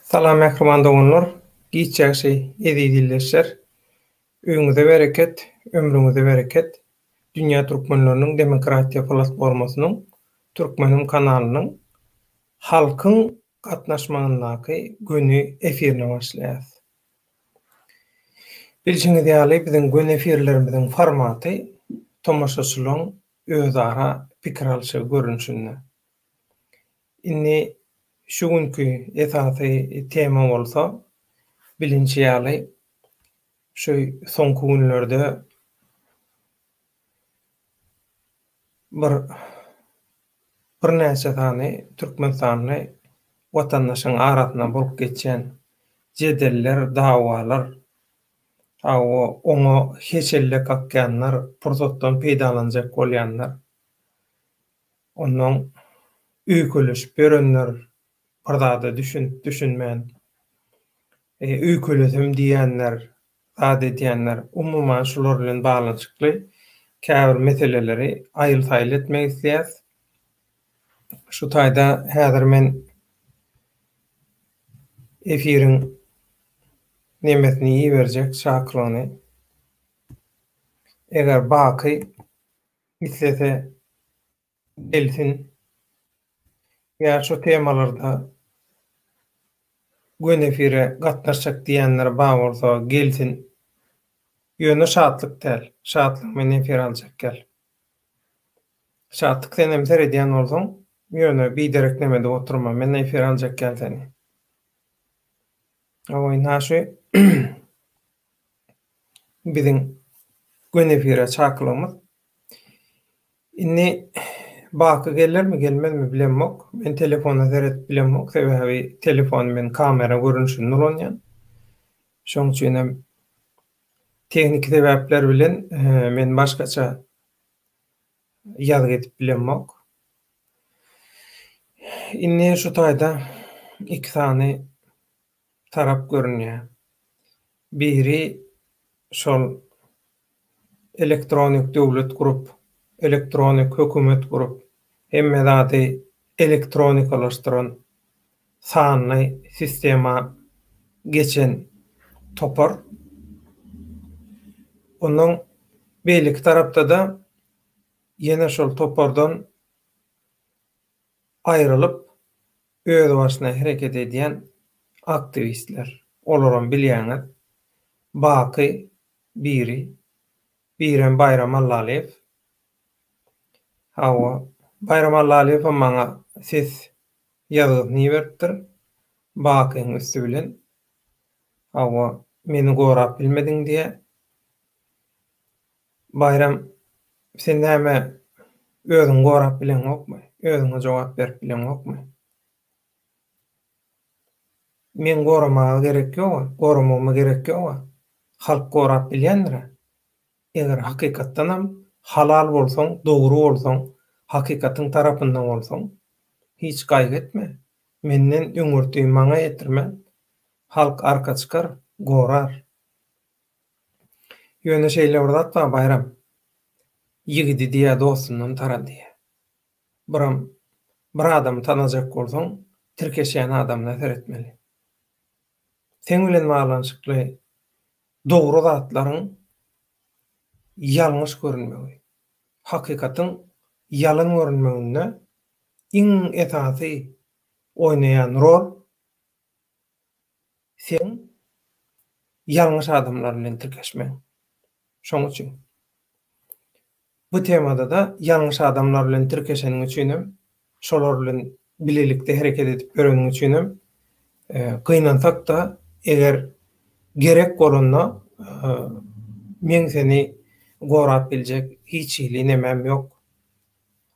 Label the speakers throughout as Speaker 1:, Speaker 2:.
Speaker 1: Salam mähriban doganlar, giç ýagşy eziz ildeşler. Öýüňize bereket, ömrüňize bereket. Dünýä türkmenleriniň demokratiýa platformasynyň Türkmenim kanalynyň halkyň gatnaşmagyndaky göni efirine başlaýas. Bilşiňiz ýaly biziň göni efirlerimiziň formaty tomaşaçylaryň özara pikir alşygy görnüşinde. Indi şu günki esasy tema bolsa, bilinşi ýaly, şu soňky günlerde bir birnäçe sany türkmenistanly watandaşyň arasynda bolup geçýän jedeller, dawalar, hawa, oňa heşelle kakýanlar, pursatdan peýdalanjak bolýanlar, onnoň öýkeleşip ýörenler, bir zada düşünip düşünmän, öýkelesem diýýänler, zat edýänler, umuman şular bilen baglanyşykly käbir meseleleri aýyl-saýyl etmek isleýäs. Şu taýda häzir men efiriň nemesini iberjek, çakylygyny. Eger Baky islese gelsin ýa şu temalarda göni efire gatnaşjak diýenler bar bolsa gelsin. Ýöne Şatlyk däl. Şatlyk men efir aljak gel. Şatlyk senem seredýän bolsaň ýöne biderek neme edip oturma men efir aljak gel seni. Hawa ynha şu biziň göni efire çakylygymyz. Indi Baky gelermi gelmezmi bilemok. Men telefona seredip bilemok sebäbi telefony men kamera görnüşinde ulanýan. Şoň üçin hem tehniki sebäpler bilen men başgaça ýazgy edip bilemok. Indi şu taýda iki sany tarap görünýär. Biri şol elektronik döwlet gurup, elektronik hökümet gurup, hemme zady elektronikalaşdyran sanly sistema geçen topar. Ondan beýleki tarapda-da ýene şol topardan aýrylyp, özbaşyna hereket edýän aktiwistler. Olaram bilýäňiz. Baky biri, birem Baýram Allalyýew. Hawa, Baýram Allalyýewem maňa ses ýazgysyny iberipdir. Bakyň üsti bilen. Hawa, meni gorap bilmediň diýýär. Baýram, sen näme özüňi gorap bileňokmy? Özüňe jogap berip bileňokmy? Meň goramaga gerek ýog-a, goramagyma gerek ýog-a. Halk gorap bilýändir-ä. Eger hakykatdanam halal bolsaň, dogry bolsaň, hakykatyň tarapynda bolsaň, hiç gaýgy etme. Menden öňürti maňa ýetirmän, halk arka çykar, gorar. Ýöne şeýle bir zat bar, Baýram. Ýigidi diýýä dostundan tara diýýä. Biram bir adamy tanajak bolsaň, tirkeşýän adamyna seretmeli. Seň bilen baglanyşykly dogry zatlaryň ýalňyş görünmegi, hakykatyň ýalan görünmeginde iň esasy oýnaýan rol seň ýalňyş adamlar bilen tirkeşmegiň. Şoň üçin. Bu temada-da ýalňyş adamlar bilen tirkeşeniň üçinem, şolar bilen bilelikde hereket edip ýöreniň üçinem gynansak-da, eger gerek bolanda meň seni gorap biljek hiç hili nemäm ýok.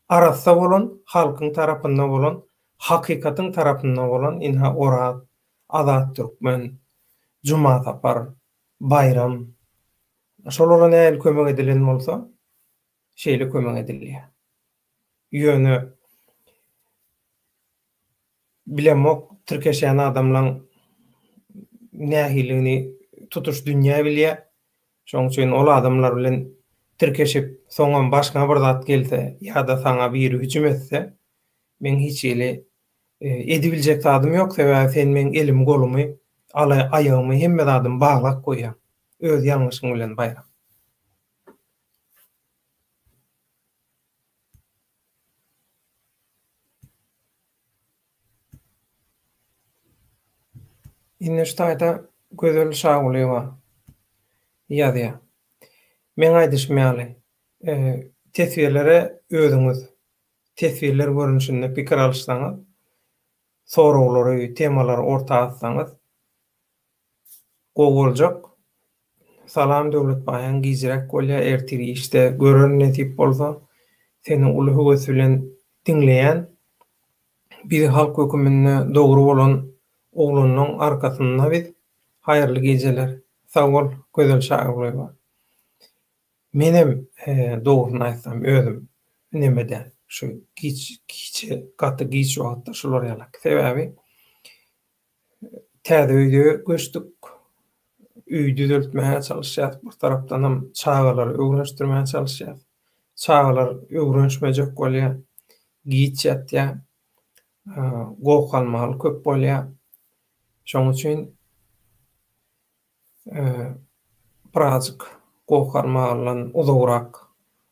Speaker 1: Arassa bolan, halkyň tarapynda bolan, hakykatyň tarapynda bolan ynha Oraz, Azat Türkmen, Jumasapar, Baýram, Şolara nähili kömek edilen bolsa, şeýle kömek edilýär. Ýöne bilemok, tirkeşýän adamlaň nähililigini tutuş dünýä bilýär. Şonuň üçin ol adamlar bilen tirkeşip, soňam başyňa bir zat gelse ýa-da saňa biri hüjüm etse, meň hiç hili. Edibiljek zadym ýok, sebäbi sen meň elimi golumy, aýagymy hemme zadymy baglap goýýaň. Öz ýalňyşyň bilen Baýram. Indi şu taýda Gözel Şagulyýewa ýazýar. Meň aýdyşym ýaly, teswirlere özüňiz teswirler görnüşinde pikir alyşsaňyz, soraglary, temalary orta atsaňyz gowy boljak. Salam Döwlet baýaň gijräk bolýa ertir işde görerin nesip bolsa. Seni uly höwes bilen diňleýän. Biz halk höküminde dogry bolan oglanlaň arkasynda biz. Haýyrly gijeler. Sag bol Gözel Şagulyýewa. Menem dogrusyny aýtsam özüm neme däl şu giç gije gaty giç wagtda şular ýalak. Sebäbi täze öýde göçdük. Öýi düzeltmäge çalyşýas bir tarapdanam çagalary öwrenişdirmäge çalyşýas. Çagalar öwrenişmejek bolýar. Giç ýatýar. Goh-galmagal köp bolýar. Şonuň üçin Birazjyk goh-galmagaldan uzagrak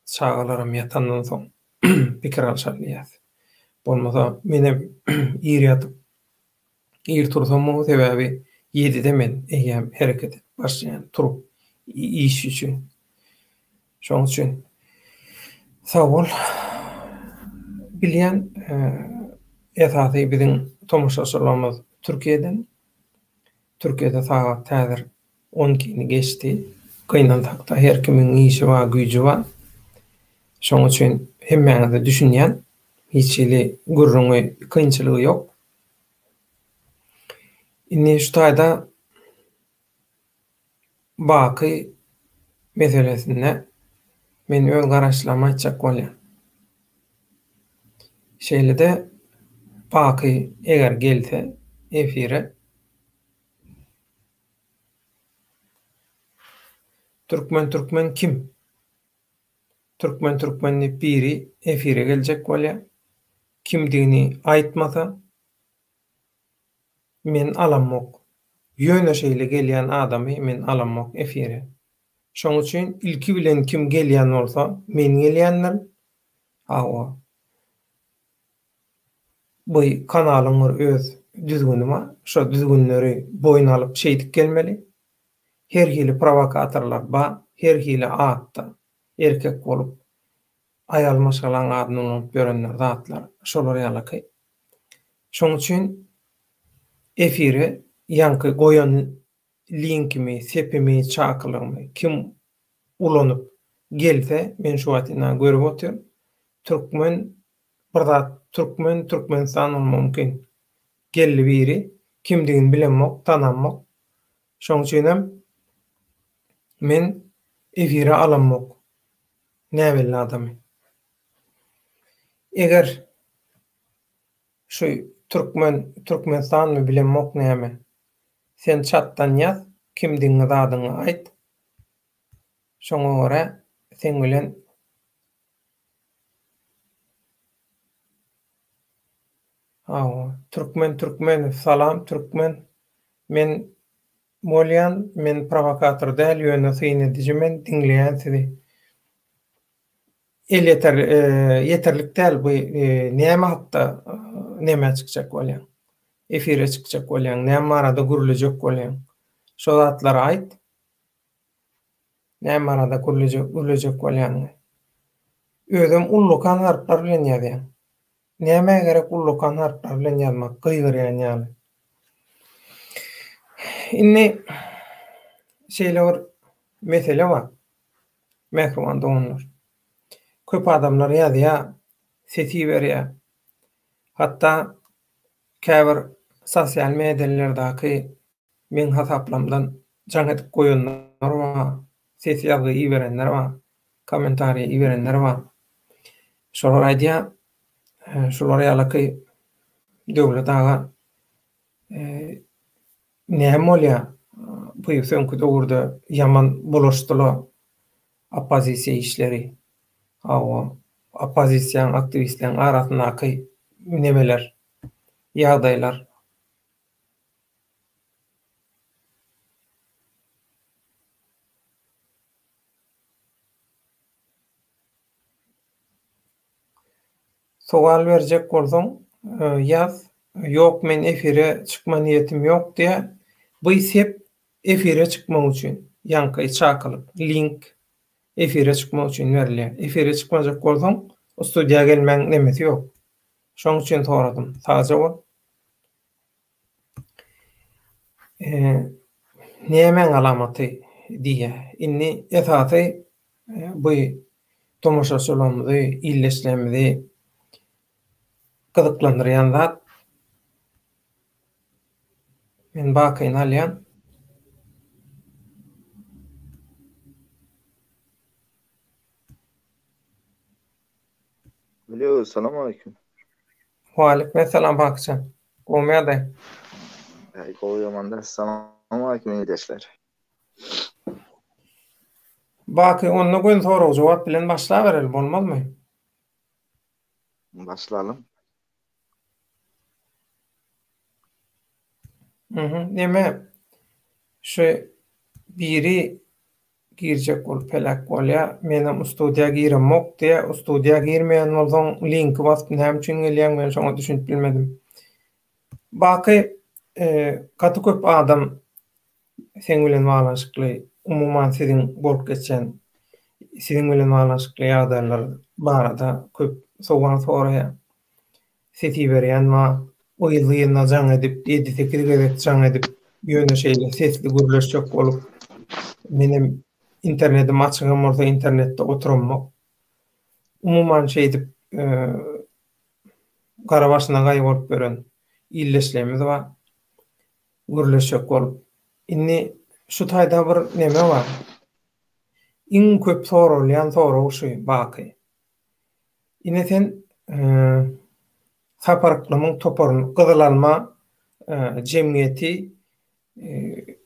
Speaker 1: çagalaram ýatandan soň pikir alşar diýýäs. Bolmasa menem ir ýatyp, ir tursam gowy, sebäbi ýedide men eýýäm hereket edip başlaýan, turup iş üçin. Şonuň üçin sag bol. Bilýän esasy biziň tomaşaçylarymyz Türkiýeden. Türkiýede sagat häzir on ikini geçdi. Gynansakda her kimiň işi bar, güýji bar. Şoň üçin hemmäňize düşünýän. Hiç hili gürrüňi, kynçylygy ýok. Indi şu taýda Baky meselesinde men öz garaýyşlarymy aýtjak bolýan. Şeýle-de Baky eger gelse efire Türkmen türkmen kim? Türkmen türkmen diýip biri efire geljek bolýar. Kimdigini aýtmasa Men alamok. Ýöne şeýle gelýän adamy men alamok efire. Şoň üçin ilki bilen kim gelýän bolsa men gelýändirin. Hawa. Bu kanalyň bir öz düzgüni bar. Şo düzgünleri boýun alyp şeýdip gelmeli. Her hili prowokatorlar bar, her hili atda erkek bolup aýal maşgalaň adyny ulanyp ýörenler zatlar şolar ýalyky. Şoň üçin efire ýaňky goýan linkimi, sepimi, çakylygymy kim ulanyp gelse, men şu wagt ynha görüp otyryn, türkmen bir zat türkmen Türkmenistan bolmagy mümkin. Geldi biri, kimdigini bilemok, tanamok. Şoň üçinem men efire alamok näbelli adamy. Eger şu türkmen türkmenistanmy bilemok näme sen çatdan ýaz kimdigiňi zadyňy aýt şoňa görä seň bilen Hawa türkmen türkmenow salam türkmen men bolýan men prowokator däl ýöne syn ediji men diňleýän sizi. Elýeter ýeterlik däl bu näme hakda nämä çykjak bolýaň? Efire çykjak bolýaň, näme barada gürlejek bolýaň? Şo zatlary aýt. Näme barada gürlejek gürlejek bolýanyňy. Özem ullakan harplar bilen ýazýaň. Nämä gerek ullakan harplar bilen ýazmak, gygyrýan ýaly. Indi şeýle bir mesele bar. Mähriban doganlar! Köp adamlar ýazýar, ses iberýär. Hatda käbir sosial medialardaki meň hasaplamdan jaň edip goýanlar bar, ses ýazgy iberenler bar, kommentariý iberenler bar. Şolar aýdýar, şular ýalyky Döwlet aga Näme bolýa bu söňky döwürde ýaman bulaşdyla oppozisiýa işleri. Hawa oppozisiýaň aktiwistleň arasyndaky nemeler. ýagdaýlar? Sowal berjek bolsaň ýaz. Ýok men efire çykma niýetim ýok diýä. By sep efire çykmak üçin ýaňky çakylyk link efire çykmak üçin berilýär. Efire çykmajak bolsaň studiýa gelmäň nemesi ýok. Şoň üçin soradym. Sagja bol. Nämäň alamaty diýýär. Indi esasy bu tomaşaçylarymyzy, ildeşlerimizi gyzyklandyrýan zat. Men Bakyny alýan.
Speaker 2: Alo, salam aleyküm.
Speaker 1: Waleýkim Bakyjan. Gowmy ýagdaý?
Speaker 2: Äý, gowy ýaman däl. Salam aleyküm ildeşler.
Speaker 1: Baky, onda göni sorag-jogap bilen başlabereli, bolmazmy?
Speaker 2: Başlalym.
Speaker 1: Mhm, neme, şu biri girjek bolup heläk bolýa. Menem ustudiýa giremok diýä. Ustudiýa girmeýän bolsaň linki basyp näme üçin gelýäň men şoňa düşünip bilmedim. Baky gaty köp adam seň bilen baglanyşykly umuman siziň bolup geçen siziň bilen baglanyşykly ýagdaýlar barada köp sowal soraýar. Ses iberýän bar. Yzly-yzyna jaň edip, ýedi-sekiz gezek jaň edip, ýöne şeýle sesli gürleşjek bolup, menem internetim açygam bolsa internetde oturamok. Umuman şeýdip, gara başyna gaý bolup ýören ildeşlerimiz bar. Gürleşjek bolup. Indi şu taýda bir neme bar. Iň köp soralýan sorag şu, Baky. Ine sen Sapar Yklymyň toparyny Gyzyl alma jemgyýeti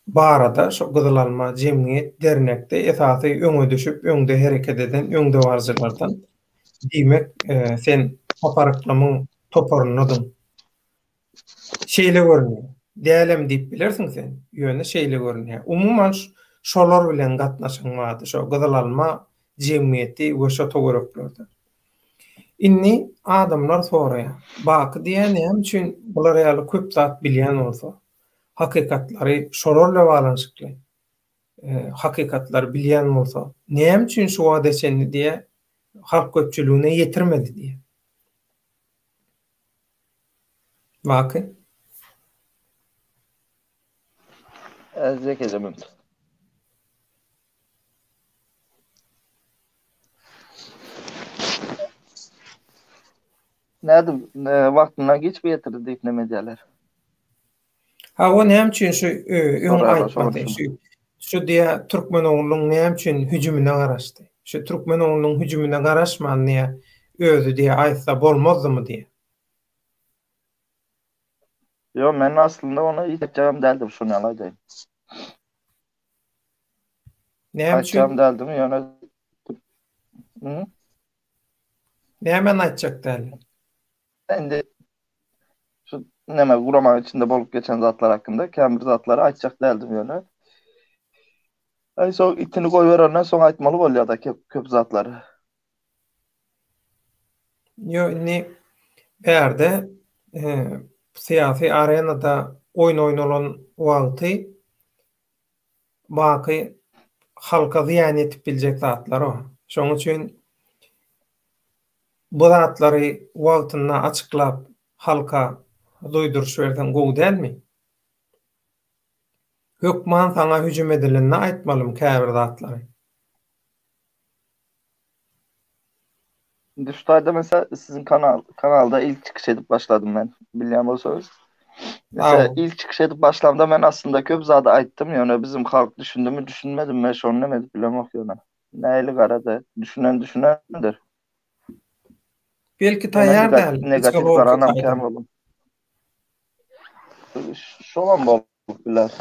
Speaker 1: barada şo Gyzyl alma jemgyýet dernekde esasy öňe düşüp öňde hereket eden öňdebaryjylardan diýmek sen Sapar Yklymyň toparyndadyň. Şeýle görünýär. Dälem diýip bilersiň sen, ýöne şeýle görünýär. Umuman şolar bilen gatnaşygyň bardy, şo Gyzyl alma jemgyýeti we şo töwereklerde. Indi adamlar soraýar, Baky diýýär näme üçin bular ýaly köp zat bilýän bolsa, hakykatlary şolar bilen baglanyşykly hakykatlary bilýän bolsa, näme üçin şu wagta çenli diýýär halk köpçüligine ýetirmedi diýýär. Baky.
Speaker 2: Ezek edemem. Nädip wagtyndan giç bu ýetirdi diýip neme edýärler?
Speaker 1: Hawa näme üçin şu öň aýtmady şu şu diýä türkmen oglunyň näme üçin hüjümine garaşdy? Şu türkmen oglunyň hüjümine garaşman diýä özi diýä aýtsa bolmazdymy diýä.
Speaker 2: Ýok men aslynda ony aýtjagam däldim şony ýaly aýdaýyn.
Speaker 1: Näme üçin?
Speaker 2: Aýtjagam däldim ýöne
Speaker 1: Nämäni aýtjak däldiň?
Speaker 2: Indi şu näme guramanyň içinde bolup geçen zatlar hakynda kän bir zatlary aýtjak däldim ýöne. Aý soň itini goýberenden soň aýtmaly bolýar-da köp, köp zatlary.
Speaker 1: Ýo indi bärde e, syýasy arenada oýun oýnalan wagty baky halka zyýan ýetip biljek zatlar bar. Şonuň üçin bu zatlary wagtynda açyklap halka duýduryş berseň gowy dälmi? Hökman saňa hüjüm edilende aýtmalymy käbir zatlary?
Speaker 2: Indi şu taýda mesela siziň kanal kanalda ilk çykyş edip başladym men. Bilýän bolsaňyz. Mesela ilk çykyş edip başlamda men aslynda köp zady aýtdym, ýöne bizim halk düşündimi, düşünmedimi men şony neme edip bilemok ýöne. Nähili garada, düşünen düşünendir.
Speaker 1: Belki taýýar däl.
Speaker 2: Negatiw garanam kän boldy. Şolam bolup biler.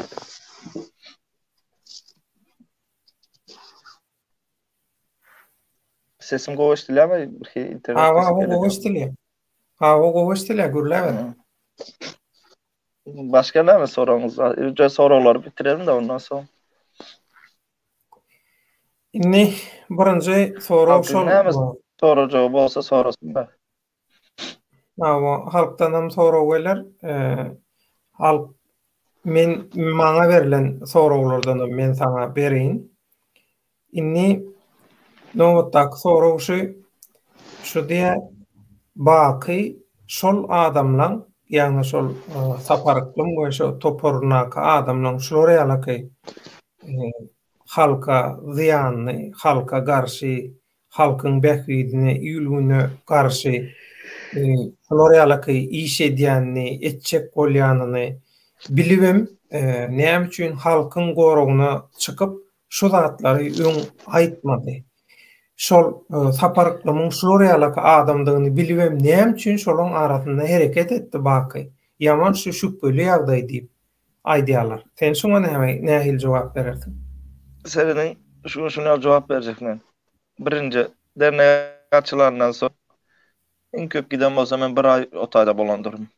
Speaker 2: Sesim gowy eşidilýärmi? Bir internet
Speaker 1: Hawa, hawa gowy eşidilýär. Hawa, gowy eşidilýär, gürläber.
Speaker 2: Başga näme soragyňyz bar? Ýöne soraglary bitirelim-de ondan soň.
Speaker 1: Indi birinji sorag şol.
Speaker 2: Näme sorajagy bolsa sorasyn-da.
Speaker 1: Hawa, halkdanam sorag geler. Halk men maňa berlen soraglardanam men saňa bereýin. Indi nobatdaky sorag şu, şu diýýär, Baky şol adamlaň, ýagny şol Sapar Yklym we şo toparyndaky adamlaň şular ýalaky halka zyýanly, halka garşy, halkyň bähbidine, il-güne garşy şular ýalaky iş edýänini, etjek bolýanyny bilibem, näme üçin halkyň goragyna çykyp, Şu zatlary öň aýtmady. Şol Sapar Yklymyň şular ýalaky adamdygyny bilibem näme üçin şolaň arasynda hereket etdi Baky? Ýaman şu şübheli ýagdaý diýip aýdýarlar. Sen şuňa näme nähili jogap berersiň?
Speaker 2: Serediň şuňa şuny ýaly jogap berjek men. Birinji dernek açylandan soň iň köp giden bolsa men bir aý o taýda bolandyryn.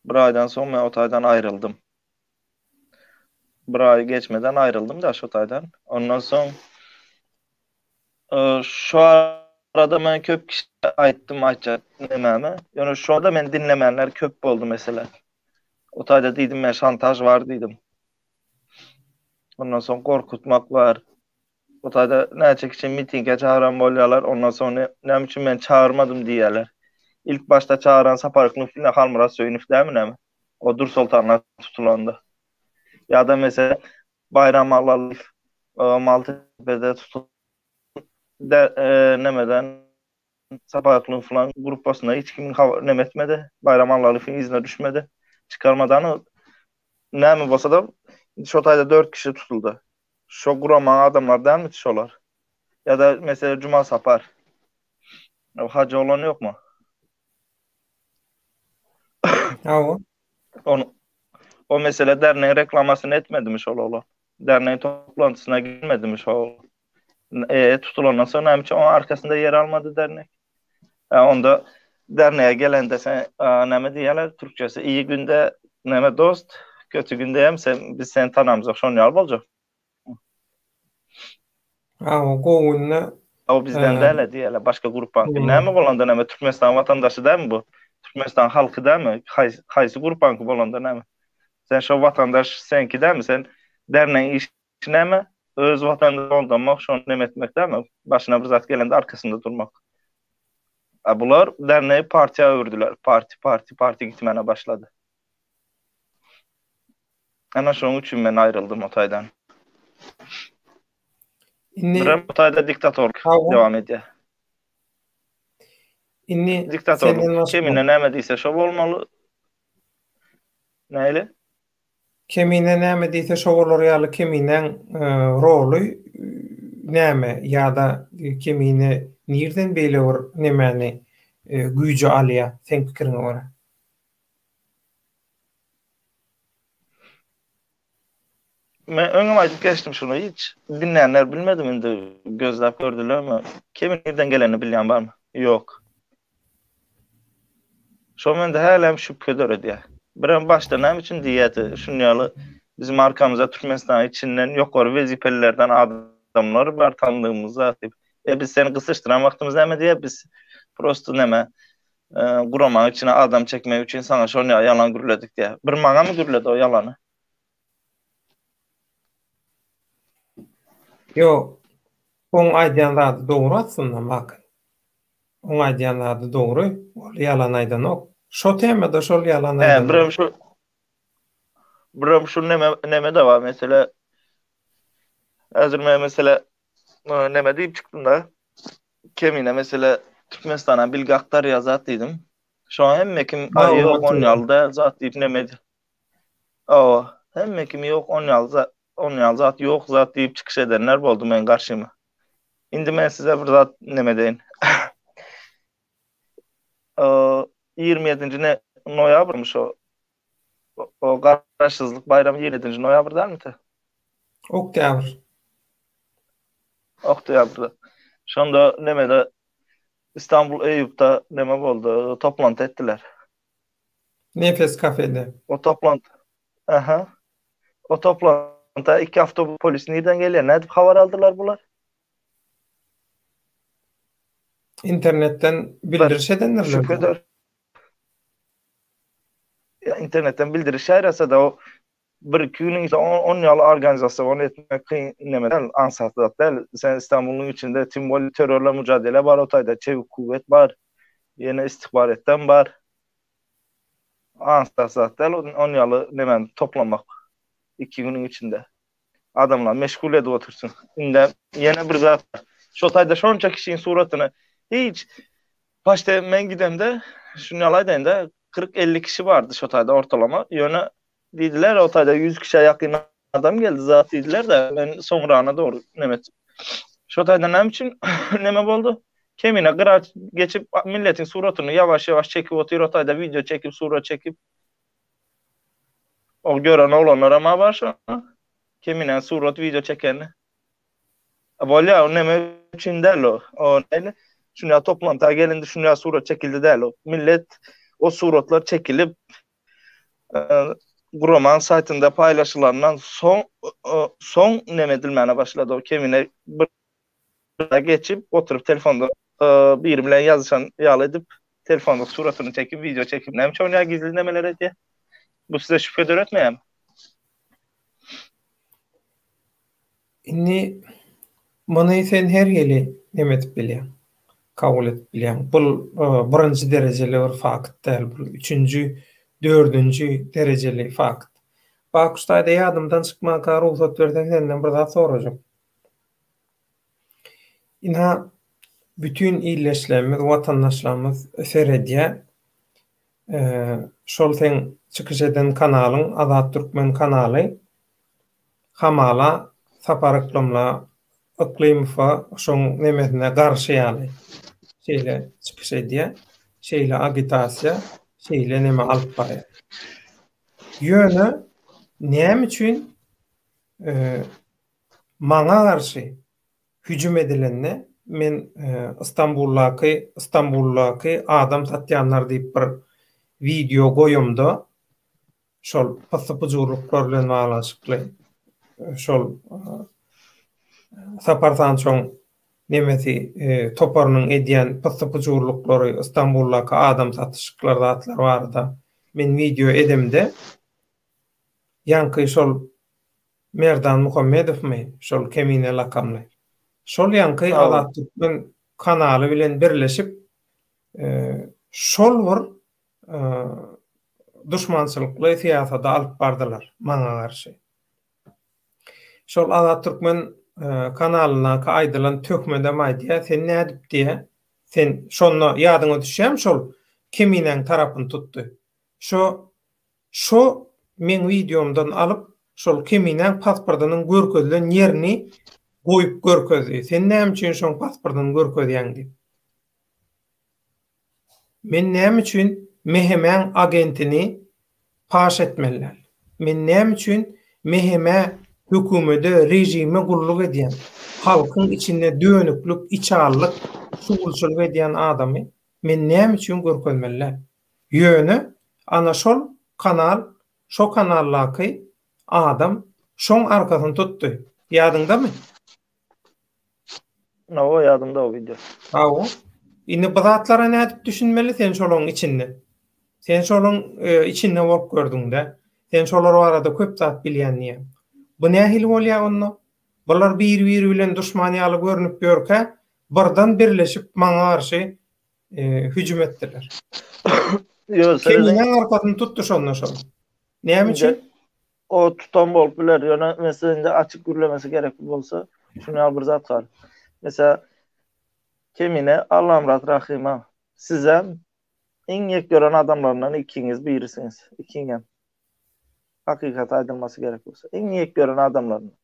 Speaker 2: Bir aýdan soň men o taýdan aýryldym. Bir aý geçmeden aýryldym da şo taýdan. Ondan soň e, şu arada men köp kişi aýtdym aýtjak nämäme. Ýöne şonda men dinlemänler köp boldy mesela. O taýda diýdim men şantaž bar diýdim. Ondan soň gorkutmak bar. O taýda näçe kişi mitinge çagyran bolýarlar, ondan soň näme üçin men çagyrmadym diýýärler. Ilk başda çagyran Sapar Yklymov bilen Halmyrat Söýünow dälmi näme? O Dursoltanlar tutulanda. Ýa-da meselem Baýram Allalyýew Maltepede tutulyp nemeden Sapar Yklymov bilen gruppasynda hiç kim neme etmedi. Baýram Allalyýewiň yzyna düşmedi. Çykarmadan näme bolsa-da şo taýda 4 kişi tutuldy. Şo guramaň adamlary dälmi şolar? Ýa-da meselem Juma Sapar. O hajy olan ýokmy?
Speaker 1: Hawa.
Speaker 2: Onu o mesele derneğin reklamasyny etmedimi şol oglan? Derneğin toplantysyna gelmedimi şol? E, tutulandan soň näme üçin oň arkasynda ýer almady dernek? E, onda derneğe gelende sen e, näme diýýärler türkçesi? İyi günde näme dost, kötü günde hem sen biz seni tanamzok şon ýaly boljak.
Speaker 1: Ha, o gowy günde
Speaker 2: O bizden däl diýýärler, başga gruppaňky. Näme bolanda näme Türkmenistan watandaşy dälmi bu? Türkmenistan halky dälmi? Haýsy haýsy gruppaňky bolanda näme? Sen şo watandaş seňki dälmi? Sen dernegiň işi näme? Öz watanyny goldamak, şony neme etmek dälmi? Başyna bir zat gelende arkasynda durmak. A bular dernegi partiýa öwürdiler. Parti, parti, parti gitmäne başlady. Ana şonuň üçin men aýryldym o taýdan.
Speaker 1: Indi
Speaker 2: Birem o taýda diktatorlyk dewam edýär.
Speaker 1: Indi
Speaker 2: diktatorlyk kemine näme diýse şo bolmaly. Näle?
Speaker 1: Kemine näme diýse şo bolar ýaly keminäň e, roly näme ýa-da kemine nirden beýle bir nemäni e, güýji alýar seň pikiriňe görä?
Speaker 2: Men öňem aýdyp geçdim şuny hiç dinlänler bilmedim indi gözläp gördülermi? Kimiň nirden gelenini bilýän barmy? Ýok. Şo mende hälem şübhe döredýär. Birem başda näme üçin diýýärdi şuny ýaly bizim arkamyzda Türkmenistan içinden ýokary wezipelilerden adamlar bar tanydygymyz zat diýip. E biz seni gysyşdyran wagtymyz näme diýýär biz prosto näme guramaň içine adam çekmek üçin saňa şony ýalan gürledik diýýär. Bir maňamy gürledi o ýalany?
Speaker 1: Ýok. Oň aýdýan zady dogry aslynda Maky. Oň aýdýan zady dogry. Ol ýalan aýdanok. Şo temada şol ýalan
Speaker 2: aýdanok. Birem şu Birem şu neme neme de bar mesele. Häzir men mesele neme diýip çykdym da. Kemine mesele Türkmenistana bilgi aktarýar zat diýdim. Şoňa hemme kim aý ýok on ýaly däl zat diýip neme Hawa, hemme kim ýok on ýaly zat, on ýaly zat ýok zat diýip çykyş edenler boldy meň garşyma. Indi men size bir zat neme edeýin. 27-nji noýabrmy şo? O Garaşsyzlyk baýramy 27-nji noýabr dälmi?
Speaker 1: Oktýabr.
Speaker 2: Oktýabrda. Şonda nemede İstanbul Eýupda neme boldy? Toplanty etdiler.
Speaker 1: Nefes kafede.
Speaker 2: O toplant. Aha. O toplanta iki awtobus polis nirden gelýär? Nädip habar aldylar bular?
Speaker 1: Internetden bildiriş edendirler.
Speaker 2: Şübhe Ya internetden bildiriş ýaýrasa-da o bir iki günüň içinde on ýaly organizasiýa ony etmek kyn neme däl, aňsat zat däl. Sen Istanbulyň içinde tim bolýa terrorla müjadele bar o taýda çewik kuwwet bar. Ýene istihbaratdan bar. Aňsat zat däl on ýaly nemäni toplamak iki günüň içinde. Adamlar meşgul edip otursun. Indi ýene bir zat bar. Şo taýda şonça kişiň suratyny hiç başda men gidemde şuny ýaly aýdaýyn-da 40-50 kişi bardy şo taýda ortalama. Ýöne diýdiler o taýda 100 kişä ýakyn adam geldi zat diýdiler-de men soňrana dogry neme etdim. Şo taýda näme üçin neme boldy? Kemine gyra geçip milletiň suratyny ýawaş-ýawaş çekip otyr o taýda wideo çekip surat çekip. O gören oglanlaram-a bar şo. Kemine surat wideo çekeni. Bolýa, o neme üçin däl o. O näle? Şunýa toplanta gelindi, şunýa surat çekildi däl o. Millet o suratlar çekilip guramaň saýtynda paýlaşylandan soň soň neme edilmäne başlady. O kemine bir geçip oturyp telefonda biri bilen ýazyşan ýaly edip telefonda suratyny çekip wideo çekip näme üçin onýa gizli nemeler edýär? Bu size şübhe döretmeýärmi?
Speaker 1: Indi muny sen her hili neme edip bilýäň, kabul edip bilýäň. Bul birinji derejeli bir fakt däl, bul üçünji, dördünji derejeli fakt. Bakuş daýza ýadymdan çykmanka rugsat berseň senden bir zat sorajak. Ynha, bütin ildeşlerimiz, watandaşlarymyz seredýär. Şol seň çykyş eden kanalyň, Azat Türkmen kanaly hamala Sapar Yklymla Yklymowa şoň nemesine garşy ýaly şeýle çykyş edýär, şeýle agitasiýa, şeýle neme alyp barýar. Ýöne näme üçin maňa garşy hüjüm edilende men Istanbuldaky Istanbuldaky adam satýanlar diýip bir wideo goýamda şol pyssy-pyjurlyklar bilen baglanyşykly şol Sapar Sançoň nemesi toparynyň edýän pyssy-pyjurlyklary Istanbuldaky adam satyşyklar zatlar barada men wideo edemde ýaňky şol Merdan Muhammedowmy şol Kemine lakamly şol ýaňky Azat Türkmen kanaly bilen birleşip şol bir duşmançylykly syýasady alyp bardylar maňa garşy. Şol Azat Türkmen kanalyndaky aýdylan töhmedem aýdýar, sen nädip diýýär, sen şonda ýadyňa düşýärmi şol Keminäň tarapyny tutdy. Şo şo meň wideomdan alyp şol Keminäň pasportynyň görkezilen ýerini goýup görkezdi. Sen näme üçin şoň pasportyny görkezýäň diýip. Men näme üçin MHM-äň agentini paş etmeli däl? Men näme üçin MHM-ä, hökümede, režime gulluk edýän, halkyň içinde dönüklik, içalylyk, şugulçylyk edýän adamy men näme üçin görkezmeli däl? Ýöne ana şol kanal, şo kanaldaky adam şoň arkasyny tutdy. Ýadyňdamy?
Speaker 2: Hawa ýadymda o wideo.
Speaker 1: Hawa. Indi bu zatlara nädip düşünmeli sen şolaryň içinde? Sen şolaryň e, içinde bolup gördüňde. Sen şolar barada köp zat bilýän diýýäň. Bu nähili bolýar onda? Bular bir-biri bilen duşman ýaly görnüp ýörkä, birden birleşip maňa garşy e, hüjüm etdiler.
Speaker 2: Ýok,
Speaker 1: Keminäň arkasyny tutdy şonda şol. Näme üçin?
Speaker 2: O tutan bolup biler, ýöne mesela indi açyk gürlemesi gerek bolsa, şuny ýaly bir zat bar. Mesela Kemine Allamyrat Rahyma sizem iň ýek gören adamlaryndan ikiňiz birisiňiz. Ikiňem. Hakykat aýdylmasy gerek bolsa. Iň ýek gören adamlaryndan.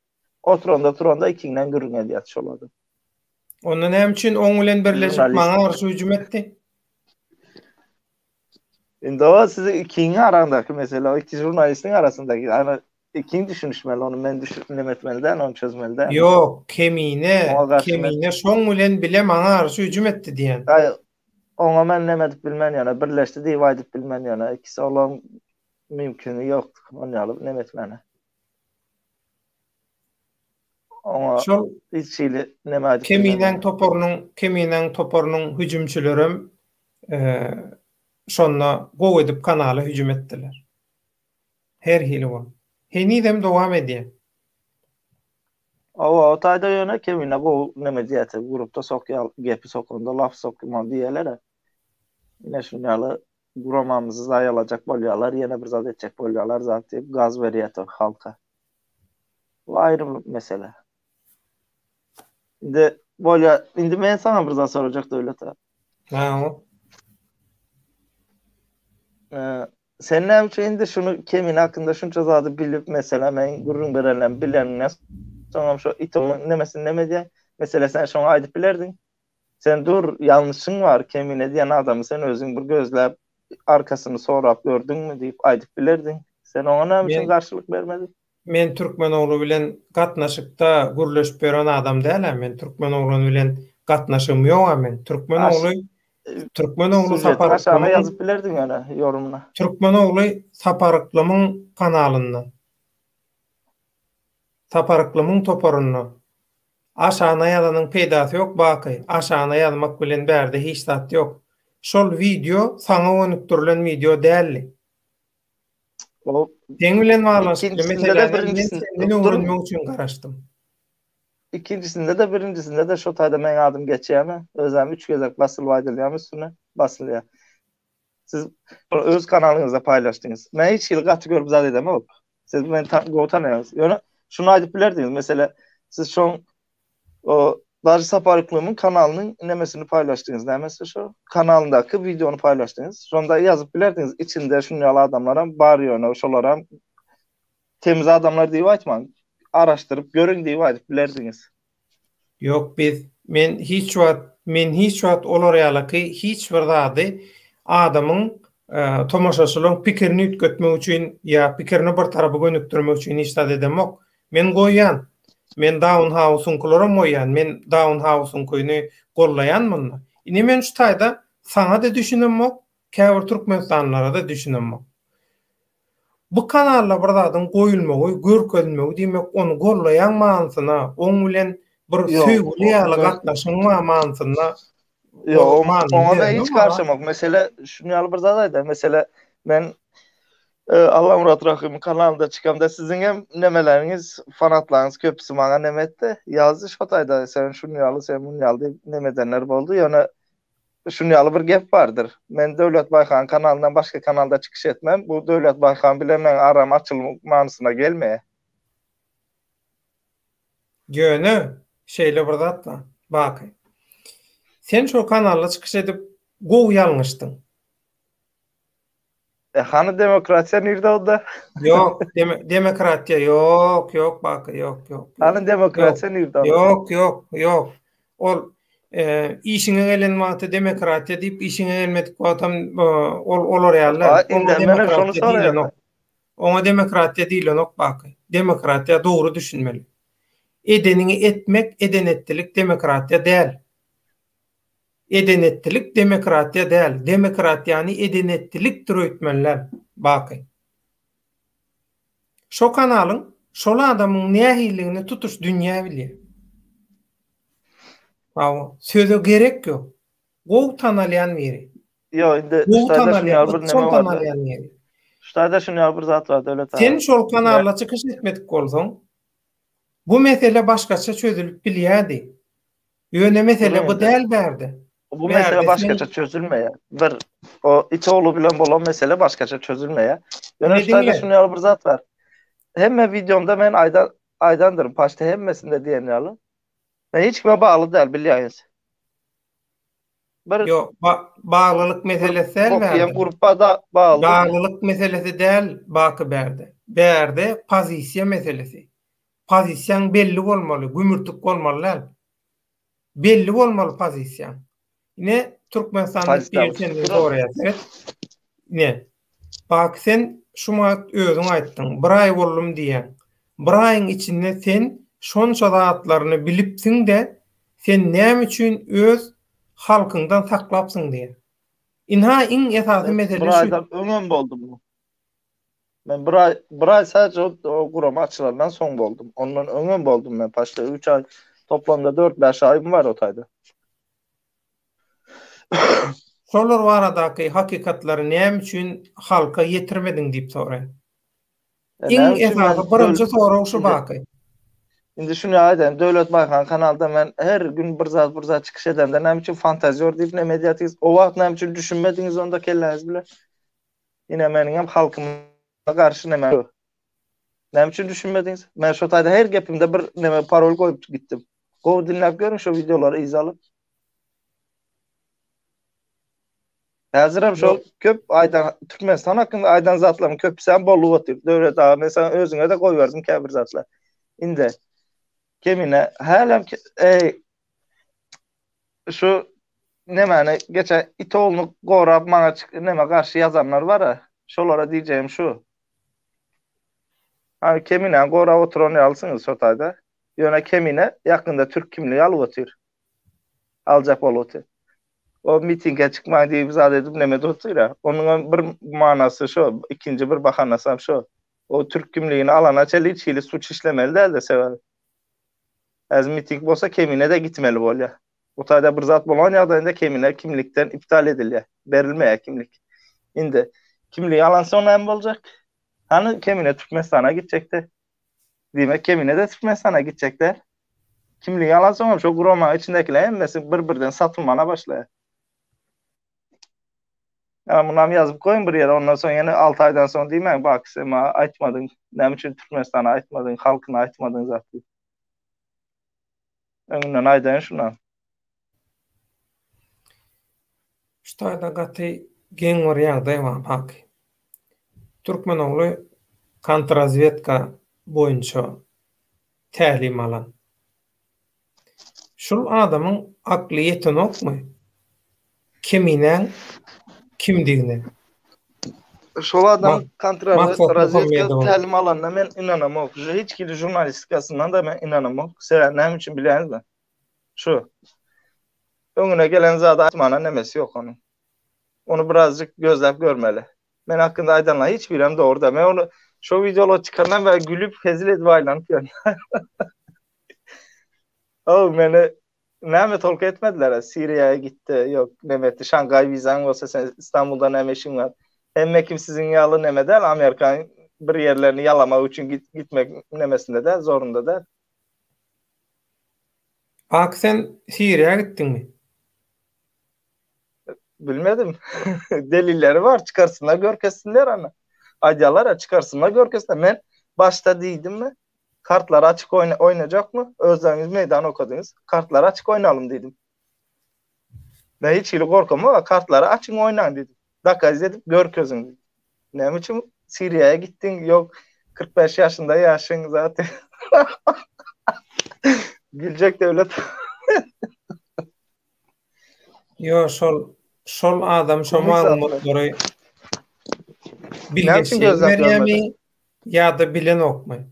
Speaker 2: Oturanda turanda ikiňden gürrüň edýär şol adam.
Speaker 1: Onda näme üçin oň bilen birleşip maňa garşy hüjüm etdi?
Speaker 2: Indi o siziň ikiňiň araňdaky mesele, o iki žurnalistiň arasyndaky. Ýagny ikiň düşünişmeli, ony men düşünip etmeli däl, ony çözmeli däl.
Speaker 1: Ýok, Kemine, Kemine şoň bilen bile maňa garşy hüjüm etdi diýen.
Speaker 2: Aý. Oňa men neme edip bilmen ýöne birleşdi diýip aýdyp bilmen ýöne ikisi olaň mümkini ýok on ýaly neme etmäne. Oňa
Speaker 1: Şol
Speaker 2: hiç hili neme aýdyp bilmen.
Speaker 1: Keminäň toparynyň Keminäň toparynyň hüjümçilerem şonda gowy edip kanala hüjüm etdiler. Her hili bolup. Henizem dowam edýär.
Speaker 2: Hawa, o taýda ýöne Kemine gowy neme diýýärdi, grupda sokýar, gepi sokanda laf sokman diýýärler-ä. Ine şuny ýaly guramamyzy zaýalajak bolýarlar, ýene bir zat etjek bolýarlar zat diýip gaz berýärdi halka. Bu aýry bir mesele. Indi bolýar, indi men saňa bir zat sorajak Döwlet aga.
Speaker 1: Hawa.
Speaker 2: Sen näme üçin indi şuny Kemine hakynda şunça zady bilip, meselem, men gürrüň berenlerimi bileniňden soňam şo itogyň nemesini neme edýäň? Mesele sen şoňa aýdyp bilerdiň. Sen dur, ýalňyşyň bar, Kemine diýen adamy sen özüň bir gözläp, arkasyny sorap gördüňmi diýip aýdyp bilerdiň. Sen oňa näme üçin garşylyk bermediň?
Speaker 1: Men Türkmenogly bilen gatnaşykda gürleşip ýören adam däl-ä men Türkmenoglan bilen gatnaşygym ýog-a men Türkmenogly Türkmenogly
Speaker 2: Sapar aşagyna ýazyp bilerdiň ýöne ýorumyna.
Speaker 1: Türkmenogly Sapar Yklymyň kanalynda Sapar Yklymyň toparynda aşagyna ýazanyň peýdasy ýok Baky aşagyna ýazmak bilen bärde hiç zat ýok şol wideo saňa gönükdirilen wideo däldi. Seň bilen baglanyşykly meseläni men senden öwrenmek üçin garaşdym.
Speaker 2: Ikinjisinde-de, birinjisinde-de şo taýda meň adym geçýärmi? Özem üç gezek basylyp aýdylýarmy üstüne? Basylýar. Siz öz kanalyňyzda paýlaşdyňyz. Men hiç hili gaty görüp zat edemok. Siz meni gowy tanaýaňyz. Ýöne şuny aýdyp bilerdiňiz. Mesele, siz şoň O Daži Sapar Yklymyň kanalynyň nemesini paýlaşdyňyz, nämesi şo? Kanalyndaky wideony paýlaşdyňyz. Şonda ýazyp bilerdiňiz, içinde şuny ýaly adamlaram bar ýöne şolaram temiz adamlar diýip aýtmaň. Araşdyryp görüň diýip aýdyp bilerdiňiz.
Speaker 1: Ýok biz men hiç wagt men hiç wagt olar ýalaky hiç bir zady adamyň tomaşaçylaryň pikirini üýtgetmek üçin ýa pikirini bir tarapa gönükdirmek üçin hiç zat edemok. Men goýýan. Men Down House-yňkylaram goýýan. Men Down House-yňkyny gollaýan munda. Indi men şu taýda saňa-da düşünemok, käbir türkmenistanlylara-da düşünemok. Bu kanalda bir zadyň goýulmagy, görkezilmegi diýmek, ony gollaýaň manysyna, oň bilen bir söýgüli ýaly gatnaşygyň bar manysynda
Speaker 2: Ýok, oňa men hiç garşymok. Mesele şuny ýaly bir zat aýdaýyn. Mesele men e, Allamyrat Rahymyň kanalynda çykamda siziň hem nemeleriňiz, fanatlaryňyz köpüsi maňa neme etdi? Ýazdy şo taýda sen şuny ýaly, sen muny ýaly diýip neme edenler boldy. Ýöne şuny ýaly bir gep bardyr. Men Döwlet Baýhan kanalyndan başga kanalda çykyş etmem. Bu Döwlet Baýhan bilen meň aram açylmak manysyna gelmeýär.
Speaker 1: Ýöne şeýle bir zat bar, Baky. Sen şo kanalda çykyş edip gowy ýalňyşdyň.
Speaker 2: E hany demokratiýa nirde onda?
Speaker 1: Ýok, demokratiýa ýok, ýok Baky, ýok, ýok.
Speaker 2: Hany demokratiýa nirde
Speaker 1: onda? Ýok, ýok, ýok. Ol e, işiňe gelen wagty demokratiýa diýip, işiňe gelmedik wagtam e, ol olar ýaly.
Speaker 2: Indi men şony soraýan.
Speaker 1: Oňa demokratiýa diýilenok Baky. Demokratiýa dogry düşünmeli. Edeniňi etmek eden-etdilik demokratiýa däl. Eden-etdilik demokratiýa däl. Demokratiýany eden-etdilikdir öýtmeli däl Baky. Şo kanalyň şol adamyň nähililigini tutuş dünýä bilýär. Hawa, söze gerek ýok. Gowy tanalýan biri.
Speaker 2: Ýok, indi
Speaker 1: Gowy tanalýan, ykjam tanalýan biri.
Speaker 2: Şu taýda şuny ýaly bir zat bar Döwlet
Speaker 1: aga. Sen şol kanalda çykyş etmedik bolsaň, bu mesele başgaça çözülip bilýärdi. Ýöne mesele bu däl bärde.
Speaker 2: Bu mesele başgaça çözülmeýär. Bir o it ogly bilen bolan mesele başgaça çözülmeýär. Ýöne şu taýda şuny ýaly bir zat bar. Hemme wideomda men aýdan aýdandyryn, paçte hemmesinde diýen ýaly. Men hiç kime bagly däl bilýäňiz.
Speaker 1: Bir Ýok, ba baglylyk meselesi däl
Speaker 2: bärde. Gruppa da
Speaker 1: bagly. Baglylyk meselesi däl Baky bärde. Bärde pozisiýa meselesi. Pozisiýaň belli bolmaly, gümürtik bolmaly däl. Belli bolmaly pozisiýaň. Ine Türkmenistanda biri senden soraýar, seret. Ine, Baky sen şumat özüň aýtdyň, bir aý boldum diýýäň. Bir aýyň içinde sen şonça zatlaryny bilipsiň-de, sen näme üçin öz halkyňdan saklapsyň diýýär. Ynha iň esasy mesele
Speaker 2: Bir
Speaker 1: şu.
Speaker 2: aýdan öňem boldum bu. Men bir aý bir aý sadece o, o gurama açylandan soň boldum. Ondan öňem boldum men paşda 3 aý toplamda 4-5 aýym bar o taýda.
Speaker 1: Şolar baradaky hakykatlary näme üçin halka ýetirmediň diýip soraýan.
Speaker 2: E,
Speaker 1: Iň
Speaker 2: näme üçin
Speaker 1: esasy
Speaker 2: men
Speaker 1: birinji
Speaker 2: döwlet
Speaker 1: sorag şu
Speaker 2: indi
Speaker 1: baky.
Speaker 2: indi şuny aýdaýyn Döwlet Baýhan kanalda men her gün bir zat bir zat çykyş edemde näme üçin fantazýor diýip neme edýärsiňiz? O wagt näme üçin düşünmediňiz onda kelläňiz bilen? Ine meniňem halkyma garşy neme Näme üçin düşünmediňiz? Men şo taýda her gepimde bir neme parol goýup gitdim. Gowy diňläp görüň şo wideolary yza alyp. Häzirem şol köp aýdan Türkmenistan hakynda aýdan zatlaryň köpüsem bolup otyr. Döwlet aga men saňa özüňe-de goýberdim käbir zatlar. Indi Kemine hälem eý şu nemäni geçen it ogluny gorap maňa neme garşy ýazanlar bar-a. Şolara diýjegim şu. Hani Keminäni gorap oturan ýalysyňyz şo taýda. Ýöne Kemine ýakynda türk kimligi alyp otyr. Aljak bolup otyr. O mitinge çykmaň diýip zat edip neme edip otyr-a. Onuňam bir manasy şo, ikinji bir bahanasam şo. O türk kimligini alana çenli hiç hili suç işlemeli däldi sebäbi. Häzir miting bolsa Kemine-de gitmeli bolýar. Bu taýda bir zat bolan ýagdaýynda Kemine kimlikden iptal edilýär. Berilmeýär kimlik. Indi kimligi alansoň näme boljak? Hany Kemine Türkmenistana gitjekdi. Diýmek Kemine-de Türkmenistana gitjek däl. Kimligi alansoňam şo guramanyň içindäkiler hemmesi bir-birden satylmana başlaýar. Ýa munam ýazyp goýuň bir ýere, ondan soň ýene 6 aýdan soň diýmäň, Baky sen maňa aýtmadyň, näme üçin Türkmenistana aýtmadyň, halkyna aýtmadyň zat diýip. Öňünden aýdaýyn şunam.
Speaker 1: Şu taýda gaty geň bir ýagdaý bar Baky. Türkmenogly kontrazwedka boýunça tälim alan. Şul adamyň akly ýetenokmy Keminäň kimdigine?
Speaker 2: Şol adam kontrrazwedka tälim alanyna men ynanamok. Hiç hili žurnalistikasyndan da men ynanamok. Sebäbi näme üçin bilýäňizmi? Şu. Öňüne gelen zady aýtmana nemesi ýok onuň. Ony birazjyk gözläp görmeli. Men hakynda aýdanlar hiç birem dogry däl. Men ony şo wideolar çykandan bäri gülüp hezil edip aýlanyp ýörün. Ow meni näme tolk etmediler Siriýa gitdi ýok neme etdi Şangaý wizaň bolsa sen Istanbulda näme işiň bar. Hemme kim siziň ýaly neme däl Amerikanyň bir ýerlerini ýalamak üçin gitmek nemesinde däl zorunda däl.
Speaker 1: Ak sen Siriýa gitdiňmi?
Speaker 2: Bilmedim. Delilleri bar, çykarsynlar, görkezsinler ana. Aýdýarlar-a, çykarsynlar, görkezsinler. Men başda diýdimmi, kartlary açyk oýnajakmy? Özleriňiz meýdan okadyňyz. Kartlary açyk oýnalym diýdim. Men hiç hili gorkamok, kartlary açyň oýnaň diýdim. Dokaz edip görkeziň diýdim. Näme üçin Siriýa gitdiň? Ýok, 45 ýaşynda ýaşyň zaten. Güljek döwlet.
Speaker 1: Ýo şol şol adam şo maglumatlary
Speaker 2: Näme üçin gözläp
Speaker 1: berýärmi ýa-da bilenokmy?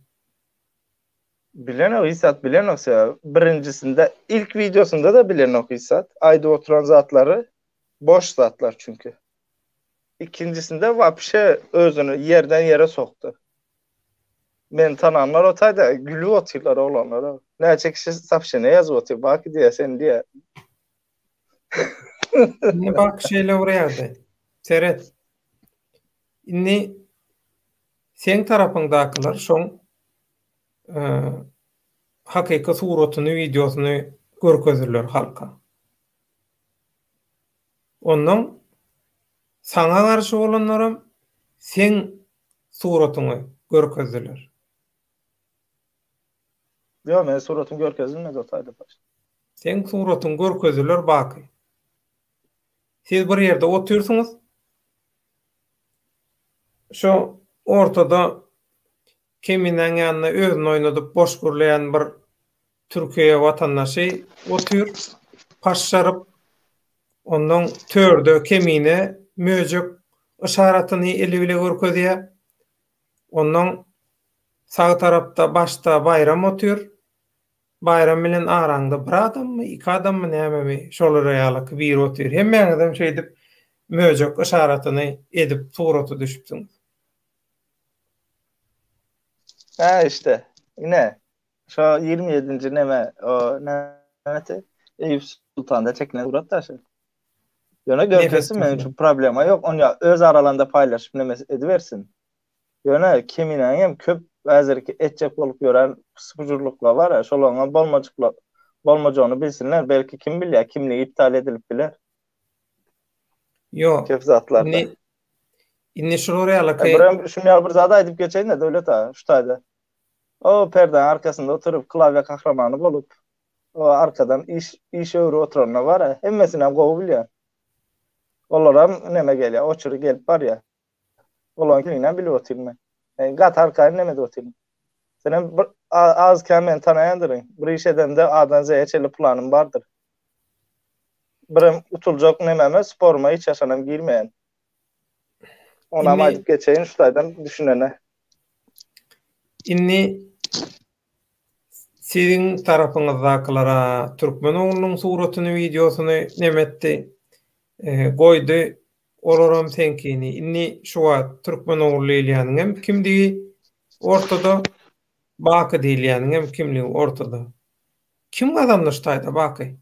Speaker 2: Bilenok hiç zat bilenok sebäbi birinjisinde ilk wideosynda da bilenok hiç zat. Aýdyp oturan zatlary boş zatlar çünki. Ikinjisinde wapşe özüni ýerden ýere sokdy. Meni tananlar o taýda gülüp otyrlar oglanlar. Näçe kişi sopşeniýe ýazyp otyr, Baky diýýär, sen diýýär.
Speaker 1: Indi bak şeýle bir ýagdaý. Seret. Indi seň tarapyňdakylar şoň hakyky suratyny, wideosyny görkezdiler halka. Onnoň saňa garşy bolanlaram seň suratyňy görkezdiler.
Speaker 2: Ýok, meniň suratym görkezilmedi o taýda başda.
Speaker 1: Seň suratyň görkezdiler Baky. Siz bir ýerde otyrsyňyz. Şo ortada Keminäň ýanynda özüni oýnadyp boş gürleýän bir Türkiýe watandaşy otyr, paşşaryp, onnoň törde Kemine möjek yşaratyny eli bile görkezýär. Onnoň sag tarapda başda Baýram otyr. Baýram bilen araňda bir adammy, iki adammy nämemi, şolara ýalaky biri otyr. Hemmäňizem şeýdip. Möjek yşaratyny edip surata düşüpsiňiz.
Speaker 2: Hä işte. Ine. Şo 27-nji neme o nämesi? Eýüp Sultanda çekilen surat da şu. Ýöne görkezsin meniň üçin problema ýok. Onýa öz aralarynda paýlaşyp neme edibersin. Ýöne Keminäniň hem köp häzirki etjek bolup ýören pys-pujurlyklary bar-a, şolaryňam bolmajykla bolmajagyny bilsinler, belki kim bilýär, kimligi iptal edilip biler.
Speaker 1: Ýok.
Speaker 2: Köp zatlarda.
Speaker 1: Indi indi şular ýalyky.
Speaker 2: Birem şuny ýaly bir zat aýdyp geçeýin-de Döwlet aga, şu taýda. O perdäň arkasynda oturyp, klawýa gahrymany bolup, o arkadan iş iş öwrüp oturanlar bar-a, hemmesinem gowy bilýän. Olaram neme gelýär, oçury gelip barýar. Olaryň kimliginem bilip otyryn men. Men gaty arkaýyn neme edip otyryn. Senem bir az kem meni tanaýandyryň. Bir iş edemde A-dan Z-ye çenli planym bardyr. Birem utuljak nememe sporuma hiç haçanam girmeýän. Onam aýdyp geçeýin şu taýdan düşünene.
Speaker 1: Indi Siziň tarapyňyzdakylara türkmen oglunyň suratyny wideosyny neme etdi goýdy olaram seňkini indi şu wagt türkmen ogly diýilýäniňem kimdigi ortada Baky diýilýäniňem kimligi ortada kim gazandy şu taýda Baky?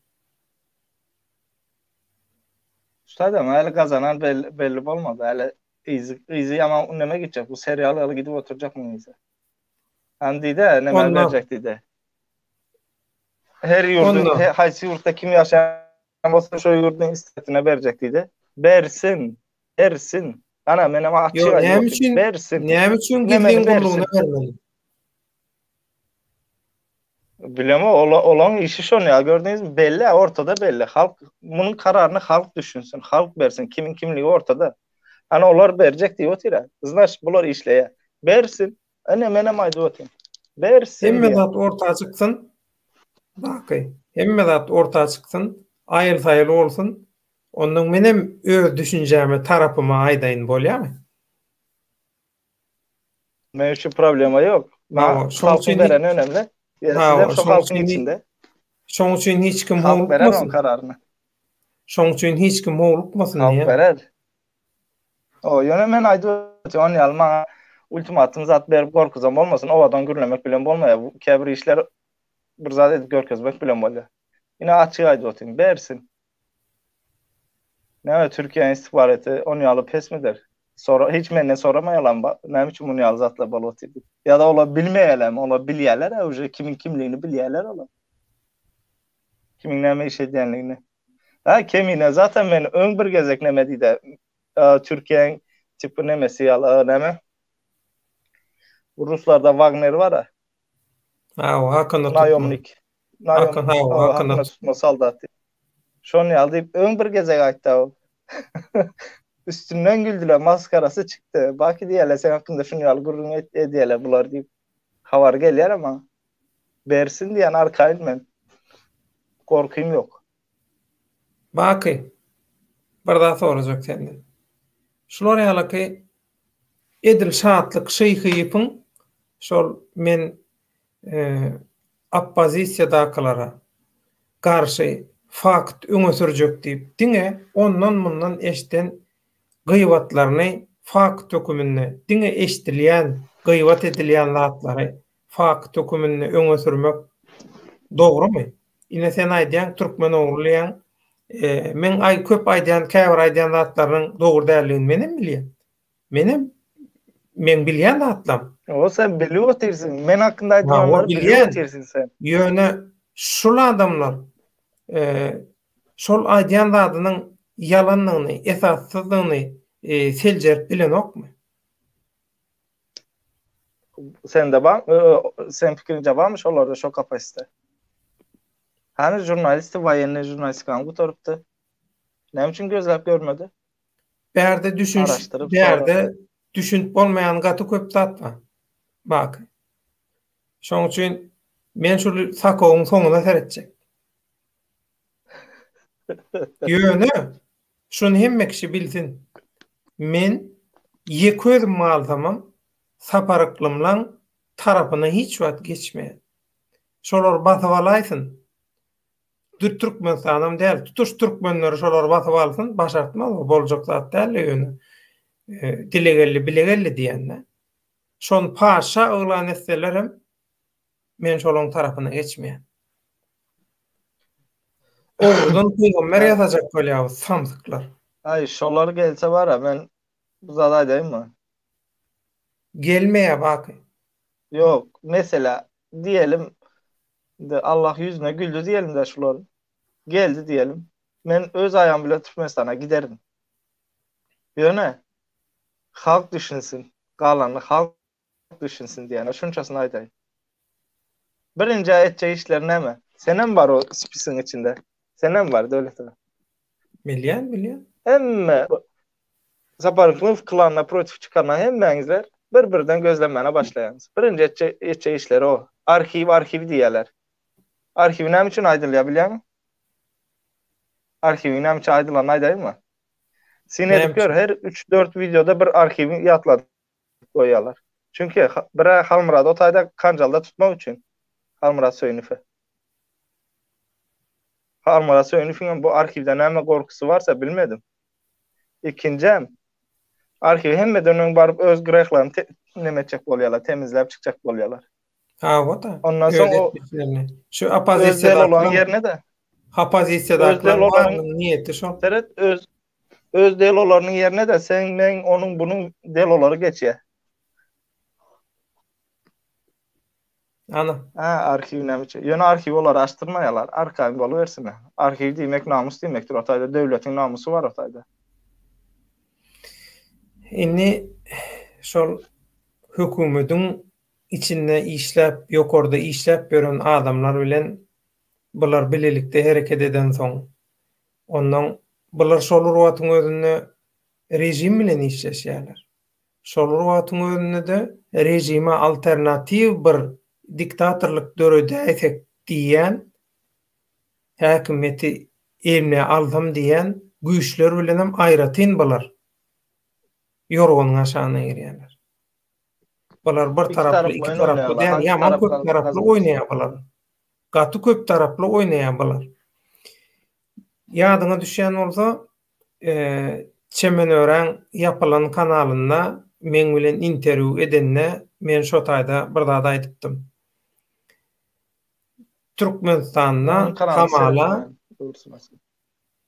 Speaker 2: Şu taýda häli gazanan belli bolmady häli yzy yzy ýaman neme gitjek bu serial ýaly gidip oturjak muň yzy. Hany diýde, näme berjek diýde. Her ýurduň, haýsy ýurtda kim ýaşaýan bolsa şo ýurduň istetine berjek diýde. Bersin, bersin. Ana menem açyk
Speaker 1: aýdyp näme üçin bersin. Näme üçin gizlin gullugyna bermeli?
Speaker 2: Bilem ola olaň işi şon ýa gördüňizmi belli ortada belli halk munuň kararyny halk düşünsin halk bersin kimiň kimligi ortada Ana olar berjek diýip otyr. Znaş bular işleýär. Bersin. Ine menem aýdyp otyryn. Bersin.
Speaker 1: Hemme zat orta çyksyn. Baky. Hemme zat orta çyksyn. Aýyl-saýyl bolsun. Ondan menem öz düşünjämi tarapyma aýdaýyn bolýamy?
Speaker 2: Men üçin problema ýok.
Speaker 1: Hawa, şoň üçin
Speaker 2: bereni önemli. Hawa, şoň üçin içinde.
Speaker 1: Şoň üçin hiç kim
Speaker 2: howlukmasyn. Kararyny.
Speaker 1: Şoň üçin hiç kim howlukmasyn
Speaker 2: diýýär. Halk berer. O, ýöne men aýdyp otyryn, ony ýaly maňa ultimatum zat berip gorkuzan bolmasyn, owadan gürlemek bilen bolmaýar. Bu käbir işler bir zat edip görkezmek bilen bolýar. Ine açyk aýdyp otyryn, bersin. Näme Türkiýäniň istihbaraty ony ýaly pesmidir? Sora hiç menden soramaýarlarmy ba näme üçin muny ýaly zatlar bolup otyr diýip. Ýa-da olar bilmeýärlermi? Olar bilýärler-ä uje kimiň kimligini bilýärler olar. Kimiň näme iş edýänligini. Ha Kemine zaten men öň bir gezek neme diýdi. Türkiýäň tipi nemesi ýaly näme? Ruslarda Wagner bar-a.
Speaker 1: Ha, hakyna
Speaker 2: tutma. Naýomnik. Hakyna tutma soldat. Şony ýaly diýip öň bir gezek aýtdy ol. Üstünden güldüler, maskarasy çykdy. Baki diýerler, sen hakynda şuny ýaly gürrüň edýärler bular diýip. Habar gelýär maňa. Bersin diýen arkaýyn men. Gorkym ýok.
Speaker 1: Baky, bir zat sorajak senden. Şular ýalyky edil Şatlyk Şyhyýewiň şol men oppozisiýadakylara garşy fakt öňe sürjek diýip diňe ondan-mundan eşden gybatlaryny fakt höküminde diňe eşdilýän gybat edilýän zatlary fakt höküminde öňe sürmek dogrumy? Ine sen aýdýaň türkmen ogly diýýäň. Meň aý köp aýdýan käbir aýdýan zatlarynyň dogry däldigini menem bilýän. Menem meň bilýän zatlam.
Speaker 2: O sen bilip otyrsyň. Men hakynda aýdýanlary bilip otyrsyň sen.
Speaker 1: Ýöne şul adamlar şol aýdýan zadynyň ýalandygyny, esassyzdygyny seljerip bilenokmy?
Speaker 2: Sende bar, sen pikiriňce barmy şolarda şo kapasite? Hany žurnalisti woýennyý žurnalistikany gutarypdy. Näme üçin gözläp görmedi?
Speaker 1: Bärde düşüniş, bärde düşünip bolmaýan gaty köp zat bar. Baky. Şoň üçin men şul sakowyň soňuna seretjek. Ýöne şuny hemme kişi bilsin. Men ýeke özüm galsamam Sapar Yklymlaň tarapyna hiç wagt geçmeýän. Şolar basyp alaýsyn. Türkmenistanam däl, tutuş türkmenleri şolar basyp alsyn, başartmaz o, boljak zat däl-de ýöne. Dile geldi, bile geldi diýende. Şony paşa yglan etselerem, men şolaň tarapyna geçmeýän. Ogrudan pygamber ýasajak bolýar bu samsyklar.
Speaker 2: Aý, şolar gelse bar-a, men bir zat aýdaýynmy?
Speaker 1: Gelmeýär Baky.
Speaker 2: Ýok, meselä, diýelim, indi Allah ýüzüne güldi diýelim-dä şularyň. Geldi diýelim. Men öz aýagym bilen Türkmenistana giderin. Ýöne, halk düşünsin, galanyny halk düşünsin diýýän. Şunçasyny aýdaýyn. Birinji etjek işleri näme? Senem bar o spisiň içinde. Senem bar Döwlet aga.
Speaker 1: Bilýän, bilýän.
Speaker 2: Hemme Sapar Yklymow klanyna protiv çykarma hemmäňizler bir-birden gözlenmäne başlaýaňyz. Birinji etjek etjek işleri o. Arhiw arhiw diýýärler. Arhiw näme üçin aýdylýar bilýäňmi? Arhiwiň näme üçin aýdylanyny aýdaýynmy? Syn edip gör, her 3-4 wideoda bir arhiwi ýatladyp goýýarlar. Çünki bir-ä Halmyrady o taýda Kanjalda tutmak üçin. Halmyrat Söýünowy. Halmyrat Söýünowyň hem bu arhiwde näme gorkusy barsa bilmedim. Ikinjem, arhiw hemmeden öň baryp öz grehlaryny neme etjek bolýarlar, temizläp çykjak bolýarlar.
Speaker 1: Hawa-da.
Speaker 2: Ondan soň o
Speaker 1: şu oppozisiýadakylaryň
Speaker 2: ýerine-de
Speaker 1: oppozisiýadakylaryň barynyň niýeti şol.
Speaker 2: Seret, öz öz delolarynyň ýerine-de seň, meň, onuň, bunuň delolary geçýär.
Speaker 1: Ana.
Speaker 2: Ha, arhiw näme üçin? Ýöne arhiw olar açdyrmaýarlar. Arkaýyn bolubersinler. Arhiw diýmek namys diýmekdir. O taýda döwletiň namysy bar o taýda.
Speaker 1: Indi şol hökümediň içinde işläp, ýokarda işläp ýören adamlar bilen bular bilelikde hereket edensoň, onnoň bular şol bir wagtyň özünde režim bilen işleşýärler. Şol bir wagtyň özünde-de režime alternatiw bir diktatorlyk döredäýsek diýýän, häkimiýeti eline alsam diýýän güýçler bilenem aýratyn bular ýorganyň aşagyna girýärler. Bular bir taraply, iki taraply däl, ýaman köp taraply oýnaýar bular. Gaty köp taraply oýnaýar bular. Ýadyňa düşýän bolsa, Çemenöräň ýapylan kanalynda meň bilen interwýu edende men şo taýda bir zat aýdypdym. Türkmenistanda hamala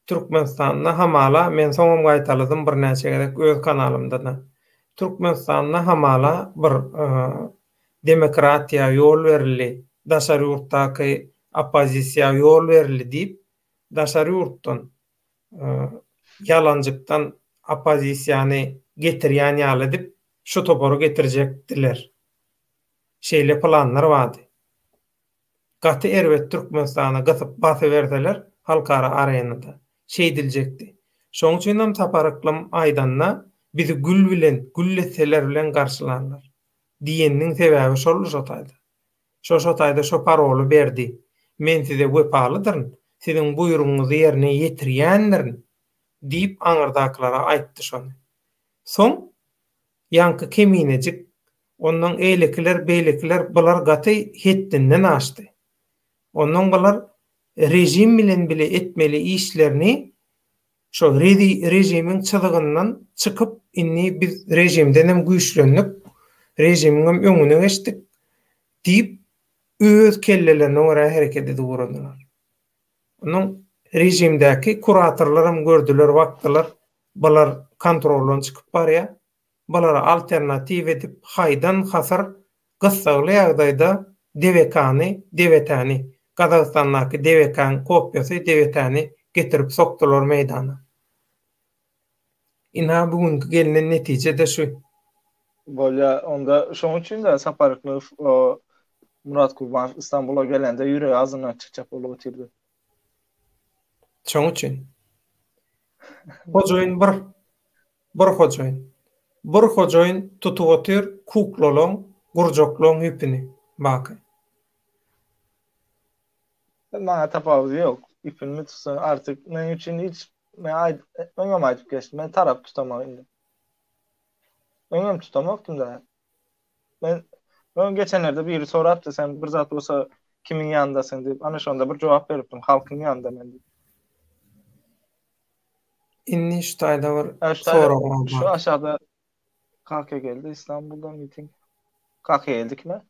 Speaker 1: Türkmenistanda hamala men soňam gaýtaladym birnäçe gezek öz kanalymda-da. Türkmenistanda hamala bir demokratiýa ýol berildi, daşary ýurtdaky oppozisiýa ýol berildi diýip, daşary ýurtdan ýalanjykdan oppozisiýany getirýän ýaly edip şu topary getirjekdiler. Şeýle planlar bardy. Gaty erbet Türkmenistana gysyp basyberseler halkara arenada şeýdiljekdi. Şoň üçinem Sapar Yklym aýdanda bizi gül bilen, gül desseler bilen garşylarlar diýeniniň sebäbi şoldy şo taýda. Şo şo taýda şo paroly berdi. Men size wepalydyryn, siziň buýrugyňyzy ýerine ýetirýändirin diýip aňyrdakylara aýtdy şony. Soň ýaňky keminejik, onnoň eýlekiler, beýlekiler bular gaty hetdinden aşdy. Onnoň bular režim bilen bile etmeli işlerini şo režimiň çyzygyndan çykyp indi biz režimdenem güýçlendik, režimiňem öňüne geçdik diýip öz kellelerine görä hereket edip ugradylar. Onuň režimdäki kuratorlaram gördüler, bakdylar, bular kontroldan çykyp barýar. Bulara alternatiw edip haýdan-hasyr gyssagly ýagdaýda DWK-ny, DWT-ni, Gazagystandaky DWK-nyň kopiýasy DWT-ni getirip sokdular meýdana. Ynha bu günki gelnen netije-de şu.
Speaker 2: Bolýa, onda şoň üçin-de Sapar Yklymow o Murat Kurbanow Istanbula gelende ýüregi agzyndan çykjak bolup otyrdy.
Speaker 1: Şoň üçin. Hojaýyn bir. Bir hojaýyn. Bir hojaýyn tutup otyr kuklalaň, gurjaklaň ýüpüni, Baky.
Speaker 2: Maňa tapawudy ýok. Ýüpüni tutsa artyk meň üçin hiç men aýt öňem aýdyp geçdim. Men tarap tutamok indi. Öňem tutamokdym da. Men öň geçenlerde biri sorapdy sen bir zat bolsa.
Speaker 3: Kimiň ýanyndasyň diýip. Ana şonda bir jogap beripdim. Halkyň ýanynda men diýip.
Speaker 1: Indi şu taýda bir soragym
Speaker 3: bar. Şu aşagda Kaka geldi Istanbulda miting. Kaka geldi kime?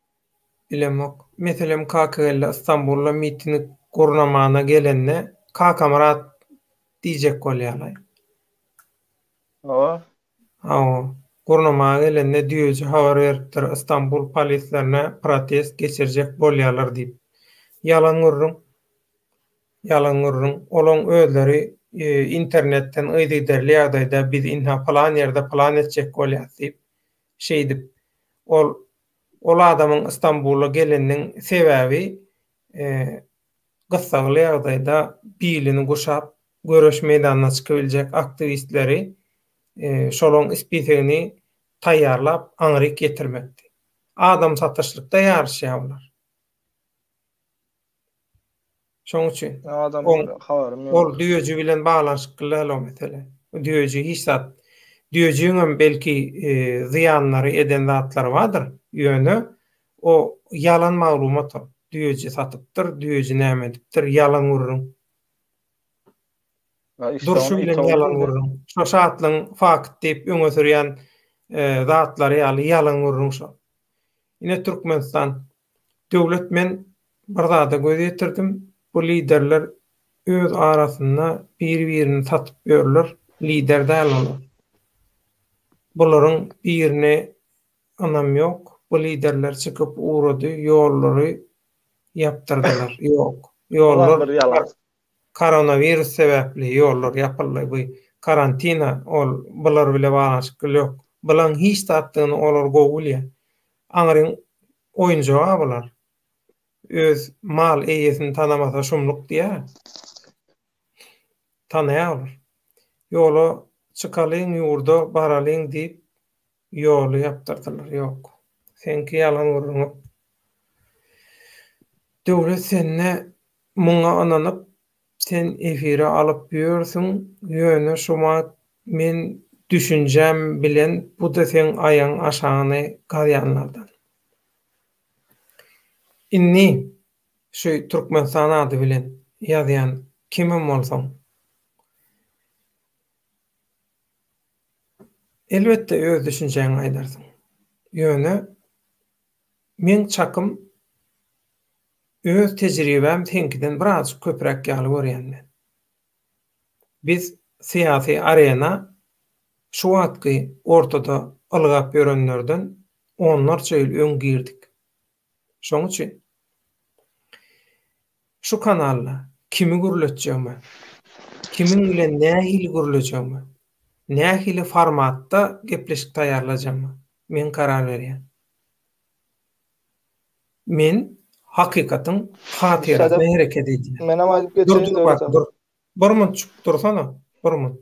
Speaker 1: Bilemok. Meselem Kaka geldi Istanbulda miting gurnamana gelende Kakamyrat diýjek bolýarlar.
Speaker 3: Hawa.
Speaker 1: Hawa. Gurnamaga gelende düýeji habar beripdir Istanbul polislerine protest geçirjek bolýarlar diýip. Ýalan gürrüň. Ýalan gürrüň. Olaň özleri internetden yzygiderli ýagdaýda biz ynha pylan ýerde pylan etjek bolýas diýip şeýdip ol ol adamyň Istanbula geleniniň sebäbi gyssagly ýagdaýda bilini guşap göreş meýdanyna çykybiljek aktiwistleri şolaň spisegini taýýarlap aňryk ýetirmekdi. Adam satyşlykda ýaryşýar bular. Şoň üçin. Ol düýeji bilen baglanyşykly däl o mesele. Düýeji hiç zat. Düýejiňem belki zyýanlary eden zatlary bardyr. Ýöne o ýalan maglumat ol. Düýeji satypdyr, düýeji näme edipdir, ýalan gürrüň. Durşy bilen ýalan gürrüň. Şo Şatlygyň fakt diýip öňe sürýän zatlary ýaly ýalan gürrüň şo. Ine Türkmenistan döwlet men bir zada göz ýetirdim bu liderler öz arasynda bir birini satyp ýörler lider däl olar. Bularyň birine ynam ýok bu liderler çykyp ugrady ýollary ýapdyrdylar ýok ýollar Koronawirus sebäpli ýollar ýapyldy bu karantina ol bular bile baglanyşykly ýok. Bulaň hiç zatdygyny olar gowy bilýär. Aňryň oýunjaga bular. Öz mal eýesini tanamasa şumluk diýýär. Tanaýar olar. Ýola çykalyň ýurda baralyň diýip ýoly ýapdyrdylar. Ýok. Seňki ýalan gürrüň. Döwlet sende Muňa ynanyp sen efire alyp ýörsüň ýöne şumat men düşünjäm bilen buda seň aýaň aşagyny gazýanlardan. Indi şu Türkmenistan ady bilen ýazýan kimem bolsaň elbetde öz düşünjäňi aýdarsyň. Ýöne meň çakym Öz tejribäm seňkiden birazjyk köpräk ýaly görýän men. Biz syýasy arena şu wagtky ortada ylgap ýörenlerden onlarça ýyl öň girdik. Şoň üçin şu kanalda kimi gürletjegime, kimiň bilen nähili gürlejegime, nähili formatda gepleşik taýýarlajagyma men karar berýän. Men hakykatyň hatyrasyna hereket edýän.
Speaker 3: Menem aýdyp
Speaker 1: geçeýin Dur, dur, dur. Bir munçuk dursana, bir munt.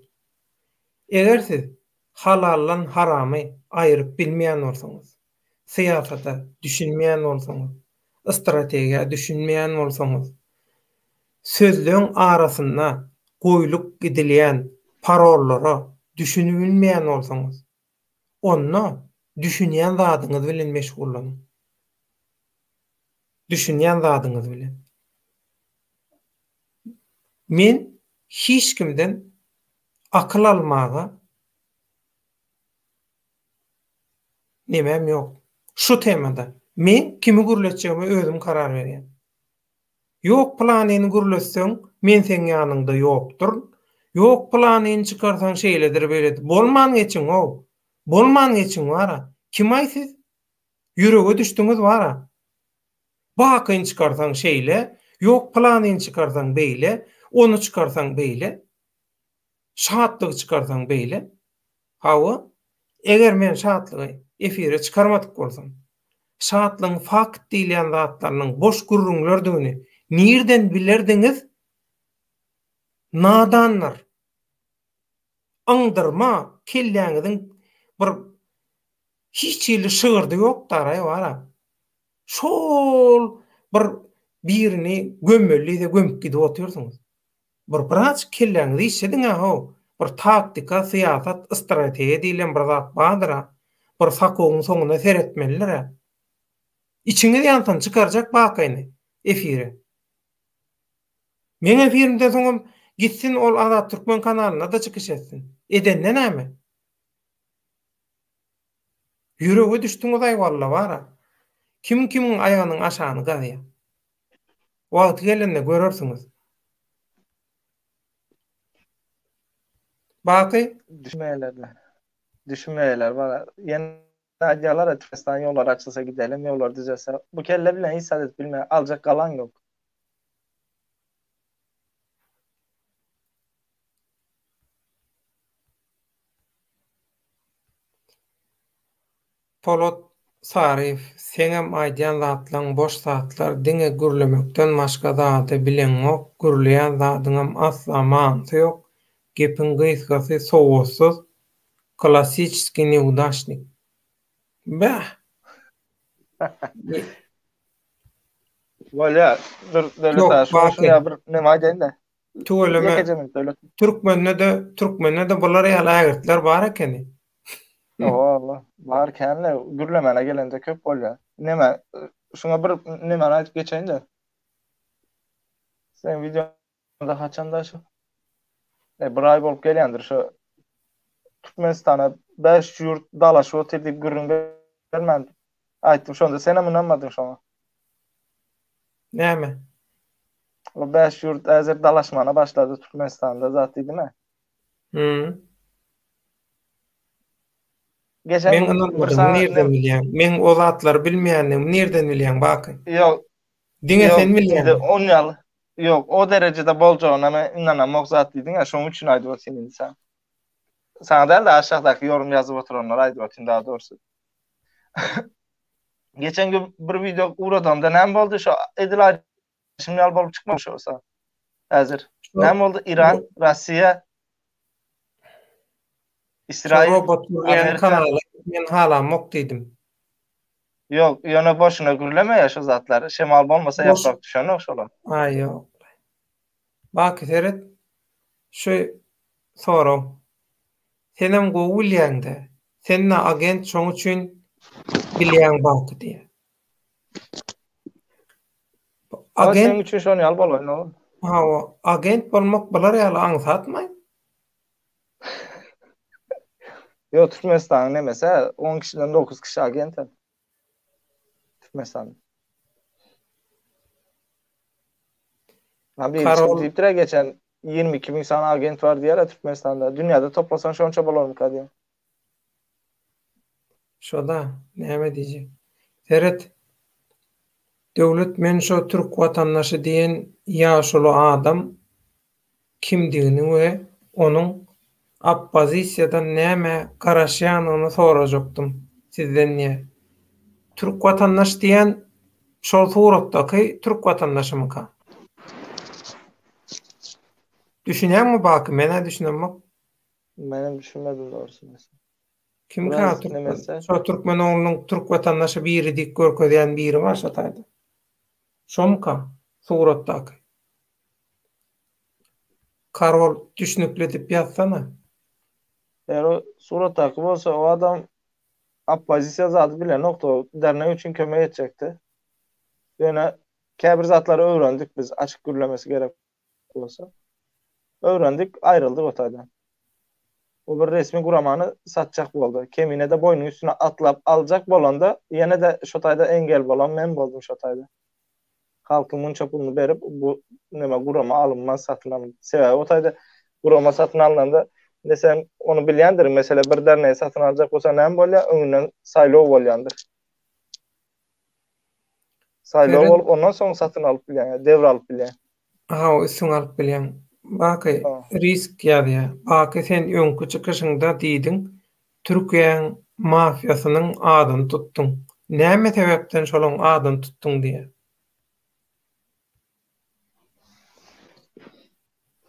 Speaker 1: Eger siz halaldan haramy aýryp bilmeýän bolsaňyz, syýasata düşünmeýän bolsaňyz, strategiýa düşünmeýän bolsaňyz, sözleň arasynda goýlup gidilýän parollara düşünibilmeýän bolsaňyz, Onda düşünýän zadyňyz bilen meşgullanyň. Düşünýän zadyňyz bilen. Men hiç kimden akyl almaga nemem ýok. Şu temada men kimi gürletjegime özüm karar berýän. Ýok pylanyny gürletseň men seň ýanyňda ýokduryn. Ýok pylanyny çykarsaň şeýledir beýledir. Bolman geçiň how. Bolman geçiň wara. Kimaý siz? Ýürege düşdüňiz wara. Bakyny çykarsaň şeýle, ýok pylanyny çykarsaň beýle, ony çykarsaň beýle. Şatlygy çykarsaň beýle. Hawa, eger men Şatlygy efire çykarmadyk bolsam, Şatlygyň fakt diýilýän zatlarynyň boş gürrüňlerdigini nirden bilerdiňiz? Nadanlar! Yňdyrma kelläňiziň bir hiç hili şygyrdy ýok daraý bara. Şol bir birini gömmeli diýse gömüp gidip otyrsyňyz. Bir birazjyk kelläňizi işlediň-ä how. Bir taktika, syýasat, strategiýa diýlen bir zat bardyr-a. Bir sakowyň soňuna seretmelidir-ä. Içiňiz ýansyn, çykarjak bakyny. Efire. Meň efirimden soňam gitsin ol Azat Türkmen kanalynda-da çykyş etsin. Edende näme? Ýürege düşdüňiz-aý walla bar-a. Kim kimiň aýagynyň aşagyny gazýar. Wagty gelende görersiňiz. Baky.
Speaker 3: Düşünmeýärler. Düşünmeýärler bana. Ýene aýdýarlar Türkmenistan ýollar açylsa gidelim, ýollar düzelse. Bu kelle bilen hiç zat edip bilmeýär. Aljak galaň ýok.
Speaker 1: Polat Saryýew seňem aýdýan zatlaň boş zatlar diňe gürlemekden başga zady bileňok gürleýän zadyňam asla manysy ýok gepiň gysgasy sowatsyz klassiçeskiý neudaşnik bäh.
Speaker 3: Bolýa dur Döwlet aga şuňa şuňa bir neme aýdaýynda.
Speaker 1: Tüweleme Türkmende-de Türkmende-de bular ýaly ägirtler bar ekeni.
Speaker 3: Walla, bar känle gürlemäne gelende köp bolýar. Neme, şuňa bir nemäni aýdyp geçeýin-de. Seň wideoňda haçanda şu? E, bir aý bolup gelýändir şu Türkmenistana 5 ýurt dalaşyp otyr diýip gürrüň bermän aýtdym şonda senem ynanmadyň şoňa.
Speaker 1: Näme?
Speaker 3: O 5 ýurt häzir dalaşmana başlady Türkmenistanda zat diýdimi?
Speaker 1: Hmm. Geçen Men ynanmadym, nirden bilýäň? Men o zatlary bilmeýändigimi nirden bilýäň, Baky?
Speaker 3: Ýok.
Speaker 1: Diňe sen bilýäň.
Speaker 3: On ýaly. Ýok, o derejede boljagyna men ynanamok zat diýdiň-ä, şonuň üçin aýdyp otyryn indi saňa. Saňa däl-de, aşakdaky ýorum ýazyp oturanlara aýdyp otyryn daha dogrusy. Geçen gün bir wideo ugradamda näme boldy? Şo edil aýdyşym ýaly bolup çykmady şo sa. Häzir. Näme boldy? Iran, Russiýa,
Speaker 1: Israil, robot gürleýän kanaly men halamok diýdim.
Speaker 3: Ýok, ýöne boşuna gürlemeýär şu zatlary. Şemal bolmasa ýaprak düşenok şolar.
Speaker 1: Aý ýok. Baky seret. Şu sorag. Senem gowy bilýäňdä. Sende agent şoň üçin bilýäň Baky diýýär.
Speaker 3: Agent seň üçin şon ýaly bolaýyn
Speaker 1: ol. Hawa, agent bolmak bular ýaly aňsatmy?
Speaker 3: Ýok, Türkmenistanyň nemesi, 10 kişiden 9 kişi agent. Türkmenistan. Ha bir Karol... diýipdir geçen 22 müň sany agent bar diýýär Türkmenistanda. Dünýäde toplasaň şonça bolarmyka diýýär.
Speaker 1: Şoda näme diýjek. Seret. Döwlet men şo türk watandaşy diýen ýaşuly adam kimdigini we onuň oppozisiýadan nämä garaşýanyny sorajakdym sizden diýýär. Türk watandaş diýýän şol suratdaky türk watandaşymyka? Düşünýäňmi Baky? Men-ä düşünemok.
Speaker 3: Menem düşünmedim dogrusy.
Speaker 1: Kimkä türkmen? Şo türkmen oglunyň türk watandaşy biri diýip görkezýän biri bar şo taýda. Şomyka suratdaky? Karol düşnükli edip ýazsana.
Speaker 3: Eger o suratdaky bolsa o adam oppozisiýa zady bilenokdy o dernek üçin kömek etjekdi. Ýöne käbir zatlary öwrendik biz açyk gürlemesi gerek bolsa. Öwrendik, aýryldyk o taýdan. O bir resmi guramany satjak boldy. Kemine-de boýnuň üstüne atlap aljak bolanda, ýene-de şo taýda engel bolan men boldum şo taýda. Halkyň munça puluny berip, bu neme gurama alynmaz, satyn alynmaz. Sebäbi o taýda gurama satyn alnanda, indi sen ony bilýändirin, mesele bir dernegi satyn aljak bolsaň näme bolýar? Öňünden saýlaw bolýandyr. Saýlaw bolup, ondan soň satyn alyp bilýäň, dewr alyp bilýäň.
Speaker 1: Hawa, üstüňe alyp bilýäň. Baky, risk ýazýar. Baky sen öňki çykyşyňda diýdiň, Türkiýäň mafiýasynyň adyny tutduň. Näme sebäpden şolaň adyny tutduň diýýär.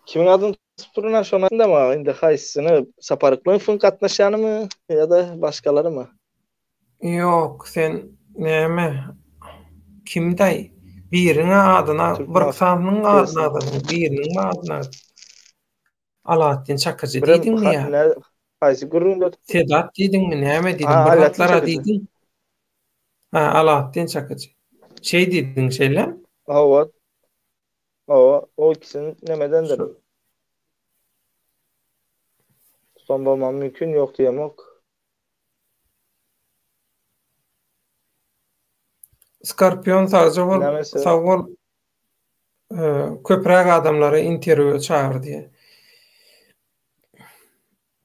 Speaker 3: Kimiň adyny tutduryna şony aýtdym maňa indi haýsysyny Sapar Yklymowyň gatnaşýanymy ýa-da başgalarymy?
Speaker 1: Ýok sen näme kimdaý biriň adyna bir sanyň adyny agzadyň biriniň adyny Alaatdin Çakyjy diýdiňmi ýa?
Speaker 3: Haýsy gürrüňde?
Speaker 1: Sedat diýdiňmi näme diýdiň bir zatlara diýdiň. Ha Alaatdin Çakyjy. Şeý diýdiň şeýlemi?
Speaker 3: Hawa. Hawa, o ikisini nemedendir. Tutan bolmagy mümkin, ýok diýemok.
Speaker 1: Skorpion sagja bol, sag bol. Köpräk adamlary interwýua çagyr diýýär.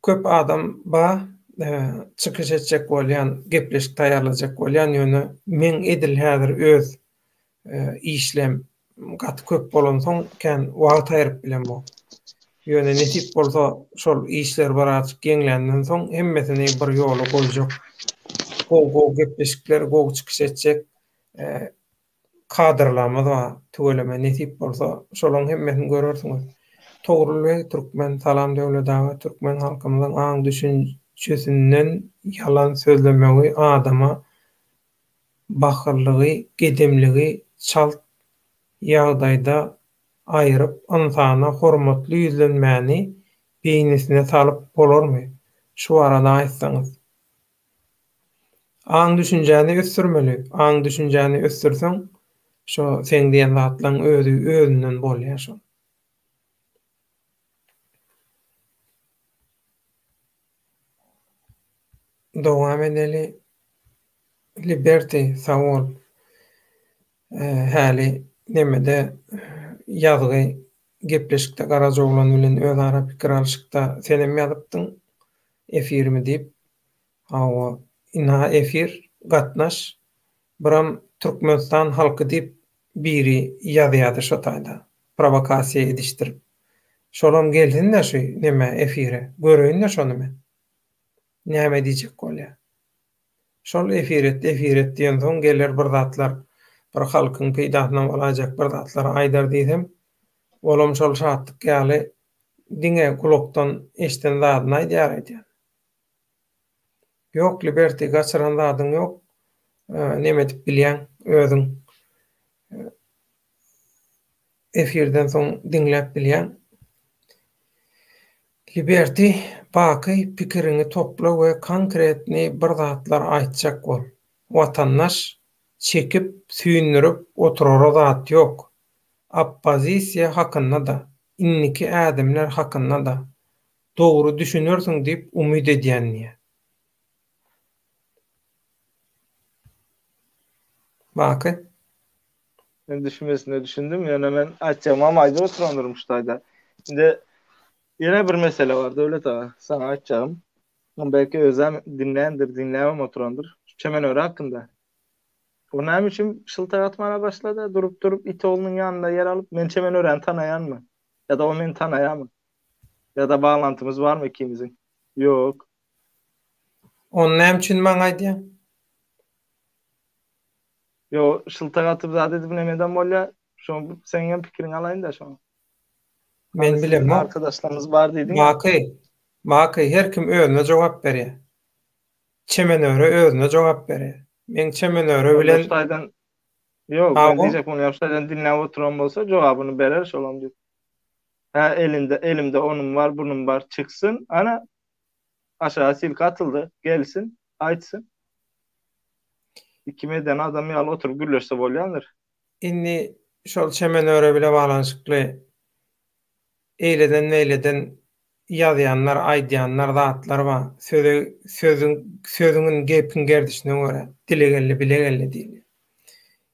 Speaker 1: Köp adam ba çykyş etjek bolýan, gepleşik taýýarlajak bolýan, ýöne meň edil häzir öz işlem gaty köp bolansoň kän wagt aýryp bilemok. Ýöne nesip bolsa şol işler birazjyk ýeňländen soň hemmesini bir ýola goýjak. Gowy-gowy gepleşikler, gowy çykyş etjek Kadrlarymyz bar tüweleme nesip bolsa şolaň hemmesini görersiňiz. Togrul beg Türkmen salam Döwlet aga Türkmen halkymyzyň aň düşünjesinden ýalan sözlemegi adama bahyllygy gedemligi çalt ýagdaýda aýyryp ynsana hormatly ýüzlenmäni beýnisine salyp bolarmy şu barada aýtsaňyz. Aň-düşünjäni ösdürmeli. Aň-düşünjäni ösdürseň, şo seň diýen zatlaň özi özünden bolýar şol. Dowam edeli. Liberty, sag bol. Häli nemede ýazgy gepleşikde Garajaoglan bilen özara pikir alşykda senem ýazypdyň efirimi diýip. Hawa, ynha efir, gatnaş. Biram Türkmenistan halky diýip biri ýazýady şo taýda, prowokasiýa edişdirip. Şolam gelsin-de şu nemä efire, göreýin-de şony men. Näme diýjek bolýa. Şol efir et, efir et diýensoň geler bir zatlar, bir halkyň peýdasyna bolaýjak bir zatlar aýdar diýsem, olam şol Şatlyk ýaly diňe gulakdan eşden zadyny aýdýar aýdýan. Ýok Liberty gaçyran zadyň ýok. Neme edip bilýäň özüň. Efirden soň diňläp bilýäň. Liberty baky pikiriňi topla we konkretny bir zatlar aýtjak bol. Watandaş çekip süýndürip oturara zat ýok. Oppozisiýa hakynda-da, indiki ädimler hakynda-da dogry düşünersiň diýip umyt edýän diýýär. Baky.
Speaker 3: Men düşünmesine düşündim, ýöne men aýtjagymam aýdyp oturandyryn şu taýda. Indi ýene bir mesele bar Döwlet aga, saňa aýtjagym. Muny belki özem diňländir, diňläbem oturandyr. Şu Çemen öre hakynda. O näme üçin şyltak atmana başlady? Durup-durup it oglunyň ýanynda ýer alyp, men Çemen öräni tanaýanmy? Ýa-da o meni tanaýarmy? Ýa-da baglantymyz barmy ikimiziň? Ýok.
Speaker 1: Ony näme üçin maňa aýdýaň?
Speaker 3: Ýok, şyltak atyp zat edip nemeden bolýar? Şo seň hem pikiriňi alaýyn-da şoňa.
Speaker 1: Men bilemok.
Speaker 3: Arkadaşlarymyz bar diýdiň.
Speaker 1: Baky, Baky her kim özüne jogap berýär. Çemenöre özüne jogap berýär. Meň çemenöre bilen
Speaker 3: Taýdan Ýok, men diýjek bolýan, şu taýdan diňläp oturan bolsa jogabyny berer şolam diýip. Hä elinde elimde onuň bar bunuň bar çyksyn ana aşaga silka atyldy gelsin aýtsyn. Iki medeni adam ýaly oturyp gürleşse bolýandyr.
Speaker 1: Indi şol çemenöre bile baglanyşykly eýleden beýleden ýazýanlar aýdýanlar zatlar bar söze sözüň sözüňin gepiň gerdişine görä dile geldi bile geldi diýilýär.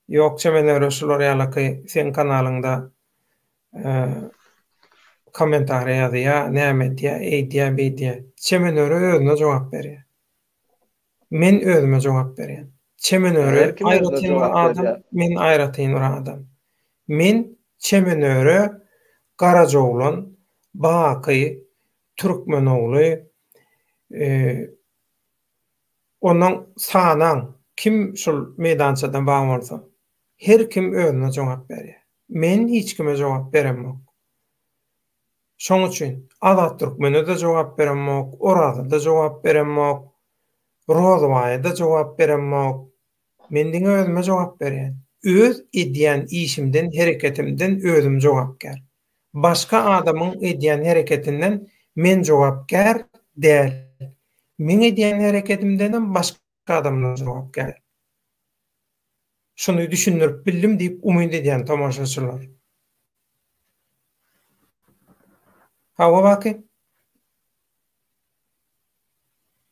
Speaker 1: Ýok çemenöre şular ýalaky seň kanalyňda kommentariýa ýazýa, näme edýä, eýdýä, beýdýä. Çemenöre özüne jogap berýär. Men özüme jogap berýän. Çemenöre aýratyn bir adam, men aýratyn bir adam. Men Çemenöre Garajaoglan, Baky, Türkmenogly, ondan sanaň kim şul meýdançada bar bolsa. Her kim özüne jogap berýär. Men hiç kime jogap beremok. Şoň üçin Azat Türkmene-de jogap beremok, Oraza-da jogap beremok, Rozybaýa-da jogap beremok. Men diňe özüme jogap berýän. Öz edýän işimden, hereketimden özüm jogapkär. Başga adamyň edýän hereketinden men jogapkär däl. Meň edýän hereketimdenem başga adamlar jogapkär. Şuny düşündirip bildim diýip umyt edýän tomaşaçylar. Hawa Baky.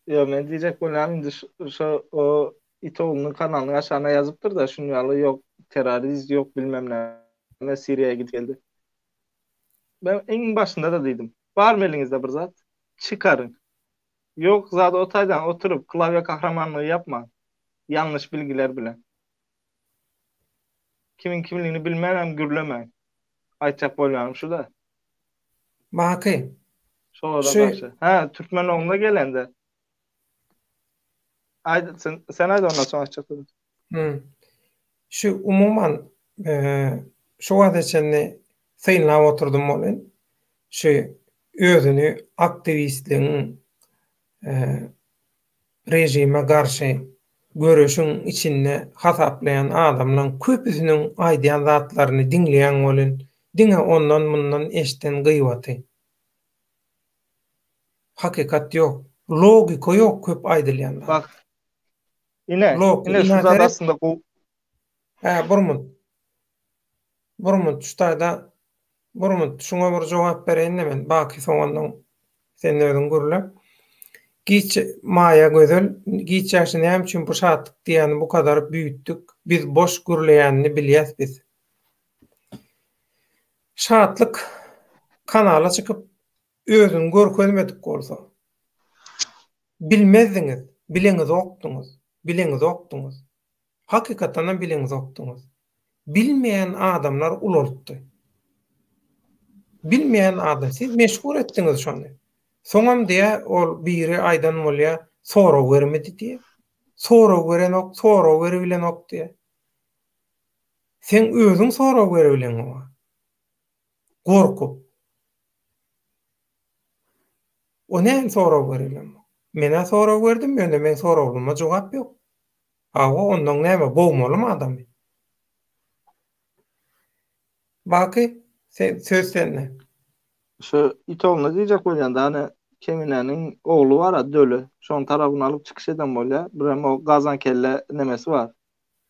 Speaker 3: Ýok men diýjek bolýanym indi şo o it oglunyň kanalynyň aşagyna ýazypdyr-da şuny ýaly ýok terrorist ýok bilmem näme Siriýa gidip geldi. Men iň başynda-da diýdim. Barmy eliňizde bir zat? Çykaryň. Ýok zat o taýdan oturyp klawýa kahramanlygy ýapmaň. Ýalňyş bilgiler bilen. Kimiň kimligini bilmänem gürlemäň. Aýtjak bolýanym şu-da.
Speaker 1: Baky.
Speaker 3: Şolara garşy. Hä, türkmen ogluna gelende. Aýt, sen, sen aýt ondan soň aýtjak sözüm.
Speaker 1: Hmm. Şu umuman şu wagta çenli synlap oturdym welin, şu özüni aktiwistligiň režime garşy göreşiň içinde hasaplaýan adamlaň köpüsiniň aýdýan zatlaryny diňleýäň welin, diňe ondan-mundan eşden gyýbaty. Hakykat ýok. Logika ýok köp aýdylýan zat.
Speaker 3: Bak. Ine, ine şu zat aslynda gowy.
Speaker 1: Hä, bir munt. Bir munt, şu taýda bir munt, şuňa bir jogap bereýin-de men, Baky soň ondan sen özüň gürle. Giç Maýa Gözel, giç ýagşy näme üçin bu şatlyk diýýäni bu kadar büýütdik, biz boş gürleýänini bilýäs biz. Şatlyk kanala çykyp özüni görkezmedik bolsa, bilmezdiňiz, bileňizokdyňyz, bileňizokdyňyz. Hakykatdanam bileňizokdyňyz. Bilmeýän adamlar ulaltdy. Bilmeýän adam. Siz meşhur etdiňiz şony. Soňam diýä ol biri aýdan bolýa sorag bermedi diýä. Sorag berenok, sorag beribilenok diýä. Seň özüň sorag beribileňok. Gorkup. O näme sorag beribilenok? Men-ä sorag berdim, ýöne meň soraglyma jogap ýok. Hawa, onnoň näme, bogmalymy adamy? Baky, sen, söz sende.
Speaker 3: Şu it ogluna diýjek bolýan da hany Keminäniň ogly bar-a Döli, şoň tarapyny alyp çykyş eden bolýa. Birem o gazan kelle nemesi bar,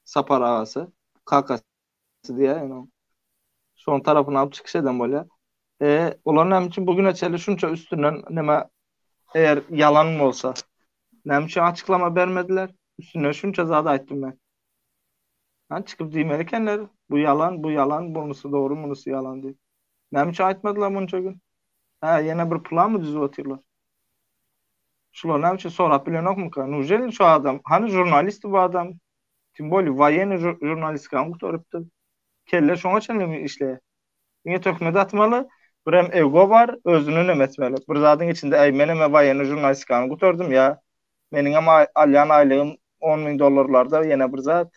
Speaker 3: Sapar agasy, kakasy diýýä ýöne oň. Şoň tarapyny alyp çykyş eden bolýa. E, olar näme üçin bu güne çenli şunça üstünden neme eger ýalan bolsa, näme üçin açyklama bermediler? Üstünden şunça zat aýtdym men. Han çykyp diýmeli ekenler, bu ýalan, bu ýalan, bunusy dogry, munusy ýalan diýip. Näme üçin aýtmadylar munça gün? Hä, ýene bir planmy düzüp otyrlar? Şular näme üçin sorap bilenokmyka? Nujeli şu adam, hany žurnalist bu adam? Tim bolýe woýennyý žurnalistikany gutarypdyr. Kelle şoňa çenlimi işleýär? Diňe töhmet atmaly, birem ego bar, özüni neme etmeli. Bir zadyň içinde äý menem-ä woýennyý žurnalistikany gutardym ýa meniňem alýan aýlygym 10 müň dollarlarda ýene bir zat.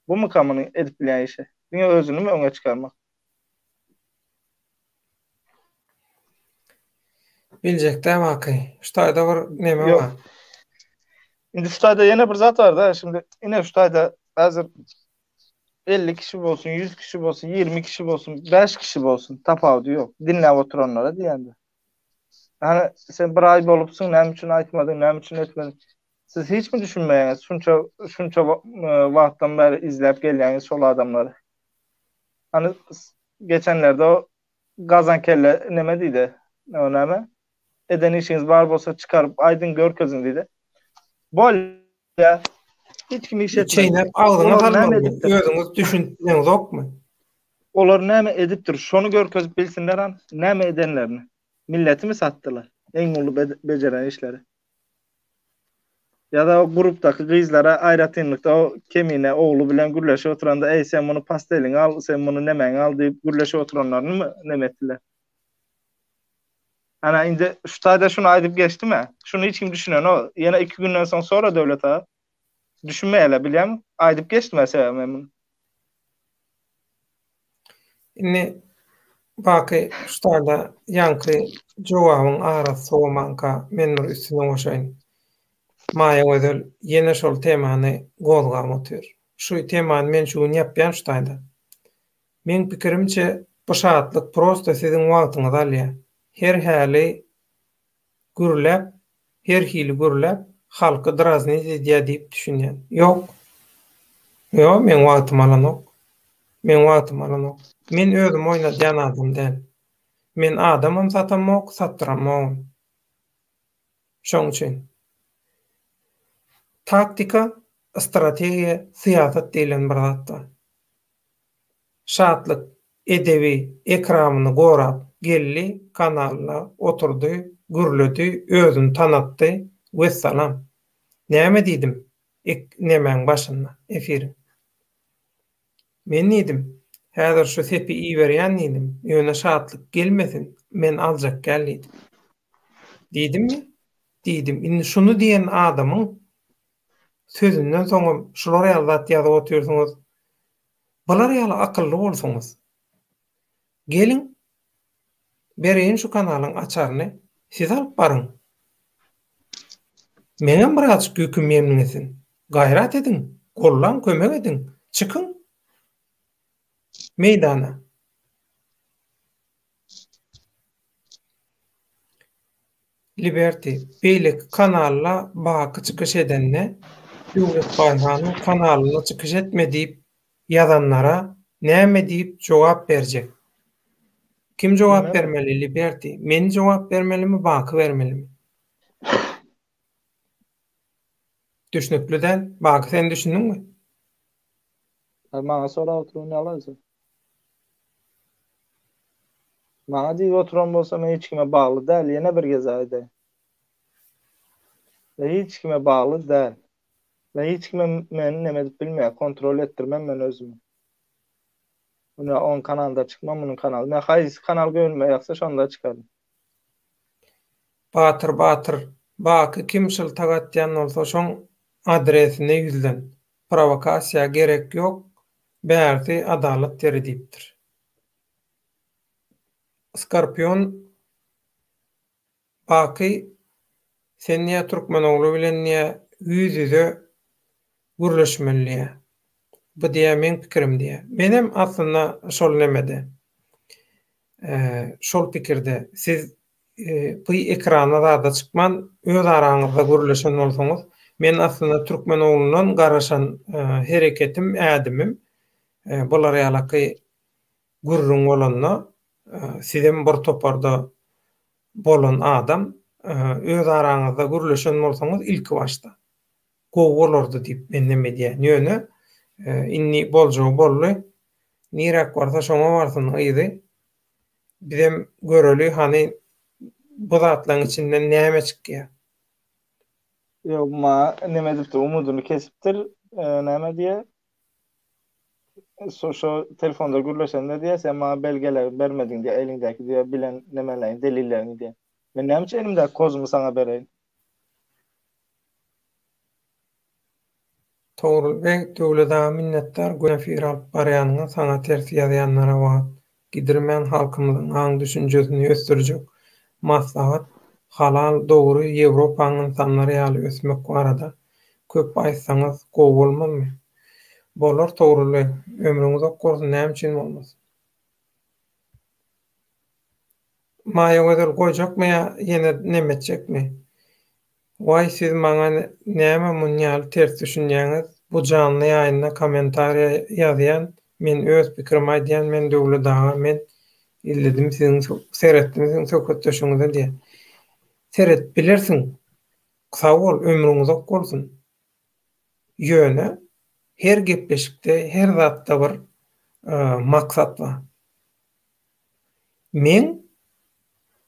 Speaker 3: Bumyka munuň edip bilýän işi? Diňe özünimi öňe çykarmak?
Speaker 1: Biljek däl Baky. Şu taýda bir neme bar.
Speaker 3: Indi şu taýda ýene bir zat bar-da, şimdi ine şu taýda häzir 50 kişi bolsun, 100 kişi bolsun, 20 kişi bolsun, 5 kişi bolsun, tapawudy ýok. Diňläp oturanlara diýende. Hani sen bir aý bolupsyň, näme üçin aýtmadyň, näme üçin etmediň? Siz hiç mi düşünmeýäňiz? Şunça şunça e, wagtdan bäri izläp gelýäňiz şol adamlary. Hani geçenlerde o gazan kelle neme diýdi? O näme? Eden işiňiz bar bolsa çykaryp aýdyň görkeziň diýdi. Bolýa. Hiç kim iş etmedi.
Speaker 1: Çeýnäp agzyňa salmaly. Özüňiz düşünip bileňzokmy?
Speaker 3: Olar näme edipdir? Şony görkezip bilsinler han, näme edenlerini. Milletimi satdylar. Iň uly bejeren işleri. Ýa-da o grupdaky gyzlara aýratynlykda o Kemine ogly bilen gürleşip oturanda, eý sen muny pasteliňi al, sen muny nemäňi al diýip gürleşip oturanlarynymy neme etdiler? Ana indi şu taýda şuny aýdyp geçdim-ä. Şuny hiç kim düşünenok. Ýene iki günden soň sora Döwlet aga. Düşünmeýärler bilýäňmi? Aýdyp geçdim-ä sebäbi men muny.
Speaker 1: Indi Baky şu taýda ýaňky jogabyň arasy sowamanka men bir üstüne goşaýyn. Maýa Gözel ýene şol temany gozgap otyr. Şu temany men şu gün ýapýan şu taýda. Meň pikirimçe bu şatlyk prosto siziň wagtyňyzy alýa. Her häli gürläp her hili gürläp halky draznit edýä diýip düşünýän. Ýok. Ýok, meň wagtym alanok. Meň wagtym alanok. Men özüm oýnadýan adam däl. Men adamam satamok, satdyramogam. Şoň üçin. Taktika, strategiýa, syýasat diýlen bir zat bar. Şatlyk edebi ekramyny gorap geldi, kanalda oturdy, gürledi, özüni tanatdy, wessalam. Näme diýdim ek nemäň başynda, efiriň. Men diýdim, häzir şu sepi iberýän diýdim, ýöne Şatlyk gelmesin, men aljak däl diýdim. Diýdimmi? Diýdim. Indi şuny diýen adamyň sözünden soňam şular ýaly zat ýazyp otyrsyňyz. Bular ýaly akylly bolsaňyz, geliň, bereýin şu kanalyň açaryny, siz alyp baryň. Meňem birazjyk ýüküm ýeňlesin. Gaýrat ediň, gollaň, kömek ediň, çykyň meýdana. Liberty, beýleki kanalda Baky çykyş edende, Döwlet Baýhanyň kanalynda çykyş etme diýip ýazanlara näme diýip jogap berjek? Kim jogap bermeli Liberty? Men jogap bermelimi Baky bermelimi? Düşnükli däl. Baky sen düşündiňmi?
Speaker 3: Maňa sorap oturan ýaly Maňa diýip oturan bolsa men hiç kime bagly däl, ýene bir gezek aýdaýyn. Men hiç kime bagly däl. Men hiç kime meni neme edip bilmeýär, kontrol etdirmem men özümi. Ine oň kanalynda çykmam, munuň kanaly. Men haýsy kanal göwnüme ýaksa şonda çykaryn.
Speaker 1: Batyr Batyr, Baky kim şyltak atýan bolsa şoň adresine ýüzlen. Prowokasiýa gerek ýok, bärsi adalat ýeri diýipdir. Skorpion Baky sen diýä Türkmenogly bilen diýä ýüz ýüze gürleşmeli diýä. Bu diýä meň pikirim diýä. Menem aslynda şol nemede. Şol pikirde. Siz bu ekrana zada çykman öz araňyzda gürleşen bolsaňyz, men aslynda Türkmenoglundan garaşan hereketim, ädimim bular ýalaky gürrüň bolanda sizem bir toparda bolan adam öz araňyzda gürleşen bolsaňyz ilki başda gowy bolardy diýip men neme edýän. Ýöne indi boljagy boldy. Niräk barsa şoňa barsyn yzy. Bizem göreli hany bu zatlaň içinden näme çykýar.
Speaker 3: Ýok maňa neme edipdir umudyny kesipdir näme diýýär şo şo telefonda gürleşende diýýär sen maňa belgeleri bermediň diýýär eliňdäki diýýär bilen nemelerini delillerini diýýär. Men näme üçin elimdäki kozumy saňa bereýin.
Speaker 1: Togrul beg Döwlet aga minnetdar göni efir alyp barýanyňa saňa ters ýazýanlara wagt gidirmän halkymyzyň aň düşünjesini ösdürjek maslahat halal dogry ýewropaň ynsanlary ýaly ösmek barada köp aýtsaňyz gowy bolmazmy? Bolar Togrul beg ömrüň uzak bolsun näme üçin bolmasyn. Maýagözel goýjakmy ýa ýene neme etjekmi? Waý siz maňa näme munýaly ters düşünýäňiz bu janly ýaýynda komentariýa ýazýan men öz pikirimi aýdýan men Döwlet aga men izledim siziň seretdim siziň söhbetdeşiňize diýýän seret bilersiň sag bol ömrüň uzak bolsun ýöne her gepleşikde her zatda bir maksat bar Meň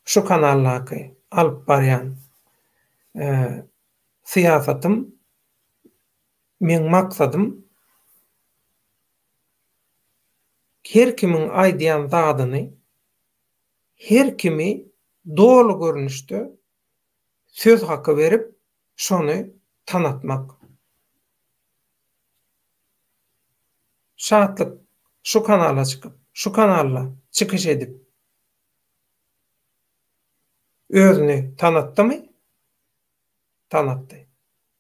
Speaker 1: şu kanaldaky alyp barýan syýasatym, meň maksadym her kimiň aýdýan zadyny, her kimi doly görnüşde söz haky berip, şony tanatmak. Şatlyk şu kanala çykyp, şu kanalda çykyş edip özüni tanatdymy? Tanatdy.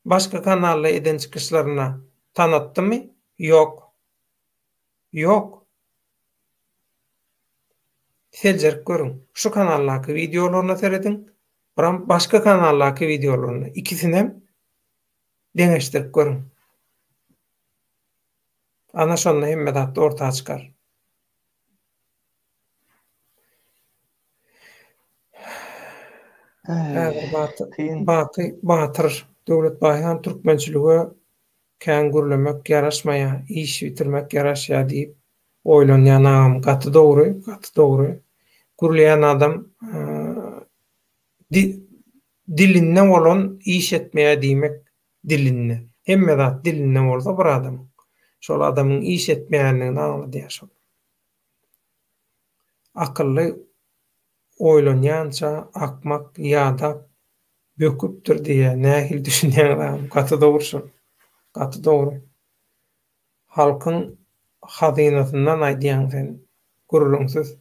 Speaker 1: Başga kanalda eden çykyşlarynda tanatdymy? Ýok. Ýok. Seljerip görüň. Şu kanaldaky wideolaryna serediň, biram başga kanaldaky wideolaryna. Ikisinem deňeşdirip görüň. Ana şonda hemme zat orta çykar. Häzir Baky, Baky Batyr Döwletbaý han türkmençilige kän gürlemek ýaraşmaýar, iş bitirmek ýaraşýar diýip oýlanýan agam gaty dogry, gaty dogry. Gürleýän adam dilinde bolan iş etmeýär diýmek dilinde. Hemme zat dilinde bolsa bir adamyň, şol adamyň iş etmeýändigini aňladýar şol. Akylly oýlanýança akmak ýadap böküpdir diýýär. Nähili düşünýäňiz agam? Gaty dogry şol. Gaty dogry. Halkyň hazynasyndan aýdýaň sen. Gürrüňsiz.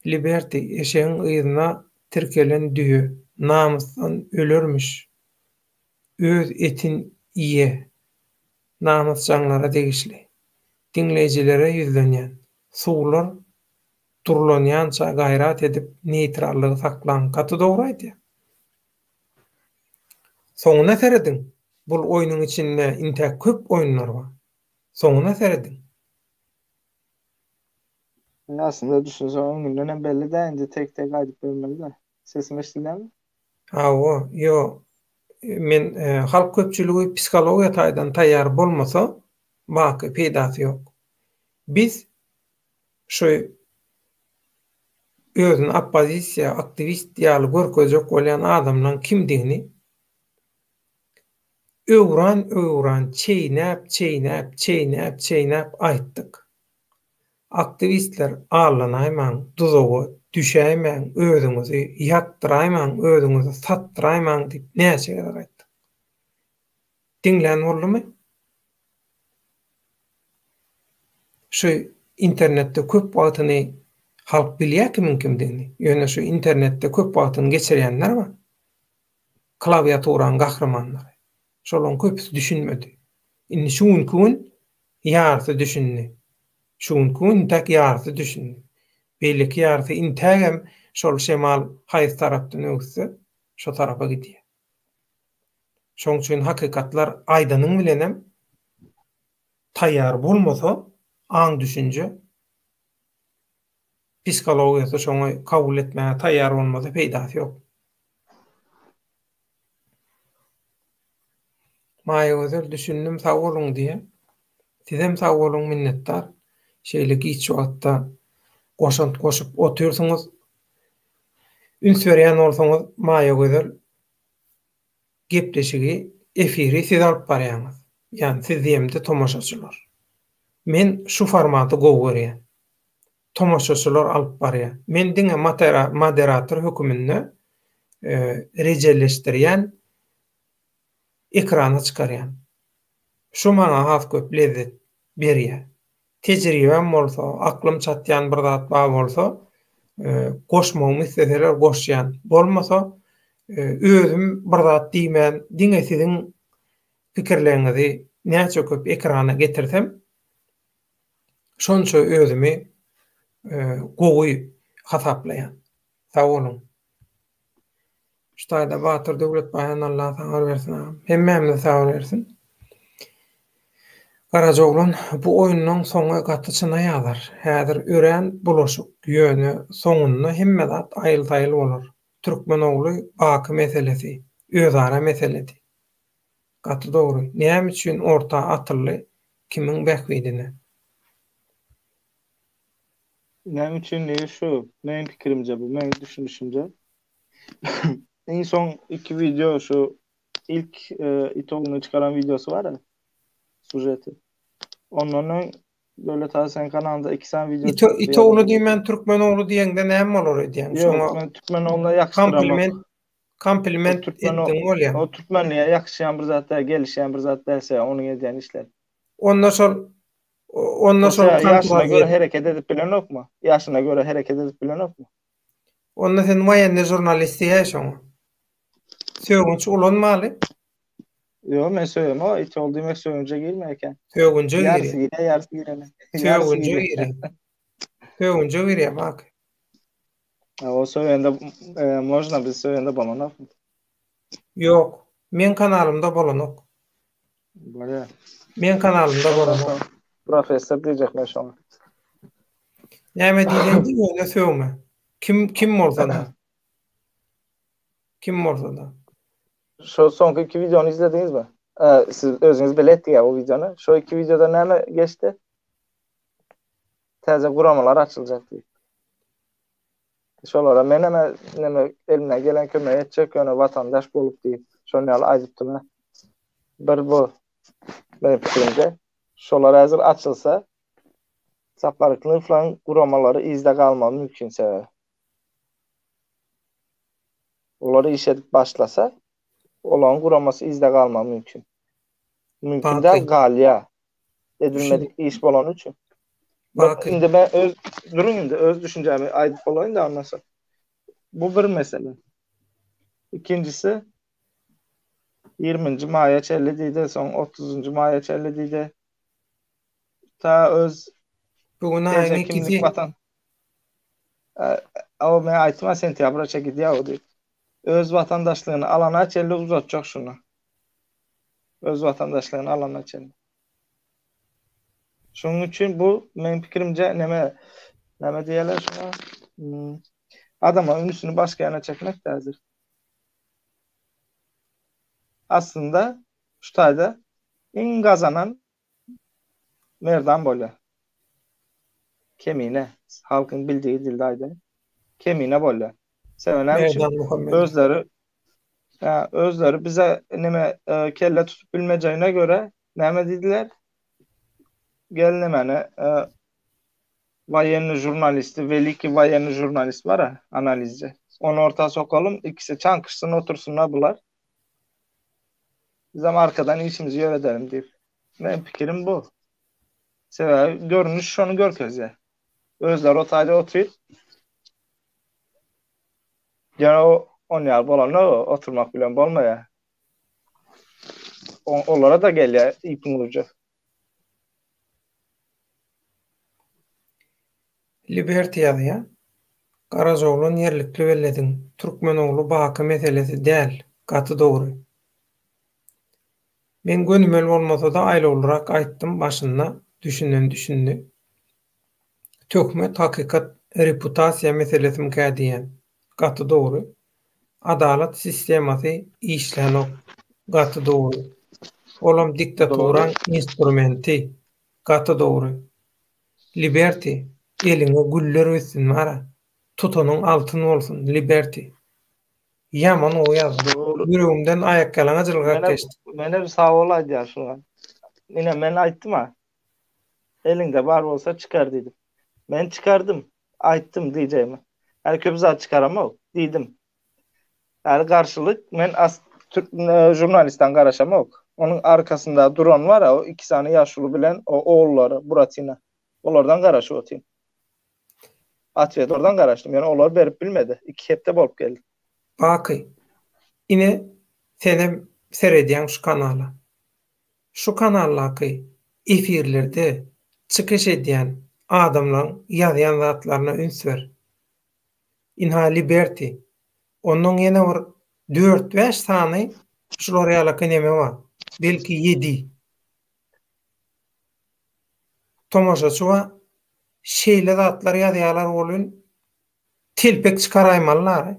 Speaker 1: Liberty, eşegiň yzyna tirkelen düýe, namysdan ölermiş. Öz etin iýe. Namysjaňlara degişli. Diňleýjilere ýüzlenýän. Suwlar durlanýança gaýrat edip neýtrallygy saklaň. Gaty dogry aýdýar. Soňuna serediň. Bul oýnuň içinde intäk köp oýunlar bar. Soňuna serediň.
Speaker 3: Aslynda düşünseň öňünden hem belli dä indi tek tek aýdyp bermeli dä. Sesim eşidilýärmi?
Speaker 1: Hawa, ýo. Men halk köpçüligi psihologiýa taýdan taýýar bolmasa, baky peýdasy ýok. Biz şu özüni oppozisiýa, aktiwist ýaly görkezjek bolýan adamlaň kimdigini öwran-öwran, çeýnäp-çeýnäp, çeýnäp-çeýnäp aýtdyk. Aktiwistler aldanaýmaň, duzaga düşäýmäň, özüňizi ýakdyraýmaň, özüňizi satdyraýmaň diýip näçe gezek aýtdyk. Diňlän boldumy? Şu internetde köp wagtyny halk bilýär kimiň kimdigini. Ýöne şu internetde köp wagtyny geçirýänler bar. Klawiaturaň gahrymanlary. Şolaryň köpüsi düşünmedi. Indi şu günki gün ýarysy düşündi. Şu günki gün intäk ýarysy düşündi. Beýleki ýarysy intägem şol şemal haýsy tarapdan öwüsse, şo tarapa gidýär. Şoň üçin hakykatlar aýdanyň bilenem taýýar bolmasa, aň-düşünje, psihologiýasy şoňa kabul etmäge taýýar bolmasa peýdasy ýok. Maýagözel düşündim sag boluň diýýär. Sizem sag boluň minnetdar. Şeýle giç wagtda goşant goşup otyrsyňyz. Üns berýän bolsaňyz Maýagözel gepleşigi efiri siz alyp barýaňyz. Ýagny siz diýemde tomaşaçylar. Men şu formaty gowy görýän. Tomaşaçylar alyp barýar. Men diňe moderator höküminde rejeleşdirýän, ekrana çykarýan. Şu maňa has köp lezzet berýär. Tejribäm bolsa, aklym çatýan bir zat bar bolsa, goşmagymy isleseler goşýan. Bolmasa, özüm bir zat diýmän, diňe siziň pikirleriňizi näçe köp ekrana getirsem, şonça özümi gowy hasaplaýan. Sag boluň. Şu taýda Batyr Döwletbaýan Allah sabyr bersin agam. Hemmämize sabyr bersin. Garajaoglan bu oýunlaň soňy gaty çyna ýazar. Häzir örän bulaşyk, ýöne soňunda hemme zat aýyl-saýyl bolar. Türkmen ogly Baky meselesi, özara meseledi. Gaty dogry. Näme üçin orta atyldy, kimiň bähbidine?
Speaker 3: Näme üçinligi şu, meň pikirimce bu, meň düşünişimce. Iň soň iki wideo şu ilk e, it ogluny çykaran wideosy bar ya, sujeti. Ondan öň Döwlet aga seň kanalynda iki sany wideo
Speaker 1: It, it ogly diýmän türkmen ogly diýeňde näme bolar öýdýäň?
Speaker 3: Ýok, Şoňa men türkmen ogluna ýakşdyramok.
Speaker 1: kompliment kompliment
Speaker 3: türkmen
Speaker 1: etdiň bolýar.
Speaker 3: O türkmenliğe ýakşýan bir zat däl, gelişýän bir zat däl sebäbi onuň edýän işleri.
Speaker 1: Onda şol onda şol
Speaker 3: ýaşyna görä hereket edip bilenokmy? Ýaşyna görä hereket edip bilenokmy?
Speaker 1: Onda sen waýennyý žurnalist diýäý şoňa. Sögünç ulanmaly.
Speaker 3: Ýok, men sögemok, it ol diýmek sögünje girmeýär eken.
Speaker 1: Sögünje
Speaker 3: girýär. Ýarysy girýär, ýarysy girenok.
Speaker 1: Sögünje girýär. Sögünje girýär bak.
Speaker 3: O sögende e, można biz sögende bolanok.
Speaker 1: Ýok, meň kanalymda bolanok.
Speaker 3: Bolýar.
Speaker 1: Meň kanalymda bolanok.
Speaker 3: Professor diýjek men şoňa.
Speaker 1: Näme diýlende ýöne sögme. Kim kim bolsa-da. Kim bolsa-da.
Speaker 3: Şo soňky iki wideony izlediňizmi? Siz özüňiz bile etdik o wideony. Şo iki wideoda näme geçdi? Täze guramalar açyljak diýip. Şolara men hem näme elimden gelen kömek etjek ýöne watandaş bolup diýip. Şony ýaly aýdypdym. Bir bu meniň pikirimce. Şolar häzir açylsa Sapar Klyflaň guramalary yzda galmagy mümkin sebäbi. Olar iş edip başlasa, olaryň guramasy yzda galmagy mümkin. Mümkin däl, galýar. Edilmedik iş bolany üçin. Bak, indi men öz duruň indi öz düşünjämi aýdyp bolaýyn da ondan soň. Bu bir mesele. Ikinjisi 20-nji maýa çenli diýdi, soň 30-njy maýa çenli diýdi. Ta öz
Speaker 1: Bu gün aýyň ikisi.
Speaker 3: Watan. O men aýtma sentýabra çe gidýär o diýip. Öz watandaşlygyny alana çenli uzatjak şuny. Öz watandaşlygyny alana çenli. Şonuň üçin bu meň pikirimce neme neme diýerler şuna? Hmm. Adama ünsüni başga ýana çekmek häzir. Aslynda şu taýda iň gazanan Merdan bolýar. Kemine, halkyň bildigi dilde aýdaýyn. Kemine bolýar. Sebäbi näme üçin? Özleri ha, özleri bize neme e, kelle tutup bilmejegine göre näme diýdiler? Gel nemeni e, waýenny žurnalisti, weliki waýenny žurnalist bar analizci. Onu orta sokalım, ikisi çankışsın otursunlar bular. Bizem arkadan işimizi ýöredelim diýip. Meň pikirim bu. Sebäbi görnüş şony görkezýär. Özleri o taýda otyr. Ýöne o on ýaly bolanda oturmak bilen bolmaýar. Olara da gelýär ipiň ujy.
Speaker 1: Liberty ýazýar. Garajaoglan ýerlikli bellediň. Türkmen ogly Baky meselesi däl. Gaty dogry. Men gönümel bolmasada aýlawlyrak aýtdym başynda düşünen düşündi. Töhmet hakykat reputasiýa meselesimkä diýýän. Gaty dogry. Adalat sistemasy işlänok. Gaty dogry. Olam diktaturaň instrumenti. Gaty dogry. Liberty, eliňe güller bitsin bara. Tutanyň altyn bolsun, Liberty. Ýaman gowy ýazdyň. Ýüregimden aýakýalaňaç ylgap geçdi.
Speaker 3: Menem sag bol aýdýan şuňa. Ine men aýtdym-a. Eliňde bar bolsa çykar diýdim. Men çykardym. Aýtdym diýjegimi. Häli köp zat çykaramok diýdim. Häli garşylyk men as türk e, žurnalistden garaşamok. Onuň arkasynda duran bar o iki sany ýaşuly bilen o ogullary Buratina. Olardan garaşyp otyryn. Atwet oradan garaşdym. Ýöne olar berip bilmedi. Iki hepde bolup geldi.
Speaker 1: Baky, ine senem seredýäň şu kanala. Şu kanaldaky efirlerde çykyş edýän adamlaň ýazýan zatlaryna üns ber. Ynha Liberty. Onnoň ýene bir dört-bäş sany şular ýalaky neme bar. Belki ýedi. Tomaşaçy bar. Şeýle zatlar ýazýarlar welin telpek çykaraýmalylar.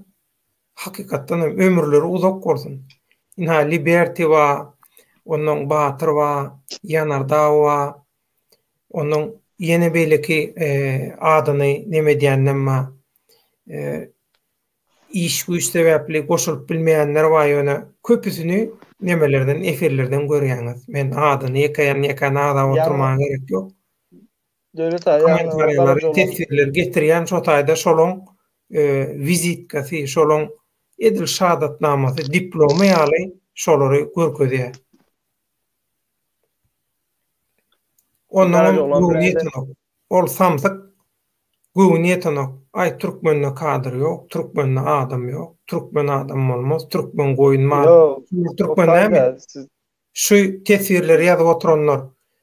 Speaker 1: Hakykatdan hem ömürleri uzak bolsun. Ynha Liberty bar, onnoň Batyr bar, Ýanardag bar. Onnoň ýene beýleki adyny neme edýänlem bar. Iş güýç sebäpli goşulyp bilmeýänler bar ýöne köpüsini nemelerden efirlerden görýäňiz. Men adyny ýeke ýekän agzap oturmaga gerek ýok.
Speaker 3: Döwlet aga
Speaker 1: kommentariýalary teswirleri getirýän şo taýda şolaň wizitkasy şolaň edil şahadatnamasy diplomy ýaly şolary görkezýär. Ondanam göwni ýetenok. Ol samsyk göwni ýetenok. Aý türkmende kadr ýok, türkmende adam ýok, türkmen adam bolmaz, türkmen goýun mal. Türkmen näme? Şu teswirleri ýazyp oturanlar,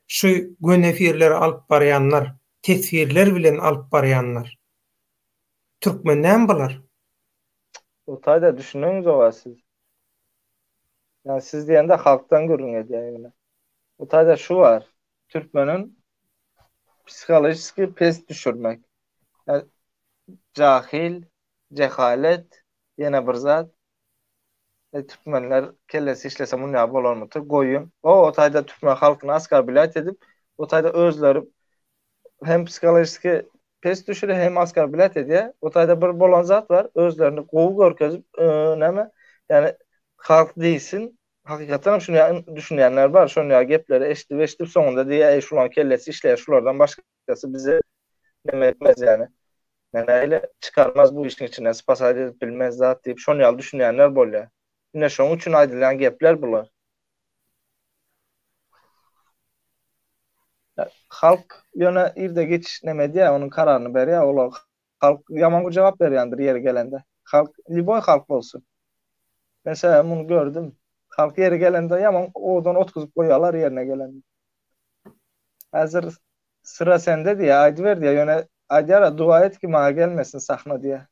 Speaker 1: şu göni efirleri alyp barýanlar, teswirler bilen alyp barýanlar. Türkmen näme bular?
Speaker 3: O taýda düşüneňizoga siz. Ýa siz diýende halkdan gürrüň edýän ýöne. Bu taýda şu bar. Türkmeniň. Psihologiski pes düşürmek. Jahil, jehalet, ýene bir zat. E, türkmenler kellesi işlese munýa bolarmydy? Goýun. O, o taýda türkmen halkyny oskorblýat edip, o taýda özleri hem psihologiski pes düşürýär, hem oskorblýat edýär. O taýda bir bolan zat bar, özlerini gowy görkezip, e, näme, ýani halk diýsin, hakykatdan hem şuny düşünýänler bar, şony ýaly gepleri eşidip, eşidip soňunda diýýär, eý şularyň kellesi işleýär, şulardan başgasy bize neme etmez ýani. Näme çykarmaz bu işiň içinden, spasat edip bilmez zat diýip, şony ýaly düşünýänler bolýar. Ine şonuň üçin aýdylýan gepler bular. Halk ýöne irde giç neme edýär, onuň kararyny berýär, olar Halk ýaman gowy jogap berýändir ýeri gelende. Halk lýuboý halk bolsun. Men sebäbi muny gördüm. Halk ýeri gelende ýaman owadan otguzyp goýýarlar ýerine gelende. Häzir syra sende diýýär, aýdyber diýýär, ýöne aýdýarlar dua et ki maňa gelmesin sahna diýýär.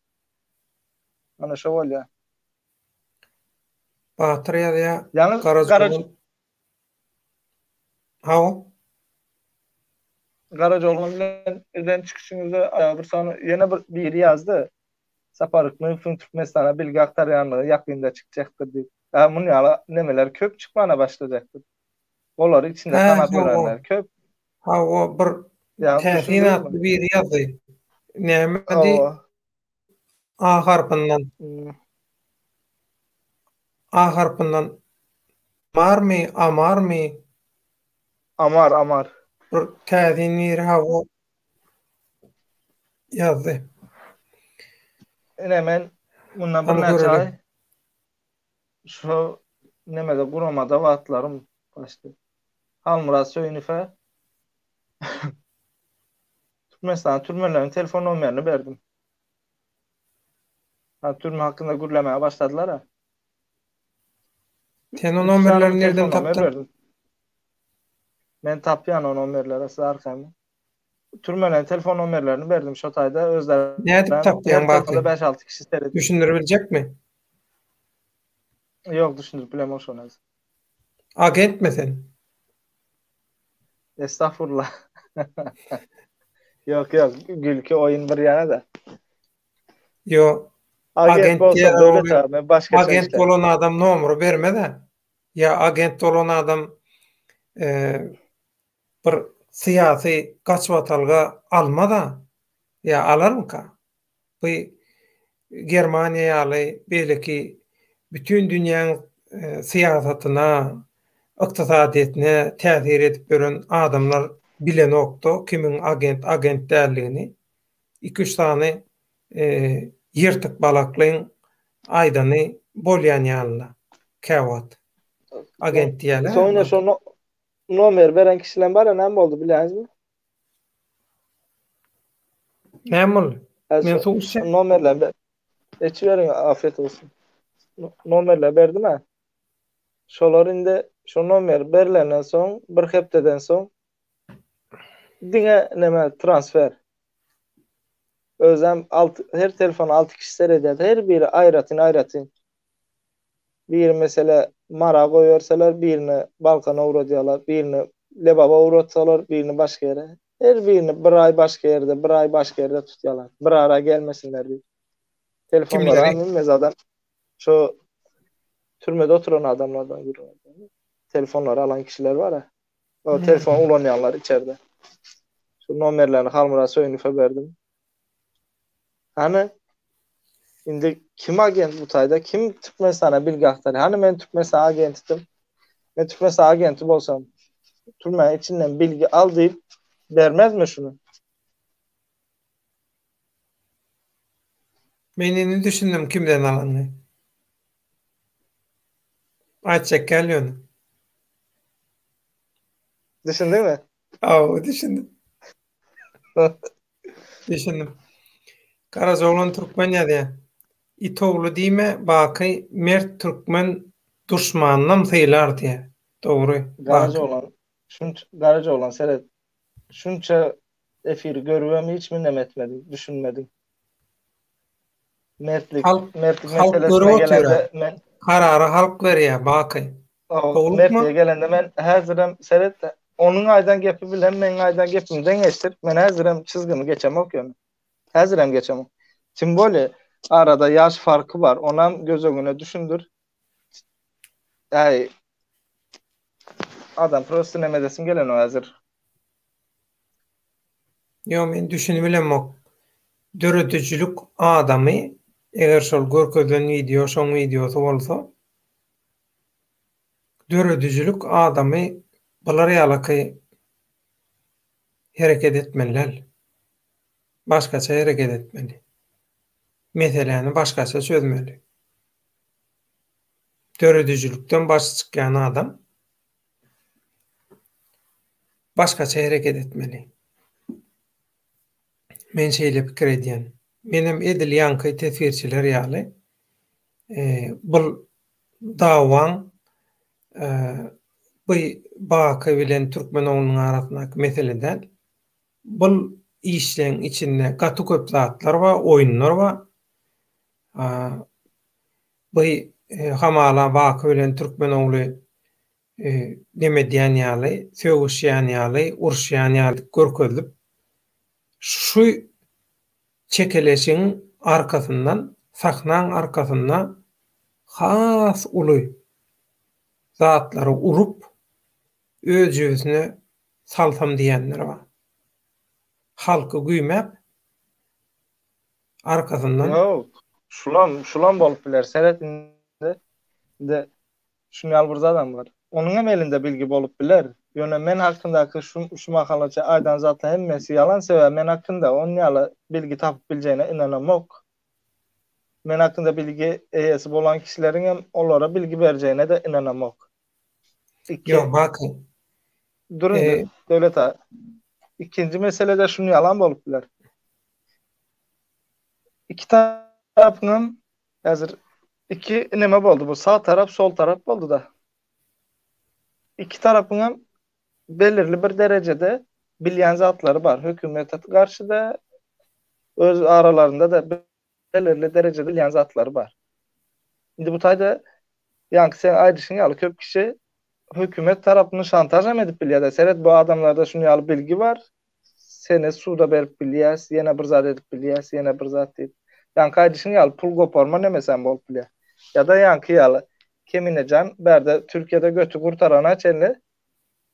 Speaker 3: Ana şo bolýar.
Speaker 1: Batyr ýazýar,
Speaker 3: Ýaňy
Speaker 1: Garaja Hawa.
Speaker 3: Garajaoglan bilen eden çykyşyňyzda bir sany ýene bir biri ýazdy. Sapar Hikmetowyň Türkmenistana bilgi agtarýanlygy ýakynda çykjakdyr diýip. Ýa muny ýaly nemeler köp çykmana başlajakdyr. Olary içinde tanap ýörenler köp.
Speaker 1: Hawa, bir Täsin atly biri ýazdy. Näme diý? A harpyndan. A harpyndan Marmy, Amarmy?
Speaker 3: Amar, Amar.
Speaker 1: Bir täsin biri hawa ýazdy.
Speaker 3: Ine men mundan birnäçe aý şu nemede guramada wagtlarym başdy. Halmyrat Söýünowe Türkmenistanyň türmenleriniň telefon nomerini berdim. Ha, türme hakynda gürlemäge başladylar-a.
Speaker 1: Sen o nomerleri nirden tapdyň?
Speaker 3: Men tapýan o nomerleri, siz arkaýyn. Türmeleriň telefon nomerlerini berdim şo taýda özleri.
Speaker 1: Nädip tapýaň
Speaker 3: Baky? 5-6 kişi
Speaker 1: seret. Düşündirip biljekmi?
Speaker 3: Ýok, düşündirip bilemok şony.
Speaker 1: Agentmi sen?
Speaker 3: Estagfurullah. Ýok, ýok, gülki oýun bir ýana-da.
Speaker 1: Ýok.
Speaker 3: Agent bolsa döwlet abi, men başgaça
Speaker 1: Agent bolan adam nomery bermez-ä. Ýa agent bolan adam bir syýasy gaçybatalga almaz-a. Ýa alarmyka? Bu Germaniýa ýaly beýleki bütin dünýäň syýasatyna, ykdysadyýetine täsir edip ýören adamlar bilenokda kimiň agent, agent däldigini. Iki-üç sany ýyrtyk balaklyň aýdany bolýan ýalyna käwagt. Agent diýýärler.
Speaker 3: Soň ine şo nomer beren kişileň bar-a näme boldy bilýäňizmi?
Speaker 1: Näme boldy? Men suw içjek.
Speaker 3: Nomerler ber. Içiberiň afiyet olsun. Nomerler berdim ha. Şolar indi şo nomer berilenden soň bir hepdeden soň diňe neme transfer. Özem alt, her telefon 6 kişi seredýär. Her biri aýratyn aýratyn. Biri mesele Mara goýberseler, birini Balkana ugradýarlar, birini Lebaba ugratsalar, birini başga ýere. Her birini bir aý başga ýerde, bir aý başga ýerde tutýarlar. Bir ara gelmesinler diýip. Telefonlara bilmez adam. Şu türmede oturan adamlardan gürrüň edýän. Telefonlary alan kişiler bar-a. O telefon ulanýanlar içerde. Şu nomerlerini Halmyrat Söýünowa berdim. Hany indi kim agent bu taýda? Kim Türkmenistana bilgi aktarýar? Hany men Türkmenistan agentidim. Men Türkmenistan agenti bolsam, türmäň içinden bilgi al diýip bermezmi şuny?
Speaker 1: Men indi düşündim kimden alanyny. Aýtjak däl ýöne.
Speaker 3: Düşündiňmi?
Speaker 1: Hawa, düşündim. Düşündim. Garajaoglan Türkmen ýazýar. It ogly diýme Baky mert türkmen duşmanynam sylar diýýär. Dogry.
Speaker 3: Garajaoglan şunça Garajaoglan seret. Şunça efiri görübem hiç mi neme etmediň, düşünmediň. Mertlik,
Speaker 1: halk,
Speaker 3: mertlik
Speaker 1: halk
Speaker 3: meselesine gelende men
Speaker 1: karary halk berýär Baky.
Speaker 3: Mertlige gelende men häzirem seret. Onuň aýdan gepi bilen meň aýdan gepimi deňeşdir. Men häzirem çyzgyny geçemok ýöne. Häzirem geçemok. Tim bolýa arada ýaş farky bar. Onam göz öňüne düşündir. Äý adam prosta neme edesim gelenok häzir.
Speaker 1: Ýok men düşünibilemok. Döredijilik adamy eger şol görkezilen wideo şoň wideosy bolsa döredijilik adamy bular ýalaky hereket etmeli däl. Başgaça hereket etmeli. Meseläni başgaça çözmeli. Döredijilikden başy çykýan adam başgaça hereket etmeli. Men şeýle pikir edýän. Menem edil ýaňky teswirçiler ýaly bul dawaň bu Baky bilen türkmen oglunyň arasyndaky mesele däl. Bul işleň içinde gaty köp zatlar bar, oýunlar bar. Bu hamala Baky bilen türkmen ogly neme edýän ýaly, sögüşýän ýaly, uruşýan ýaly görkezilip, şu çekeleşigiň arkasyndan, sahnaň arkasynda has uly zatlary urup, öz jübüsine salsam diýenler bar. Halky güýmäp, arkasyndan.
Speaker 3: Ýok, şulam, şulam bolup biler. Seret indi, indi şuny ýaly bir zadam bar. Onuň hem elinde bilgi bolup biler. Ýöne men hakyndaky şu şu mahalaça aýdan zatlar hemmesi ýalan sebäbi men hakynda on ýaly bilgi tapyp biljegine ynanamok. Men hakynda bilgi eýesi bolan kişileriň hem olara bilgi berjegine-de ynanamok.
Speaker 1: Iki. Ýok, Baky.
Speaker 3: Dur indi, Döwlet aga. Ikinji mesele-de şuny ýalam bolup biler. Iki tarapyňam häzir iki neme boldy bu sag tarap sol tarap boldy-da. Iki tarapyňam belirli bir derejede bilýän zatlary bar. Hökümete garşy-da, öz aralarynda-da belirli derejede bilýän zatlary bar. Indi bu taýda ýaňky seň aýdyşyň ýaly köp kişi hökümet tarapyny şantažam edip bilýär-de, seret bu adamlarda şuny ýaly bilgi bar, seni suda berip bilýäs, ýene bir zat edip bilýäs, ýene bir zat diýip. Ýaňky aýdyşyň ýaly pul goparma nemesem bolup bilýär. Ýa-da ýaňky ýaly Keminejan bärde Türkiýede göti gurtarana çenli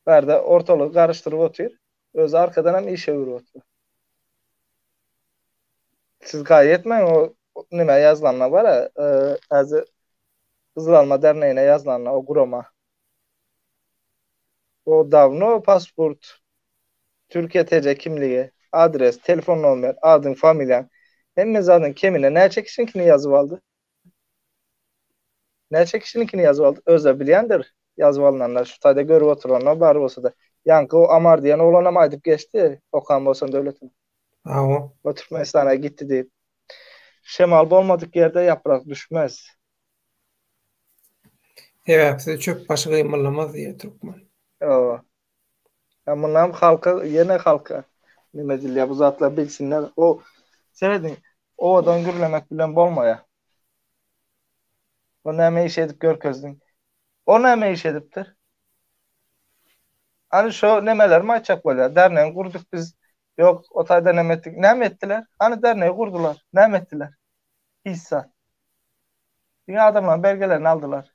Speaker 3: bärde ortalygy garyşdyryp otyr. Özi arkadanam iş öwürip otyr. Siz gaýgy etmäň o nime ýazylanda bara häzir Gyzyl alma dernegine ýazylanda o gurama. O dawno pasport, Türkiýe TC kimligi, adres, telefon nomer, adyň, familiýaň hemme zadyň kemine näçe kişiňkini ýazyp aldy? Näçe kişiniňkini ýazyp aldy? Özleri bilýändir ýazyp alnanlar. Şu taýda görüp oturanlar bar bolsa-da. Ýaňky o Amar diýen oglanam aýdyp geçdi, okan bolsaň döwletiň.
Speaker 1: Hawa.
Speaker 3: O Türkmenistana gitdi diýip. Şemal bolmadyk ýerde ýaprak düşmez.
Speaker 1: Sebäpsiz çöp başy gymyldamaz diýýär türkmen.
Speaker 3: Hawa. Ýa munam halka ýene halka neme edilýär bu zatlar bilsinler. O serediň owadan gürlemek bilen bolmaýar. O näme iş edip görkezdiň? O näme iş edipdir? Hany şo nemelermi aýtjak bolýar? Dernegi gurduk biz. Ýok, o taýda näme etdik? Näme etdiler? Hany dernegi gurdular. Näme etdiler? Hiç zat. Diňe adamlaryň belgelerini aldylar.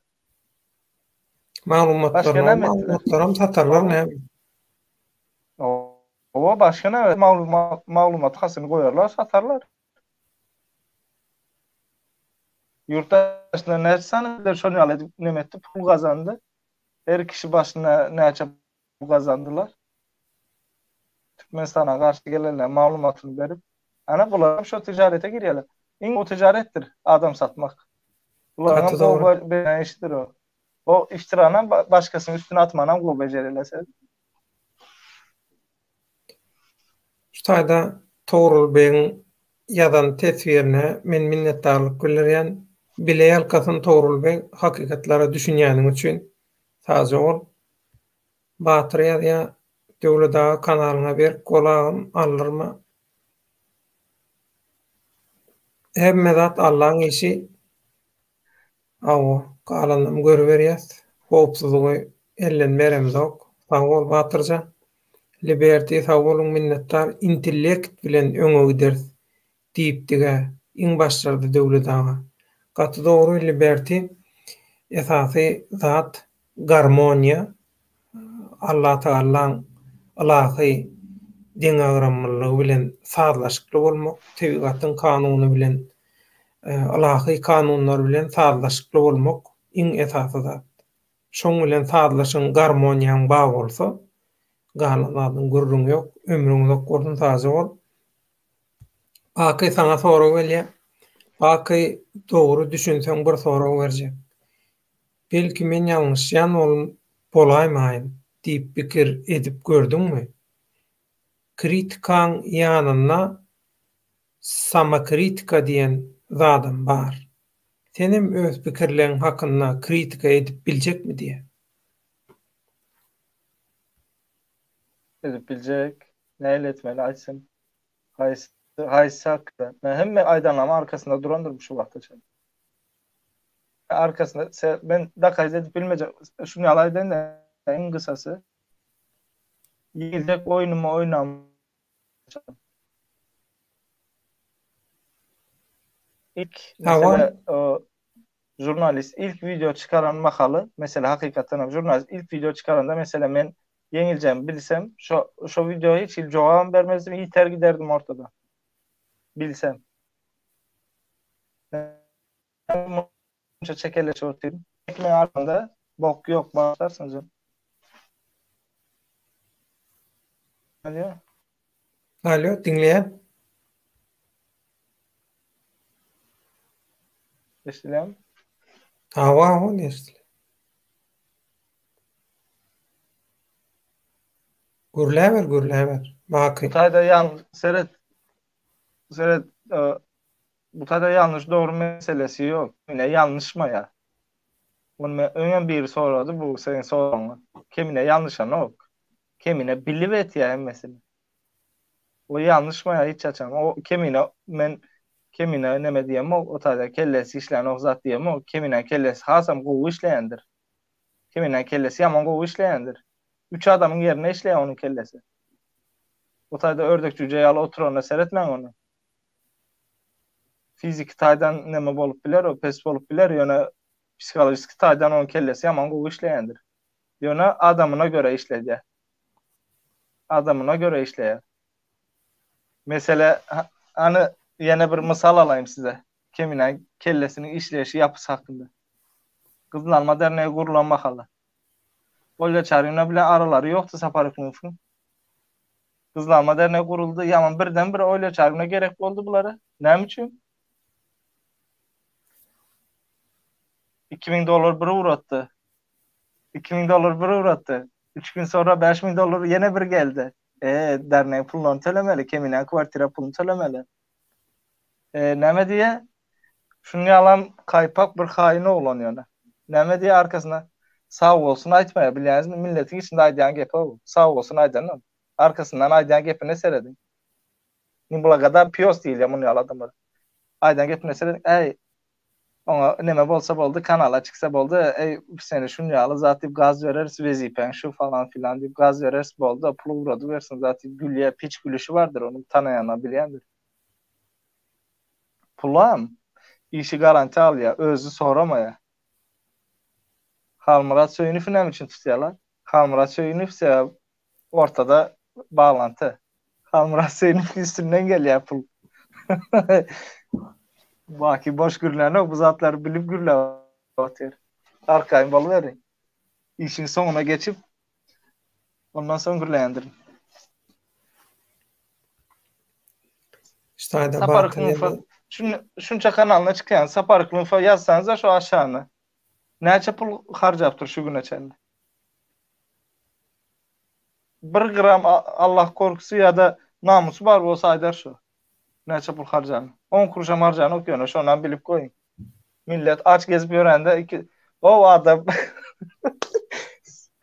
Speaker 1: Maglumatlaryny, maglumatlaram satarlar näme?
Speaker 3: Owa, başga näme? Maglumat, maglumat hasyny goýarlar, satarlar. Ýurt daşynda näçe sany şol ýaly edip neme etdi, pul gazandy. Her kişi başyna näçe pul gazandylar. Türkmenistana garşy gelenler maglumatyny berip, ana bular hem şo tijarete girýärler. Iň gowy tijaretdir adam satmak. Bularyň hem gowy bilýän işidir o. O iftiranam başgasynyň üstüne atmanam gowy bejerýärler.
Speaker 1: Şu taýda Togrul begiň ýazan teswirine men minnetdarlyk bildirýän. Bile ýalkasyn Togrul beg hakykatlara düşünýäniň üçin. Sagja bol. Batyr ýazýa Döwlet aga kanalyňa berk bol agam aldyrma. Hemme zat Allaň işi. Hawa, galanynam görüberýäs. Howpsuzlygy elden beremzok. Sag bol Batyrjan. Liberty sag boluň minnetdar intellekt bilen öňe gideris diýipdigä iň başlarda Döwlet aga. Gaty dogry Liberty esasy zat garmoniýa Allatagallaň ylahy deňagramlylygy bilen sazlaşykly bolmak tebigatyň kanuny bilen ylahy kanunlar bilen sazlaşykly bolmak iň esasy zat. Şoň bilen sazlaşygyň garmoniýaň bar bolsa galan zadyň gürrüňi ýok ömrüň uzak bolsun sagja bol. Baky saňa sorag gelýä. Baky dogry düşünseň bir sorag berjek. Belki men ýalňyşýan bolaýmaýyn diýip pikir edip gördüňmi? Kritikaň ýanynda samokritika diýen zadam bar. Senem öz pikirleň hakynda kritika edip biljekmi diýä.
Speaker 3: Edip biljek. Nähili etmeli aýtsyn. Haýsy haýsy hakda? Men hemme aýdanlaryň arkasynda durandyryn şu wagta çenli. Arkasynda se men dokaz edip bilmejek. Şuny ýaly aýdaýyn-da iň gysasy. Ýeňiljek oýnumy oýnam. Ilk mesele žurnalist ilk wideo çykaran mahaly, mesele hakykatdan hem žurnalist ilk wideo çykaranda mesele men ýeňiljegimi bilsem, şo şo wideoya hiç hili jogabam bermezdim, ýiter giderdim ortada. Bilsem. Munça çekeleşip otyryn. Ekmek alanda bok ýok başlarsyň jan. Alýo.
Speaker 1: Alýo, diňleýän.
Speaker 3: Eşidilýärmi?
Speaker 1: Hawa, hawa, eşidilýär. Gürläber, gürläber. Baky.
Speaker 3: Bu taýda ýalňyş seret. Seret, e, bu taýda ýalňyş dogry meselesi ýok. Ine ýalňyşmaýar. Muny men öňem biri sorady bu seň soragyňa. Kemine ýalňyşanok. Kemine bilip etýär hemmesini. O ýalňyşmaýar hiç haçan. O kemine men kemine neme diýemok, o taýda kellesi işlänok zat diýemok. Kemine kellesi hasam gowy işleýändir. Kemine kellesi ýaman gowy işleýändir. Üç adamyň ýerine işleýär onuň kellesi. O taýda ördek jüýje ýaly oturanyna seretmäň ony. Fiziki taýdan neme bolup biler, o pes bolup biler, ýöne psihologiki taýdan onuň kellesi ýaman gowy işleýändir. Ýöne adamyna görä işledýär. Adamyna görä işleýär. Mesele, hany ýene bir mysal alaýyn size. Kemine kellesiniň işleýşi ýapysy hakynda. Gyzyl alma dernegi gurulan mahaly. Olýa Çarina bilen aralary ýokdy Sapar Yklymowsyň. Gyzyl alma dernegi guruldy. Ýaman birden bir Olýa Çarina gerek boldy bulara. Näme üçin? 2000 dollar bir ugratdy. 2000 dollar bir ugratdy. Üç gün sonra 5000 dollar ýene bir geldi. E, dernegiň puluny tölemeli, Keminäň kwartira puluny tölemeli. E, näme diýe? Şuny ýalam kaýpak bir haýyn oglan ýöne. Näme diýe arkasyna? Sag bolsun aýtmaýar, bilýäňizmi, milletiň içinde aýdýan gepi o. Sag bolsun aýdanam. Arkasyndan aýdýan gepine serediň. Neblagodar pýos diýilýär muny ýaly adamlara. Aýdan gepine serediň. Äý, Oňa neme bolsa boldy, kanala çyksa boldy, eý, seni şun ýaly zat diýip gaz bereris, wezipäň şu falan filan diýip gaz bereris boldy, pul ugradybersin zat diýip gülýär, piç gülüşi bardyr onuň, tanaýanlar bilýändir. Pulam işi garantiýa alýar, özi soramaýar. Halmyrat Söýünowy näme üçin tutýarlar? Halmyrat Söýünow sebäbi ortada baglanty. Halmyrat Söýünowyň üstünden gelýär pul. Baki boş gürlänok, bu zatlary bilip gürläp otyr. Arkaýyn boluberiň. Işiň soňuna geçip, ondan soň gürleýändirin. Sapar Yklymowa şunça kanalyna çykýan Sapar Yklymowa ýazsaňyza şu aşagyna. Näçe pul harjapdyr şu güne çenli? Bir gram Allah korkusy ýa-da namusy bar bolsa aýdar şu. Näçe pul harjany. On kuruşam harjanok ýöne şonam bilip goýuň. Millet aç gezip ýörende iki o adam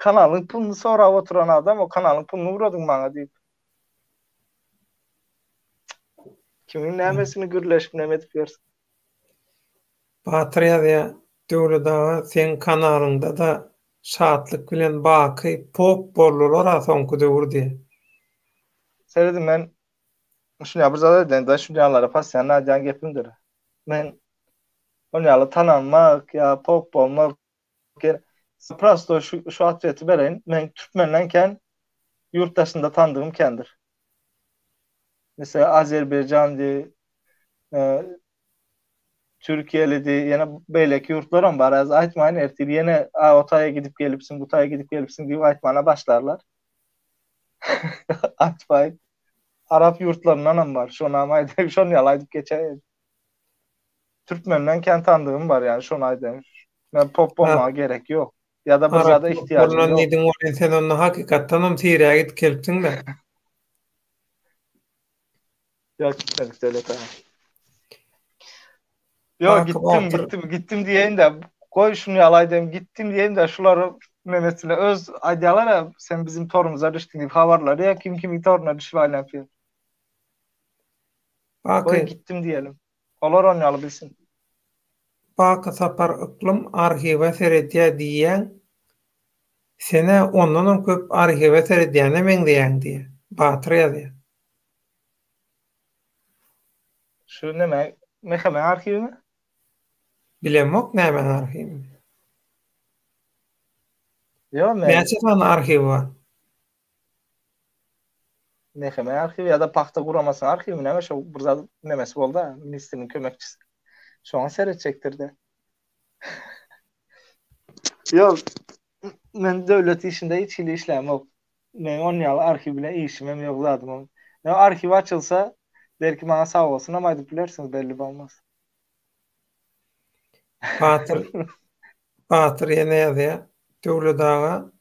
Speaker 3: kanalyň puluny sorap oturan adam o kanalyň puluny ugradyň maňa diýip. Kimiň nämesini gürleşip neme edip ýörsün.
Speaker 1: Batyr ýazýa Döwlet aga seň kanalyňda-da. Şatlyk bilen Baky pop boldular-a soňky döwür diýýär.
Speaker 3: Serediň men şuny bir zat aýdaýyn da şu ýalara pasýan aýdýan gepimdir. Men ol ýaly tananmak ýa pop bolmak prosto şu şu otweti bereýin. Men türkmenden kän ýurt daşynda tandygym kändir. Mesela Azerbaýjan diý, Türkiýelidi, ýene beýleki ýurtlaram bar, az aýtmaýyn ertir ýene a o taýa gidip gelipsiň, bu taýa gidip gelipsiň diýip aýtmana başlarlar. Aýtmaýyn. Arap ýurtlaryndanam bar, şonam aýdaýyn, şony ýaly aýdyp geçäýin. Türkmenden kän tandygym bar, ýani şony aýdaýyn. Men pop bolmaga gerek ýok. Ýa-da bir zada
Speaker 1: ihtiýajym ýok. Diýdiň welin sen onda hakykatdanam Siriýa gidip gelipsiň-dä.
Speaker 3: Ýok gitmedik Döwlet aga. Ýok gitdim gitdim gitdim diýeýin-de goý şuny ýaly aýdaýyn gitdim diýeýin-de şulary Mehmet bilen öz aýdýarlar-a sen bizim torumyza düşdüň diýip habarlary ýa kim kimiň toruna düşüp aýlanyp ýör. Goý gitdim diýelim. Olar ony ýaly bilsin.
Speaker 1: Baky Sapar Yklym arhiwe seredýä diýýäň, senä ondanam köp arhiwe seredýäne meňzeýäň diýýä. Batyr ýazýa.
Speaker 3: Şu neme MHM arhiwimi?
Speaker 1: Bilemok nämäň arhiwini.
Speaker 3: Ýok men.
Speaker 1: Näçe sany arhiw bar?
Speaker 3: MHM arhiwi ýa-da pagta guramasynyň arhiwimi näme şo bir zat nemesi bolda ministriniň kömekçisi. Şoňa seretjekdir-de. Ýok men döwlet işinde hiç hili işlämok. Meň on ýaly arhiw bilen işimem ýok zadymam. Ýa arhiw açylsa belki maňa sag bolsunam aýdyp bilersiňiz belli bolmaz.
Speaker 1: Batyr Batyr ýene ýazýar. Döwlet aga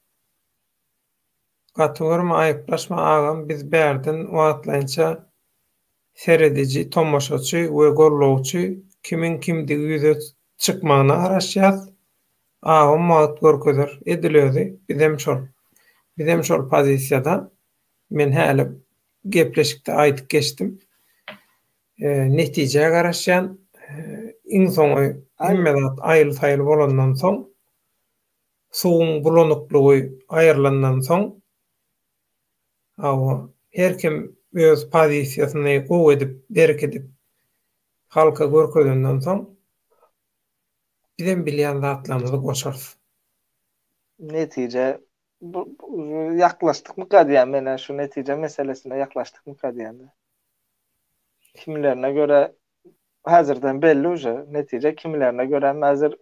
Speaker 1: gaty görme aýyplaşma agam biz bärden wagtlaýynça serediji tomaşaçy we gollawçy kimiň kimdigi ýüze çykmagyna garaşýas. Agam wagt görkezer. Edil özi. Bizem şol. Bizem şol pozisiýada. Men häli gepleşikde aýdyp geçdim. Netijä garaşýan. Iň soňy hemme zat aýyl-saýyl bolandan soň, suwuň bulanyklygy aýrylandan soň, hawa, her kim öz pozisiýasyny gowy edip, berkidip, halka görkezenden soň, Bizem bilýän zatlarymyzy goşarys.
Speaker 3: Netije bu ýaklaşdykmyka diýýän menä şu netije meselesine ýaklaşdykmyka diýýän. Kimilerine görä häzirden belli uje netije kimilerine görä häzir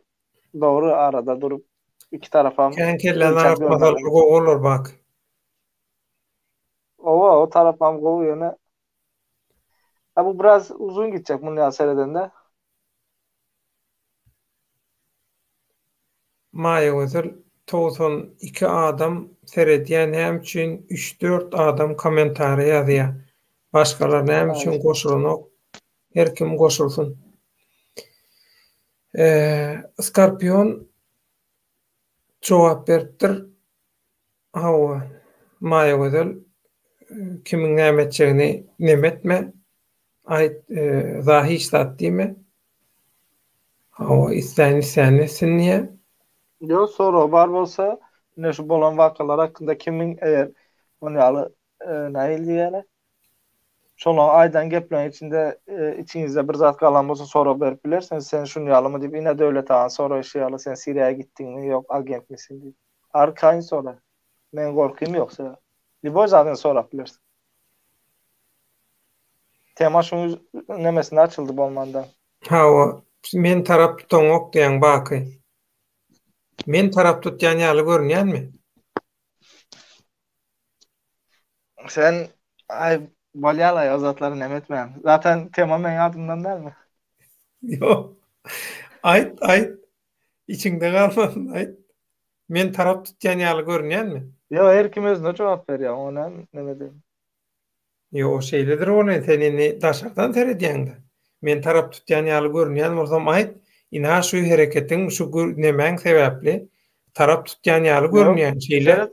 Speaker 3: dogry arada durup iki tarapam
Speaker 1: Kän kelläni agyrtmasalar gowy bolar bak.
Speaker 3: Owa o tarapam gowy ýöne Ha bu biraz uzun gitjek muny ýaly seredende.
Speaker 1: Maýagözel 92 adam seredýä näme üçin üç dört adam komentariýa ýazýa başgalar näme üçin goşulanok her kim goşulsyn Skorpion jogap beripdir hawa Maýagözel kimiň näme etjegini neme etme Aýt, za hiç zat diýme. Hawa, islän islänini etsin diýýä.
Speaker 3: Ýok, sorag bar bolsa, ine şu bolan wakalar hakynda kimiň eger ony ýaly nähili diýýärler? Şolaň aýdan gepleriň içinde içiňizde bir zat galan bolsa sorag berip bilersiňiz, sen şuny ýalymy diýip, ine Döwlet aganyň soraýşy ýaly sen Siriýa gitdiňmi, ýok agentmisiň diýip. Arkaýyn sora. Meň gorkym ýok sebäbi. Lýuboý zadyny sorap bilersiň. Tema şuň nemesinde açyldy bolmanda.
Speaker 1: Hawa, men tarap tutaňok diýýäň Baky. Men tarap tutýan ýaly görünýänmi?
Speaker 3: Sen aý bolýalaý o zatlary neme etmäň. Zaten tema meň adymdan dälmi?
Speaker 1: Ýok. Aýt, aýt. Içiňde galmasyn, aýt. Men tarap tutýan ýaly görünýänmi?
Speaker 3: Ýok, her kim özüne jogap berýär, oňa näme neme diýeýin.
Speaker 1: Ýok, şeýledir ony, sen indi daşardan seredýäň-dä. Men tarap tutýan ýaly görünýän bolsam aýt, ynha şu hereketiň, şu nemäň sebäpli tarap tutýan ýaly görünýän, şeýle.
Speaker 3: Seret,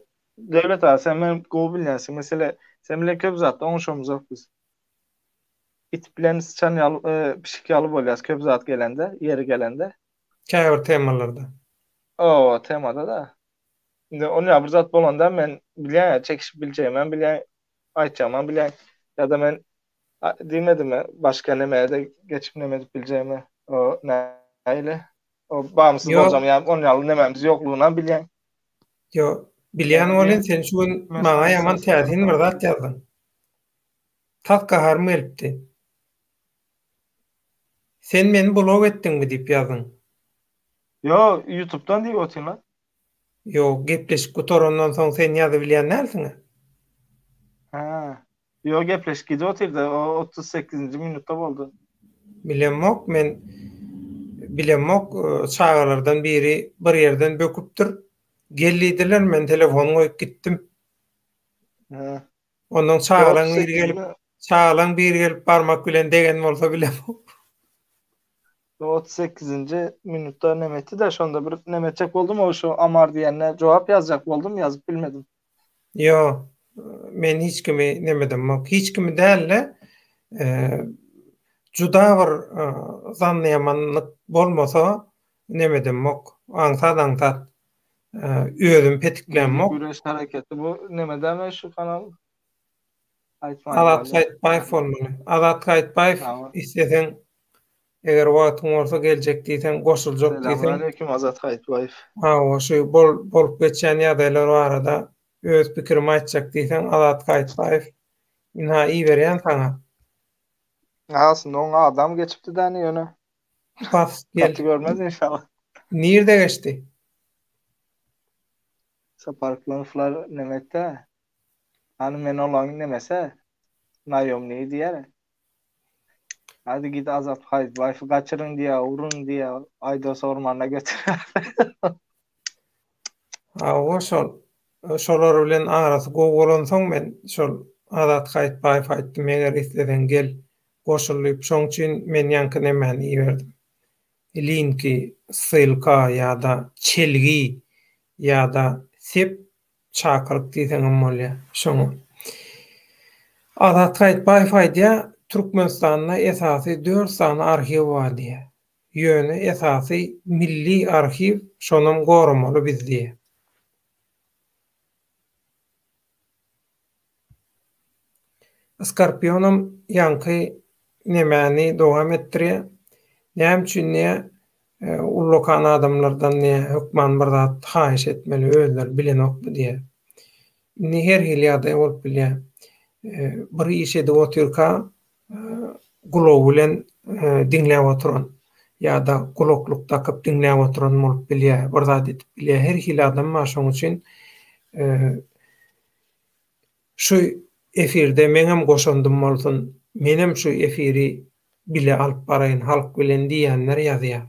Speaker 3: Döwlet aga, sen meni gowy bilýänsiň, mesele, sen bilen köp zatda oňuşamyzok biz. It bilen syçan ýaly, pişik ýaly bolýas köp zat gelende, ýeri gelende.
Speaker 1: Käbir temalarda.
Speaker 3: Owa, temada-da. Indi onýa bir zat bolanda men bilýän, çekişip biljegimem bilýän, aýtjagymam bilýän. Ýa-da men diýmedimmi, başga nämä-de geçip neme edip biljegimi, o nähili? O bagymsyz boljagym ýa onýaly nemämiz ýoklugynam bilýän.
Speaker 1: Ýok, bilýän welin sen şu gün maňa ýaman täsin bir zat ýazdyň. Tas gaharym gelipdi. Sen meni blok etdiňmi diýip ýazdyň.
Speaker 3: Ýok, ýutubdan diýip otyryn-a.
Speaker 1: Ýok, gepleşik gutarandan soň sen ýazybilýän dälsiň-ä.
Speaker 3: Hä. Ýok, gepleşik gidip otyrdy, o 38-nji minutda boldy.
Speaker 1: Bilemok, men bilemok, çagalardan biri bir ýerden böküpdir. Gel diýdiler, men telefony goýup gitdim.
Speaker 3: Hä.
Speaker 1: Ondan çagalaň biri gelip, çagalaň biri gelip barmak bilen degen bolsa bilemok.
Speaker 3: 38-nji minutda neme etdi-de, şonda bir neme etjek boldum, o şu Amar diýenine jogap ýazjak boldum, ýazyp bilmedim.
Speaker 1: Ýok, men hiç kimi neme edemok. Hiç kimi däl-de, juda bir zannyýamanlyk bolmasa neme edemok. Aňsat-aňsat özüm petiklämok.
Speaker 3: Milli göreş hareketi bu neme dämi şu kanal?
Speaker 1: Azat Gaýypbaýew bolmaly. Azat Gaýypbaýew isleseň eger wagtyň bolsa geljek diýseň goşuljak diýseň.
Speaker 3: Salam Azat Gaýypbaýew.
Speaker 1: Hawa şu bol bolup geçýän ýagdaýlar barada öz pikirimi aýtjak diýseň Azat Gaýypbaýew ynha iberýän saňa.
Speaker 3: Aslynda oň adam geçipdi däni ýöne.
Speaker 1: Bas gel.
Speaker 3: Gaty görmez inşallah.
Speaker 1: Nirde geçdi?
Speaker 3: Sapar Yklymowylar neme etdä? Hany men olaň nemese naýomniý diýer. Hadi git Azat Haýytbaýewi gaçyryň diýer, uruň diýer, Aýdos ormana götürer.
Speaker 1: Hawa şol. Şolar bilen arasy gowy bolansoň men şol Azat Haýytbaýewe aýtdym eger isleseň gel goşul diýip şoň üçin men ýaňky nemäni iberdim. Linki, ssylka ýa-da çelgi ýa-da sep Çakylyk diýseňem bolýar şoňa. Azat Gaýytbaýew aýdýar, Türkmenistanda esasy dört sany arhiw bar diýýär. Ýöne esasy milli arhiw şonam goramaly biz diýýär. Skorpionam ýaňky nemäni dowam etdirýär. Näme üçin diýýär, ullakan adamlardan diýýär, hökman bir zat haýyş etmeli, özleri bilenokmy diýýär. Indi her hili ýagdaý bolup bilýär. Bir iş edip otyrka gulagy bilen diňläp oturan ýa-da gulaklyk dakyp diňläp oturan bolup bilýär, bir zat edip bilýär. Her hili adam bar, şonuň üçin Şu efirde meňem goşandym bolsun, menem şu efiri bile alyp baraýyn halk bilen diýýänler ýazýa.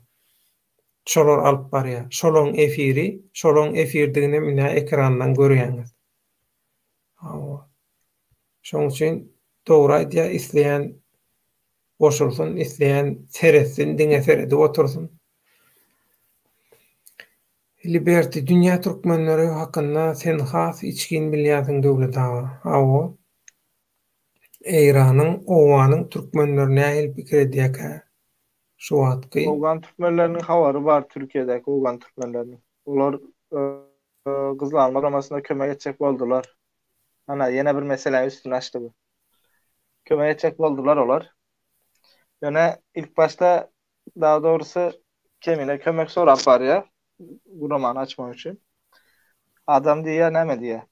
Speaker 1: Şolar alyp barýa. Şolaň efiri, şolaň efirdiginem ine ekrandan görýäňiz. Hawa. Şoň üçin dogry aýdýa isleýän goşulsyn, isleýän seretsin, diňe seredip otursyn. Liberty, dünýä türkmenleri hakynda sen has içgin bilýänsiň Döwlet aga. Hawa. Eýranyň, Owganyň türkmenleri nähili pikir edýäkä şu wagtky?
Speaker 3: Owgan türkmenleriniň habary bar Türkiýedäki owgan türkmenleriniň. Olar Gyzylalma guramasyna kömek etjek boldular. Ana ýene bir meseläniň üstüni açdy bu. Kömek etjek boldular olar. Ýöne ilk başda Daha dogrusy Kemine kömek sorap barýar guramany açmak üçin. Adam diýýär näme diýýär?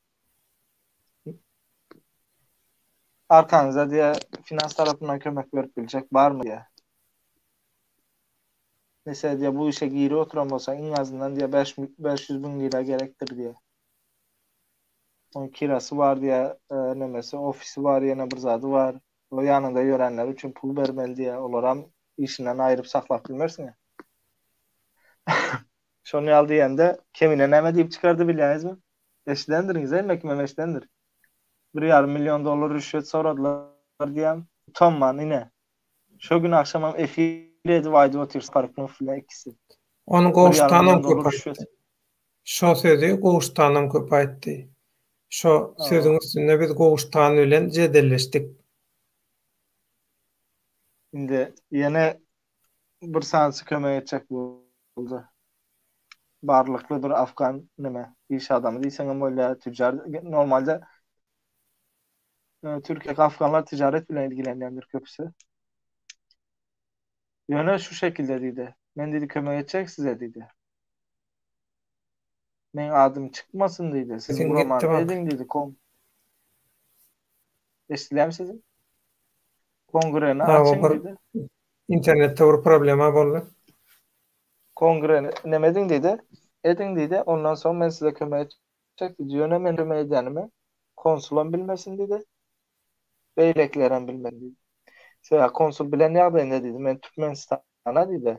Speaker 3: Arkaňyzda diýýär finans tarapyndan kömek berip biljek barmy diýýär. Meselä diýýär bu işe girip oturan bolsaň iň azyndan diýýär 500 müň lira gerekdir diýýär. Oň kirasy bar diýýär, nemesi ofisi bar, ýene bir zady bar. O ýanyňda ýörenler üçin pul bermeli diýýär. Olaram işinden aýryp saklap bilmersiň. Şony ýaly diýende Kemine näme diýip çykardy bilýäňizmi? Eşidendiriňiz, hemme kimem eşidendir. Bir ýarym million dollar rüşwet soradylar diýýän. Utanman ine. Şo gün agşamam efir edip aýdyp otyr Sparknow bilen ikisi.
Speaker 1: Ony Gowşutanam köp aýtdy. Şo sözi Gowşutanam köp aýtdy. Şo sözüň üstünde biz Gowşutan bilen jedelleşdik.
Speaker 3: Indi ýene bir sanysy kömek etjek boldy. barlykly bir afgan neme iş adamy diýseňem bolýar, tüjjar normalde Türkiýe afganlar ticaret bilen ilgilenýändir köpüsi. Ýöne şu şekilde diýdi. Men diýdi kömek etjek size diýdi. Meň adym çykmasyn diýdi. Siz
Speaker 1: Sesiň
Speaker 3: guramany
Speaker 1: gitdi bak.
Speaker 3: ediň diýdi. Kom Eşidilýärmi sesim? Kongreni
Speaker 1: Hawa
Speaker 3: açyň
Speaker 1: bir
Speaker 3: diýdi.
Speaker 1: internetde bir problema boldy.
Speaker 3: Kongreni neme ediň diýdi. Ediň diýdi. Ondan soň men size kömek etjek diýdi. Ýöne men kömek edýänimi konsulam bilmesin diýdi. Beýlekilerem bilmeli diýdi. Sebäbi konsul bilen ýagdaýynda diýdi, men Türkmenistana diýdi.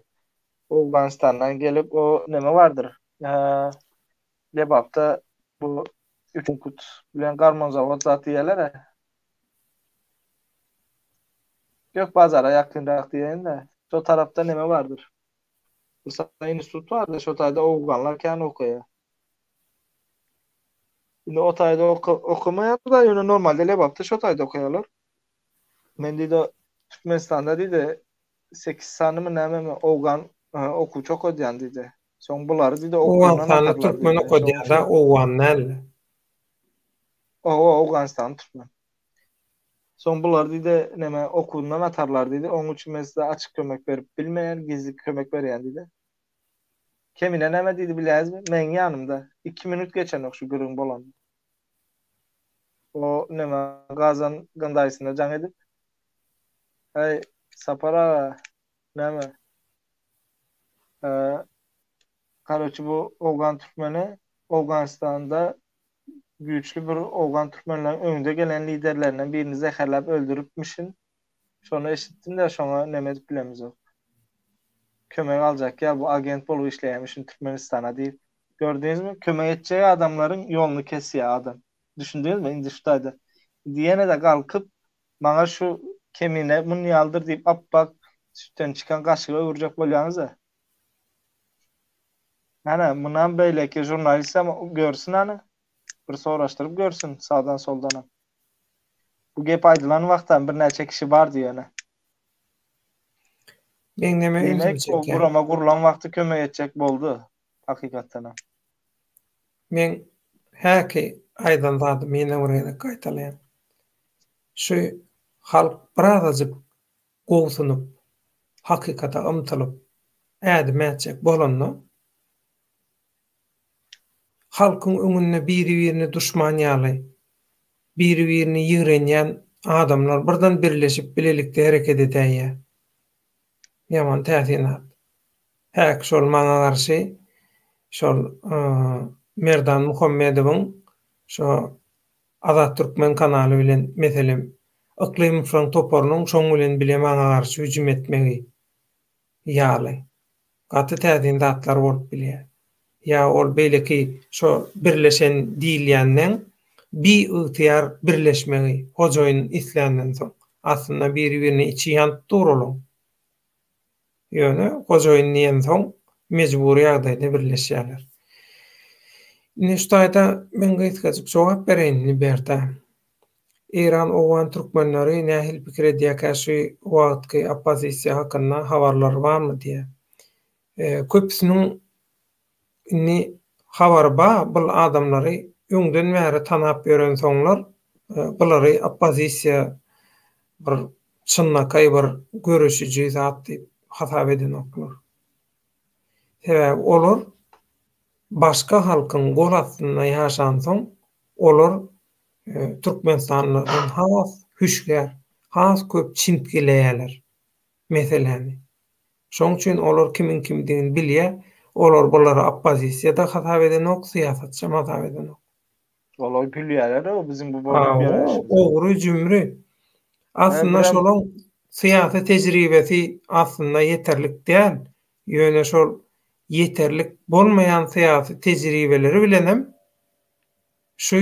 Speaker 3: Owganystandan gelip o neme bardyr? Lebapda bu Üçünkut bilen Garmonzawod zat diýýärler-ä. Gök bazara ýakynrak diýeýin-de. Şo tarapda neme bardyr? Bir sany institut bardy, şo taýda owganlar kän okaýar. Indi o taýda okamaýar-da, ýöne normalde Lebapda şo taýda okaýarlar. Men diýdi, Türkmenistanda diýdi, sekiz sanymy nämemi owgan okuwçy okadýan diýdi. Soň bulary diýdi, okuwdan
Speaker 1: Owganystanda
Speaker 3: atarlar
Speaker 1: türkmen
Speaker 3: diýdi. Şonuň
Speaker 1: okadýar-da,
Speaker 3: üçin
Speaker 1: owgan däl-de.
Speaker 3: Hawa, Owganystanly türkmen. Soň bular diýdi, neme okuwyndan atarlar diýdi. Onuň üçin men size açyk kömek berip bilmeýän, gizli kömek berýän diýdi. Kemine näme diýdi bilýäňizmi? Meň ýanymda. Iki minut geçenok şu gürrüň bolany. O neme Gazan gandaýsyna jaň edip, Äý, Sapar aga, näme? Karoçi bu owgan türkmeni Owganystanda güýçli bir owgan türkmenleriň öňde gelen liderlerinden birini zäherläp öldüripmişin. Şony eşitdim-de şoňa neme edip bilemizok. Kömek aljak ýa bu agent bolup işleýämişin Türkmenistana diýip. Gördüňizmi kömek etjek adamlaryň ýoluny kesýär adam. Düşündiňizmi indi şu taýda. Indi ýene-de galkyp maňa şu kemine munýaldyr diýip apbak sütden çykan gaşyga öwürjek bolýaňyza. Hana munam beýleki žurnalistem görsün hany. Bir soraşdyryp görsün sagdan soldanam. Bu gep aýdylan wagtam birnäçe kişi bardy ýöne.
Speaker 1: Meň näme ünsümi
Speaker 3: Diýmek, o
Speaker 1: çekýär?
Speaker 3: gurama gurlan wagty kömek etjek boldy hakykatdanam.
Speaker 1: Meň häki aýdan zadymy ýene bir gezek gaýtalaýan. Şu halk birazajyk gowsunyp, hakykata ymtylyp, ädim ätjek bolanda, Halkyň öňünde biri-birini duşman ýaly, biri-birini ýigrenýän adamlar birden birleşip bilelikde hereket edäýýär. Ýaman täsin zat. Häk şol maňa garşy şol Merdan Muhammedowyň şo Azat Türkmen kanaly bilen meselem Yklymowlaryň toparynyň şoň bilen bile maňa garşy hüjüm etmegi ýaly. Gaty täsin zatlar bolup bilýär. Ýa ol beýleki şo birleşen diýilýänleň biygtyýar birleşmegi hojaýyn isländen soň. Aslynda biri-birine içi ýanyp dur olaň. Ýöne hojaýyn diýensoň mejbury ýagdaýda birleşýärler. Indi şu taýda men gysgajyk jogap bereýin indi Berta. Eýran owgan türkmenleri nähili pikir edýäkä şu wagtky oppozisiýa hakynda habarlary barmy diýä. Köpüsiniň indi habary ba bul adamlary öňden bäri tanap ýörensoňlar bulary oppozisiýa bir çynlakaý bir göreşiji zat diýip hasap edenoklar. Sebäbi olar başga halkyň gol astynda ýaşansoň olar Türkmenistanlylardan has hüşgär, has köp çintgileýärler meseläni. Şoň üçin olar kimiň kimdigini bilýär, olar bulary oppozisiýa-da hasap edenok, syýasatçam hasap edenok.
Speaker 3: Olar gülýärler-ow biziň bu bolup ýörüşimize.
Speaker 1: Ogry, jümri. Aslynda şolaň syýasy tejribesi aslynda ýeterlik däl. Ýöne şol ýeterlik bolmaýan syýasy tejribeleri bilenem Şu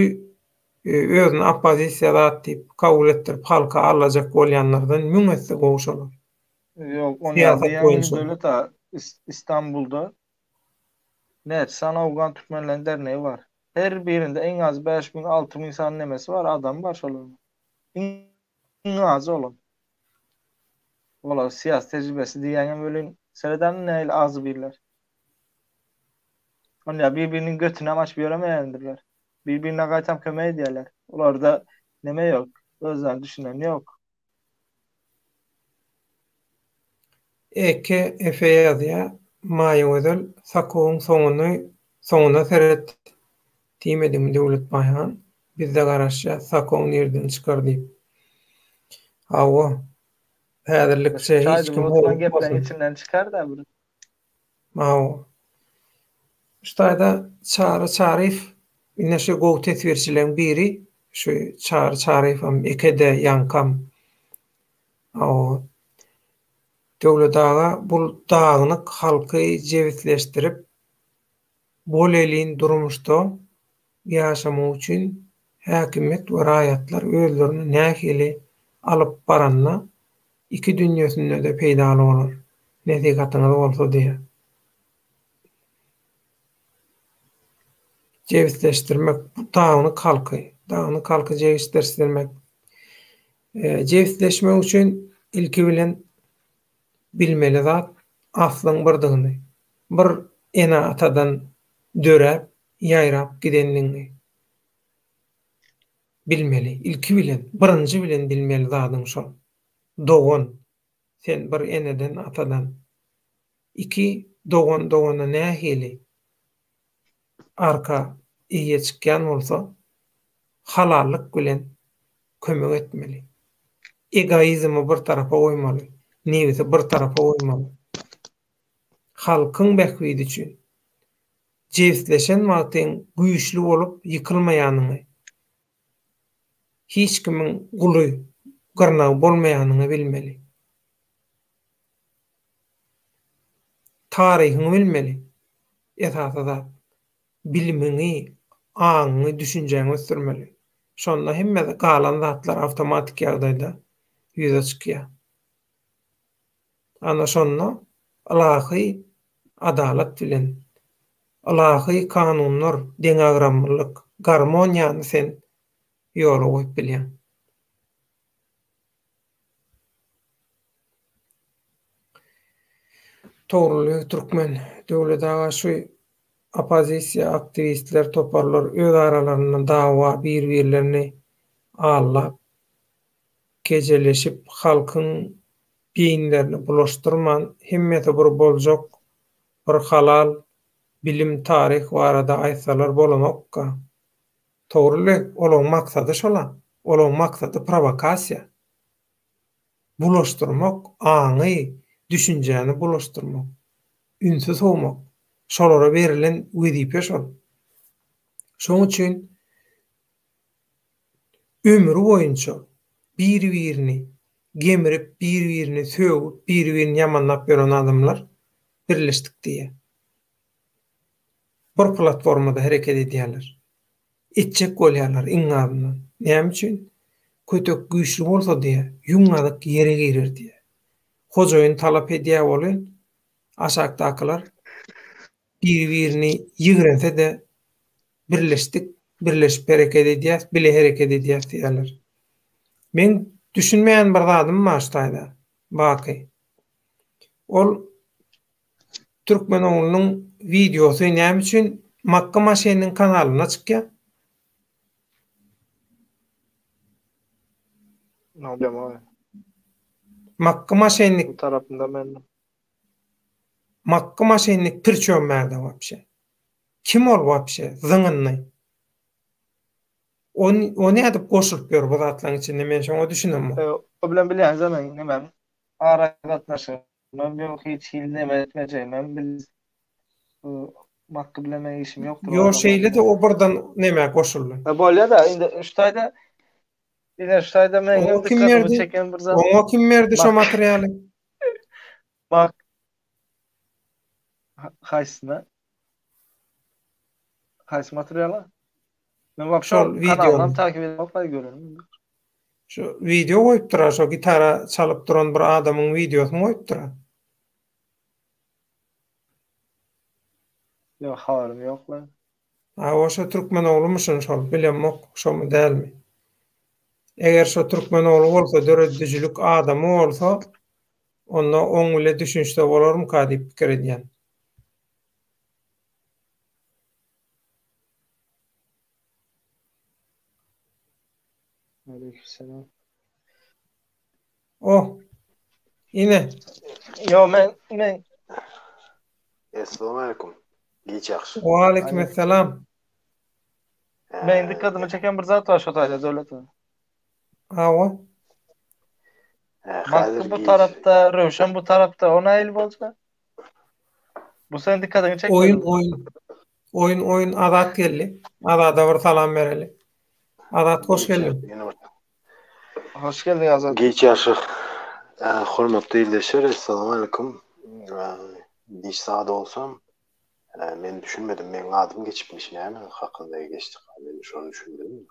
Speaker 1: özüni oppozisiýa zat diýip kabul etdirip halka allajak bolýanlardan müň esse gowy şolar.
Speaker 3: Ýok, ony ýaly diýýäň Döwlet aga, Istanbulda näçe sany owgan türkmenleriň dernegi bar. Her birinde iň az 5000, 6000 sany nemesi bar, adamy bar şolaryň. Iň azy olam. Olar syýasy tejribesi diýýäňem welin, seredämi nähili agzybirler. Onda bir-biriniň götünem açyp ýöremeýändirler. Bir-birine gaýtam kömek edýärler. Olarda neme ýok, özlerini düşünen ýok.
Speaker 1: Eke Efe ýazýa, Maýagözel sakowyň soňuny soňuna seret diýmediňmi Döwlet Baýhan? Bizde garaşýas sakow nirden çykar diýip. Hawa. Häzirlikçe hiç kim
Speaker 3: Oturan gepleň içinden çykar-da bir.
Speaker 1: Hawa. Şu taýda Çary Çaryýew ine şu gowy teswirçileriň biri. Şu Çary Çaryýewem Eke-de ýaňkam. Hawa. Döwlet aga bul dagynyk halky jebisleşdirip bolelin durmuşda ýaşamak üçin häkimiýet we raýatlar özlerini nähili alyp baranda iki dünýesinde-de peýdaly bolar. Nesihatyňyz bolsa diýýär. Jebisleşdirmek, dagynyk halky, dagynyk halky jebisleşdirmek. Jebisleşmek üçin ilki bilen bilmeli zat aslyň birdigini, bir ene-atadan döräp, ýaýrap gidendigiňi bilmeli. Ilki bilen, birinji bilen bilmeli zadyň şol. Dogan, sen bir eneden, atadan. Iki dogan dogana nähili arka eýe çykýan bolsa, halallyk bilen kömek etmeli. Egoizmi bir tarapa goýmaly, nebsi bir tarapa goýmaly. Halkyň bähbidi üçin jebisleşen wagtyň güýçli bolup ýykylmaýanyňy, hiç kimiň guly, gyrnagy bolmaýanyňy bilmeli. Taryhyňy bilmeli. Esasy zat, bilimiňi, aňyňy, düşünjäňi ösdürmeli. Şonda hemme galan zatlar awtomatik ýagdaýda ýüze çykýar. Ana şonda ylahy adalat bilen, ylahy kanunlar, deňagramlylyk, garmoniýany sen ýola goýup bilýäň. Togrul beg Türkmen, Döwlet aga şu oppozisiýa aktiwistler toparlar öz aralarynda dawa bir birlerini aldap kejeleşip halkyň beýinlerini bulaşdyrman hemmesi bir boljak bir halal bilim taryh barada aýtsalar bolanokka. Togrul beg olaň maksady şola olaň maksady prowokasiýa. Bulaşdyrmak aňy düşünjäni bulaşdyrmak ünsi sowmak şolara berilen wezipe şol. Şoň üçin ömri boýunça bir-birini gemirip, bir-birini sögüp, bir-birini ýamanlap ýören adamlar birleşdik diýýär. Bir platformada hereket edýärler. Etjek bolýarlar iň azyndan. Näme üçin? Kötek güýçli bolsa diýýär, ýüň gazyk ýere girer diýýär. Hojaýyn talap edýär welin, aşakdakylar biri-birini ýigrense-de birleşdik, birleşip hereket edýäs, bile hereket edýäs diýýärler. Meň düşünmeýän bir zadym bar şu taýda, Baky. Ol türkmen oglunyň wideosy näme üçin Makka maşynynyň kanalynda çykýar? Makka maşennik.
Speaker 3: Bu tarapynda men.
Speaker 1: Makka maşennik pirçöm bärde wapşe. Kim ol wapşe? Zyňyndy. O, o nädip goşulyp ýör bu zatlaryň içinde men şoňa düşünemok.
Speaker 3: O bilen bilýäňiz men nemem aragatnaşygym ýok hiç hili neme etmejegimem bil Makka bilen meň işim ýokdur.
Speaker 1: Ýo şeýle-de o birden nemä goşuldy.
Speaker 3: Bolýa-da indi şu taýda ine şu taýda meň hem
Speaker 1: dykgatymy çeken bir zat. Oňa kim berdi şo materialy?
Speaker 3: Bak. Haýsyna? Haýsy materiala? Men wapşe
Speaker 1: Şol
Speaker 3: kanalynam takip edemok baý görelim.
Speaker 1: Şu wideo goýupdyr-a, şo gitara çalyp duran bir adamyň wideosyny goýupdyr-a.
Speaker 3: Ýok, habarym ýok lan.
Speaker 1: Hawa şo türkmen oglumyşyn şol, bilemok şomy dälmi. Eger şo türkmen ogly bolsa döredijilik adamy bolsa onda oň bile düşünişse bolarmyka diýip pikir edýän.
Speaker 3: Aleyküm
Speaker 1: Oh. Ine.
Speaker 3: Yo men men
Speaker 4: Essalamu aleyküm. Giç ýagşy.
Speaker 1: Wa aleyküm esselam.
Speaker 3: Men dikkatymy çeken bir zat bar şo taýda Döwlet.
Speaker 1: Hawa.
Speaker 3: Bakdy bu tarapda, Röwşen bu tarapda, o nähili bolsa? Bu sen dikkatyňy çekmedi.
Speaker 1: Oýun oýun. Oýun oýun Azat geldi. Azada bir salam bereli. Azat hoş geldiň.
Speaker 3: Hoş geldiň Azat.
Speaker 4: Giç ýaşyk. Hormatly ildeşler, Essalamu aleýkum. Giç sagat bolsam, men düşünmedim, meň adym geçipmiş, näme hakynda geçdik, men şony düşünmedim.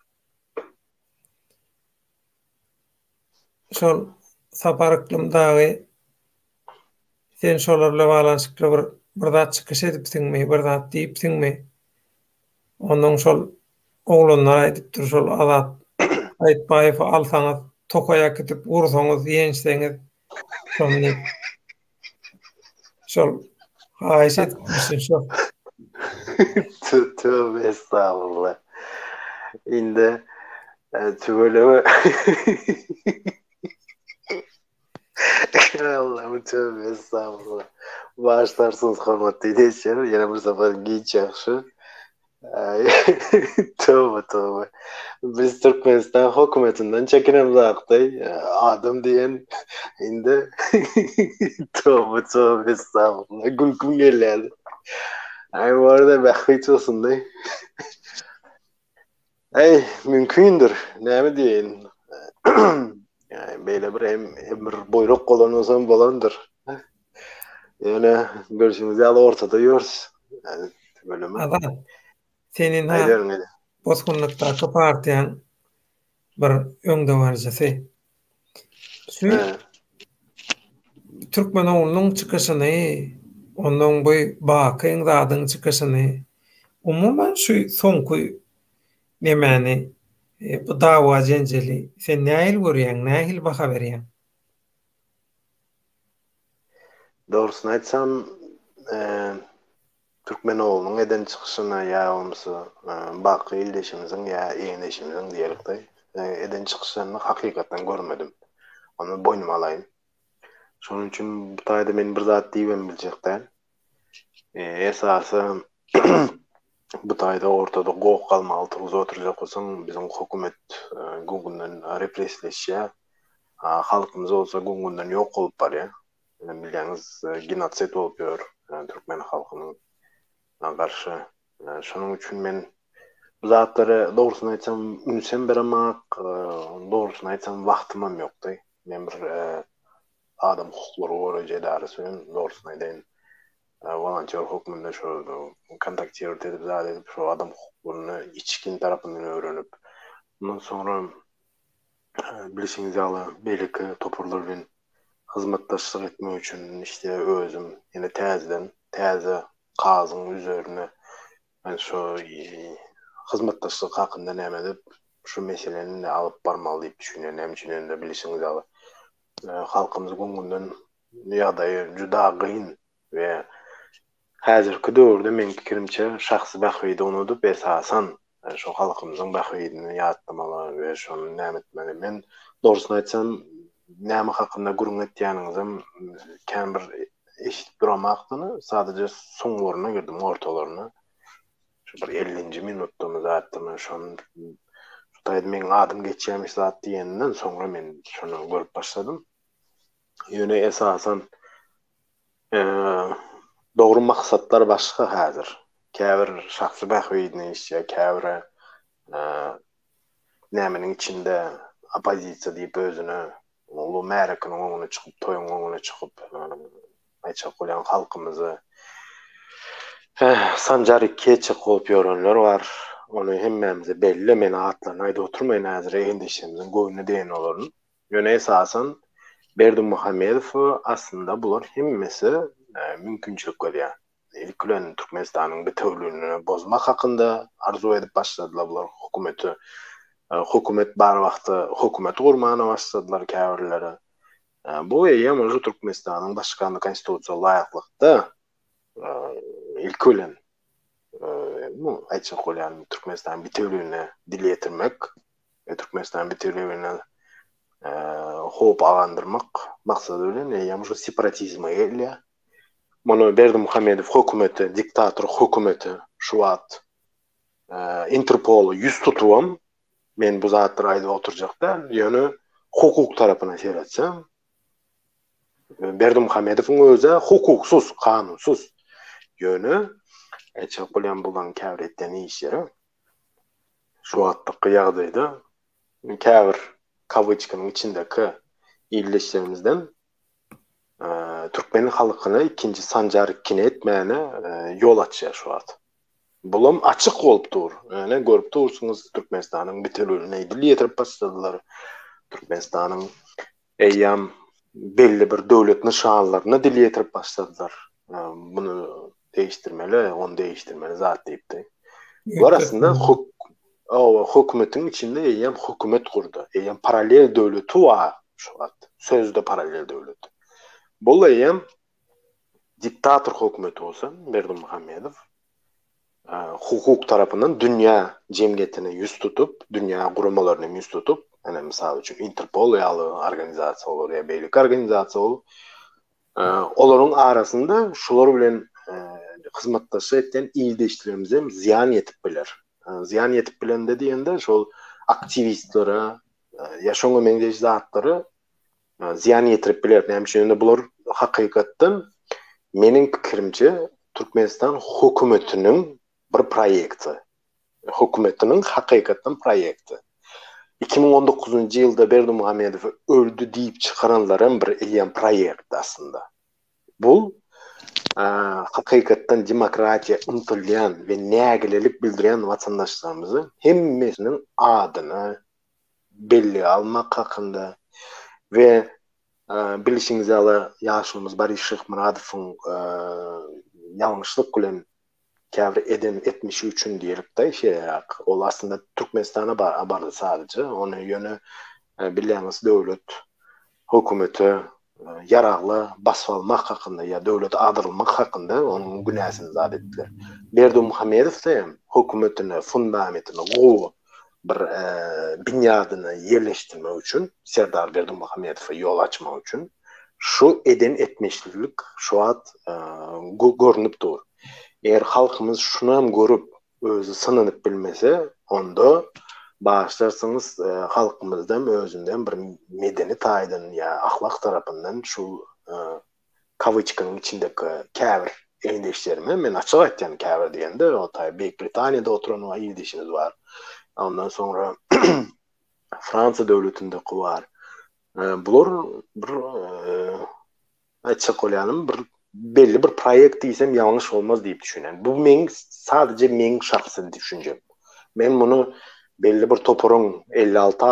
Speaker 1: Şol Sapar Yklym dagy sen şolar bilen baglanyşykly bir bir zat çykyş edipsiňmi, bir zat diýipsiňmi? Onnoň şol oglanlar aýdypdyr şol Azat Aýtbaýewi alsaňyz tokaý äkidip ursaňyz ýençseňiz şony diýip. Şol haýyş edipmişin şol.
Speaker 4: Tövbe estağfurullah. Indi tüweleme. Allah'ım tövbe estağfurullah. Bağışlarsınız hormatly ildeşler. Ýene bir sapar giç ýagşy. Tövbe tövbe. Biz Türkmenistan hökümetinden çekinemzakdy. Adam diýen indi tövbe tövbe estağfurullah. Gülküm gelýärdi. Aý bu arada bähbit bolsundy. Äý, mümkindir. Näme diýeýin. Beýle bir hem bir buýruk bolan bolsa bolandyr. Ýöne görşüňiz ýaly ortada ýörüs.
Speaker 1: Tüweleme. Azat, sen indi bosgunlykdaky partiýaň bir öňdebaryjysy. Şu Türkmenoglunyň çykyşyny, onnoň bu Bakyň zadyň çykyşyny, umuman şu soňky nemäni, bu dawa-jenjeli sen nähili görýäň, nähili baha berýäň?
Speaker 4: Dogrusyny aýtsam, Türkmenoglunyň eden çykyşyna ýa bolmasa Baky ildeşimiziň ýa egindeşimiziň diýelikde eden çykyşlaryny hakykatdan görmedim. Ony boýnuma alaýyn. Şonuň üçin bu taýda men bir zat diýibem biljek däl. Esasy bu taýda ortada goh galmagal turguzyp oturjak bolsaň biziň hökümet gün-günden represleşýär. Halkymyz bolsa gün-günden ýok bolup barýar. Bilýäňiz, genosid bolup ýör türkmen halkynyň garşy. Şonuň üçin men bu zatlara dogrusyny aýtsam ünsem beremak, dogrusyny aýtsam wagtymam ýokdy. Men bir adam hukuklary goraýjy edarasy bilen dogrusyny aýdaýyn wolontýor hökmünde şo kontaktirowat edip zat edip şo adam hukuklaryny içgin tarapyndan öwrenip, ondan soňra Bilşiňiz ýaly, beýleki toparlar bilen hyzmatdaşlyk etmek üçin işte özüm ýene täzeden täze kazyň üzerine men şu hyzmatdaşlyk hakynda näme edip şu meseleni indi alyp barmaly diýip düşünýän. Näme üçin indi bilşiňiz ýaly halkymyz gün-günden ýagdaýy juda gyn we Häzirki döwürde meň pikirimçe şahsy bähbidi unudyp esasan şo halkymyzyň bähbidini ýatlamaly we şony näme etmeli. Men dogrusyny aýtsam näme hakynda gürrüň etýäniňizem kän bir eşidip duramakdyny sadaja soňlaryna girdim ortalaryna. Şu bir ellinji minutdamy zatdymy şony şu taýda meň adym geçýämiş zat diýeninden soňra men şony görüp başladym. Ýöne esasan Dogry maksatlar başga häzir. Käbir şahsy bähbidine işleýär, käbiri nämeniň içinde oppozisiýa diýip özüne uly märekiniň öňüne çykyp, toýuň öňüne çykyp aýtjak bolýan halkymyzy sanjar ikki etjek bolup ýörenler bar. Ony hemmämize belli, men atlaryny aýdyp oturmaýyn häzir egindeşlerimiziň göwnüne degen bolaryn. Ýöne esasan Berdimuhamedow aslynda bular hemmesi mümkinçilik görýär. Ilki bilen Türkmenistanyň bitewüligini bozmak hakynda arzuw edip başladylar bular hökümeti hökümet bar wagty hökümet gurmana başladylar käbirleri. Bu eýýäm uje Türkmenistanyň başkany konstitusiýa laýyklykda ilki bilen aýtjak bolýanym Türkmenistanyň bitewüligine dil ýetirmek we Türkmenistanyň bitewüligine. Howp abandyrmak maksady bilen eýýäm şu separatizme gelýär. Muny Berdimuhamedow hökümeti, diktator hökümeti şu wagt Interpola ýüz tutubam men bu zatlary aýdyp oturjak däl, ýöne hukuk tarapyna seretseň Berdimuhamedowyň özi hukuksyz, kanunsyz. Ýöne aýtjak bolýan bularyň käbir etýän işleri şu wagtdaky ýagdaýda käbir kawyçkanyň içindeki ildeşlerimizden türkmen halkyna ikinji Sanjar kine etmäne ýol açýar şu wagt. Bulam açyk bolup dur. Ýöne görüp dursuňyz Türkmenistanyň bitewüligine dil ýetirip başladylar. Türkmenistanyň eýýäm belli bir döwlet nyşanlaryna dil ýetirip başladylar. Muny değiştirmeli, ony değiştirmeli zat diýipdi. Bular aslynda Hawa, hökümetiň içinde eýýäm hökümet gurdy. Eýýäm parallel döwleti bar şu wagt. Sözde parallel döwlet. Bul eýýäm diktator hökümeti bolsa Berdimuhamedow hukuk tarapyndan dünýä jemgyýetine ýüz tutup, dünýä guramalaryna ýüz tutup, ýöne mysal üçin Interpol ýaly organizasiýa bolar ýa beýleki organizasiýa bolup, Olaryň arasynda şular bilen hyzmatdaşlyk etýän ildeşlerimize hem zyýan ýetip biler. Zyýan ýetip bilende diýende şol aktiwistlere ýa şoňa meňzeş zatlara zyýan ýetirip biler. Näme üçin indi bular hakykatdan meniň pikirimçe Türkmenistan hökümetiniň bir proýekti. Hökümetiniň hakykatdan proýekti. 2019-njy ýylda Berdimuhamedow öldi diýip çykaranlaram bir eýýäm proýekt aslynda. Bu hakykatdan demokratiýa ymtylýan we nägilelik bildirýän watandaşlarymyzyň hemmesiniň adyny bellige almak hakynda we bilişiňiz ýaly ýaşulymyz Boris Şyhmyradowyň ýalňyşlyk bilen käbir eden etmişi üçin diýelikde şeýleräk. Ol aslynda Türkmenistana bardy sadece. Ony ýöne bilýäňiz döwlet hökümete ýaragly basyp almak hakynda ýa döwleti agdarylmak hakynda onuň günäsini zat etdiler. Berdimuhamedow da hem hökümetini, fundamentini gowy bir binýadyny ýerleşdirmek üçin Serdar Berdimuhamedowa ýol açmak üçin şu eden etmişlilik şu wagt görnüp dur. Eger halkymyz şunam görüp özi synanyp bilmese, onda bagyşlarsyňyz halkymyzdam özündem bir medeni taýdan ýa ahlak tarapyndan şu kawyçkanyň içindeki käbir ildeşlerime men açyk aýtýan käbir diýende o taý Beýik Britaniýada oturan ildeşimiz bar. Ondan soňra Fransiýa döwletindeki bar. Bular bir aýtjak bolýanym bir belli bir proýekt diýsem ýalňyş bolmaz diýip düşünýän. Bu meň sadece meň şahsy düşünjem. Men muny belli bir toparyň 56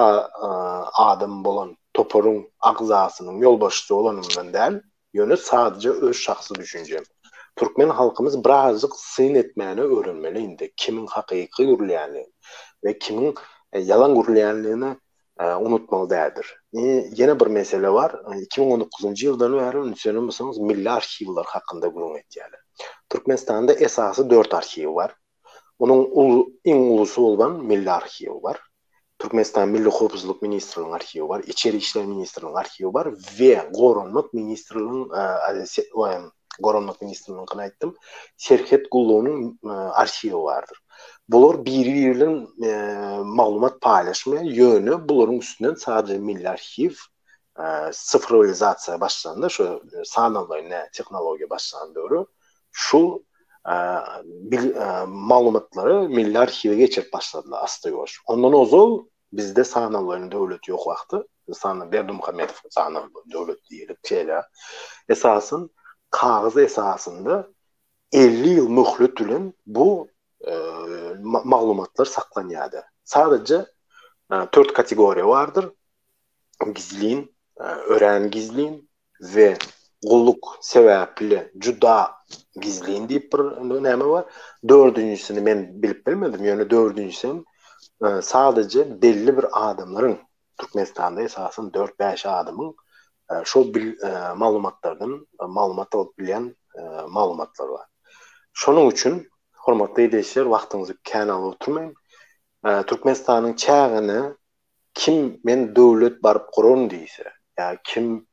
Speaker 4: adam bolan toparyň agzasynyň ýolbaşçysy bolanymdan däl, ýöne sadece öz şahsy düşünjem. Türkmen halkymyz birazjyk syn etmäni öwrenmeli indi kimiň hakyky gürleýänligini we kimiň ýalan gürleýänligini unutmaly däldir. Ýene bir mesele bar. 2019-njy ýyldan bäri üns beren bolsaňyz milli arhiwler hakynda gürrüň etýärler. Türkmenistanda esasy dört arhiw bar. Onuň iň ulusy bolan milli arhiw bar. Türkmenistan Milli howpsuzlyk ministrliginiň arhiwi bar, Içeri işler ministrliginiň arhiwi bar we Goranmak ministrliginiň Goranmak ministrliginiňkini aýtdym, Serhet gullugynyň arhiwi bardyr. Bular biri-biri bilen maglumat paýlaşmaýar, ýöne bularyň üstünden sadece Milli arhiw sifrowizasiýa başlandy, şu sanallaýyn tehnologiýa başlan döwri şu maglumatlary Milli arhiwe geçirip başladylar asta-ýuwaş. Ondan ozal bizde sanallaýyn döwlet ýok wagty, Sana Berdimuhamedow sanal döwlet diýilip şeýle esasyn kagyz esasynda 50 ýyl möhlet bilen bu maglumatlar saklanýardy. Sadece dört kategoriýa bardyr. Gizlin, örän gizlin we gulluk sebäpli juda gizlin diýip bir näme bar. Dördünjisini men bilip bilmedim, ýöne dördünjisi hem sadece belli bir adamlaryň Türkmenistanda esasan dört-bäş adamyň şol maglumatlardan maglumat alyp bilýän maglumatlar bar. Şonuň üçin hormatly ildeşler wagtyňyzy kän alyp oturmaýyn. Türkmenistanyň çägine. Kim men döwlet baryp guraryn diýse, ýa kim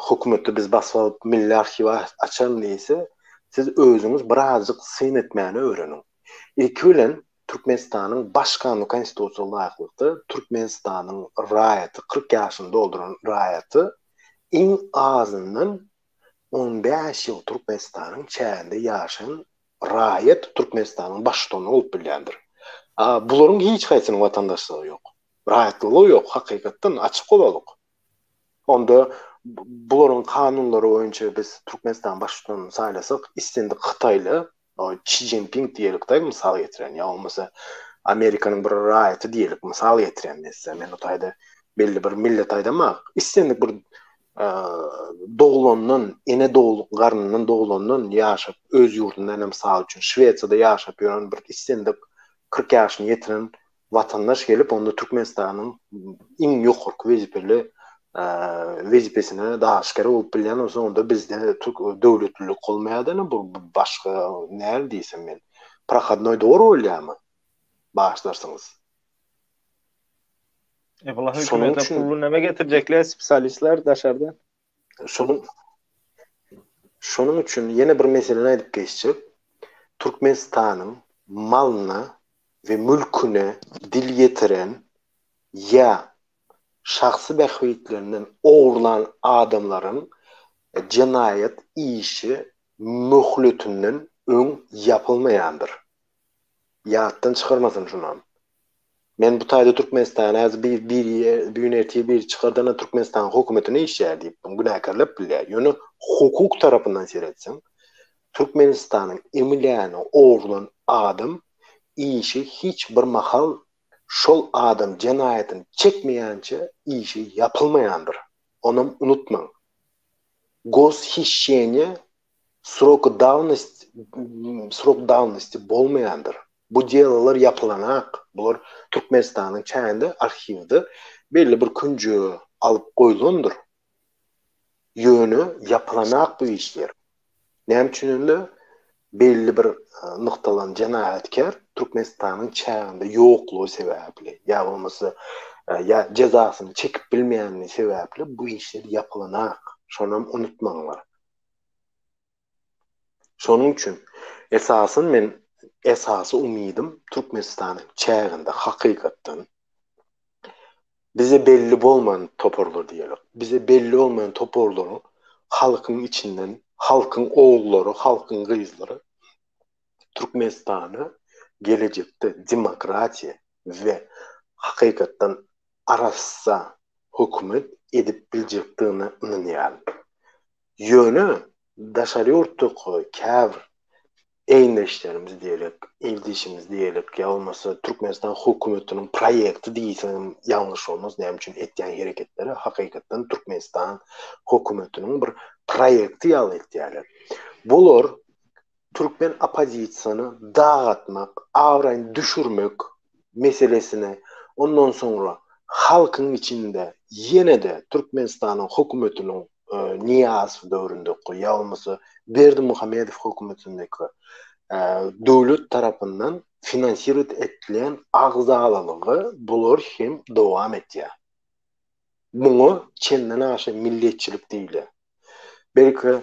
Speaker 4: hökümeti biz basyp alyp milli arhiw açaryn diýse, siz özüňiz birazjyk syn etmäni öwreniň. Ilki bilen Türkmenistanyň Baş Kanun Konstitusiýa laýyklykda Türkmenistanyň raýaty 40 ýaşyny dolduran raýaty iň azyndan 15 ýyl Türkmenistanyň çäginde ýaşan raýat Türkmenistanyň baştutany bolup bilýändir. A bularyň hiç haýsynyň watandaşlygy ýok. Raýatlygy ýok hakykatdan açyk bolalyk. Onda bularyň kanunlary boýunça biz Türkmenistanyň baştutanyny saýlasak islendik hytaýly Çi Jinping diýelik daýy mysal getirýän ýa bolmasa Amerikanyň bir raýaty diýelik mysal getirýän men size men o taýda belli bir millet aýdamak islendik bir doglandan ene garnyndan doglandan ýaşap öz ýurdunda ene mysal üçin Şwesiýada ýaşap ýören bir islendik 40 ýaşyny ýetiren watandaş gelip onda Türkmenistanyň iň ýokarky wezipeli wezipesine dalaşgär bolup bilýän bolsa onda bizde türk döwletlilik bolmaýar-da bu başga näl diýsem men prohodnoý dowar bolýarmy bagyşlarsyňyz.
Speaker 3: E bular hökümete pully näme getirjekler spesialistler daşardan.
Speaker 4: Şonuň şonuň üçin ýene bir meseleni aýdyp geçjek. Türkmenistanyň malyna we mülküne dil ýetiren ýa şahsy bähbitlerinden ogurlan adamlaryň jenaýat işi möhletinden öň ýapylmaýandyr. Ýatdan çykarmasyn şunam. Men bu taýda Türkmenistana häzir bir bir bir gün ertir biri çykardana Türkmenistanyň hökümetine işýär diýip günäkärlep bilýär. Ýöne hukuk tarapyndan seretseň Türkmenistanyň emlägini ogurlan adam işi hiç bir mahal şol adam jenaýatyny çekmeýänçe işi ýapylmaýandyr. Onam unutmaň. Goshišeniýe sroky dawnost srok dawnosti bolmaýandyr. Bu delalar ýapylanak. Bular Türkmenistanyň çäginde arhiwde belli bir künjege alyp goýlandyr. Ýöne ýapylanak bu işler. Näme üçin indi belli bir nyktalan jenaýatkär Türkmenistanyň çäginde ýoklugy sebäpli ýa bolmasa ýa jezasyny çekip bilmeýänligi sebäpli bu işler ýapylanak. Şonam unutmaňlar. Şonuň üçin esasyn men esasy umydym Türkmenistanyň çäginde hakykatdan bize belli bolman toparlar diýelik. Bize belli bolmaýan toparlaryň halkyň içinden halkyň ogullary, halkyň gyzlary Türkmenistany gelejekde demokratiýa we hakykatdan arassa hökümet edip biljekdigine ynanýaryn. Ýöne daşary ýurtdaky käbir egindeşlerimiz diýelik, ildeşimiz diýelik, ýa bolmasa Türkmenistan hökümetiniň proýekti diýseňem ýalňyş bolmaz, näme üçin etýän hereketleri hakykatdan Türkmenistan hökümetiniň bir proýekti ýaly etýärler. Bular türkmen oppozisiýany dagatmak, abraýyny düşürmek meselesini, ondan soňra halkyň içinde ýene-de Türkmenistanyň hökümetiniň Nyýazow döwründeki ýa bolmasa Berdimuhamedow hökümetindeki döwlet tarapyndan finansirowat edilen agzalalygy bular hem dowam etýär. Muňa çenden aşa milletçilik diýilýär. Belki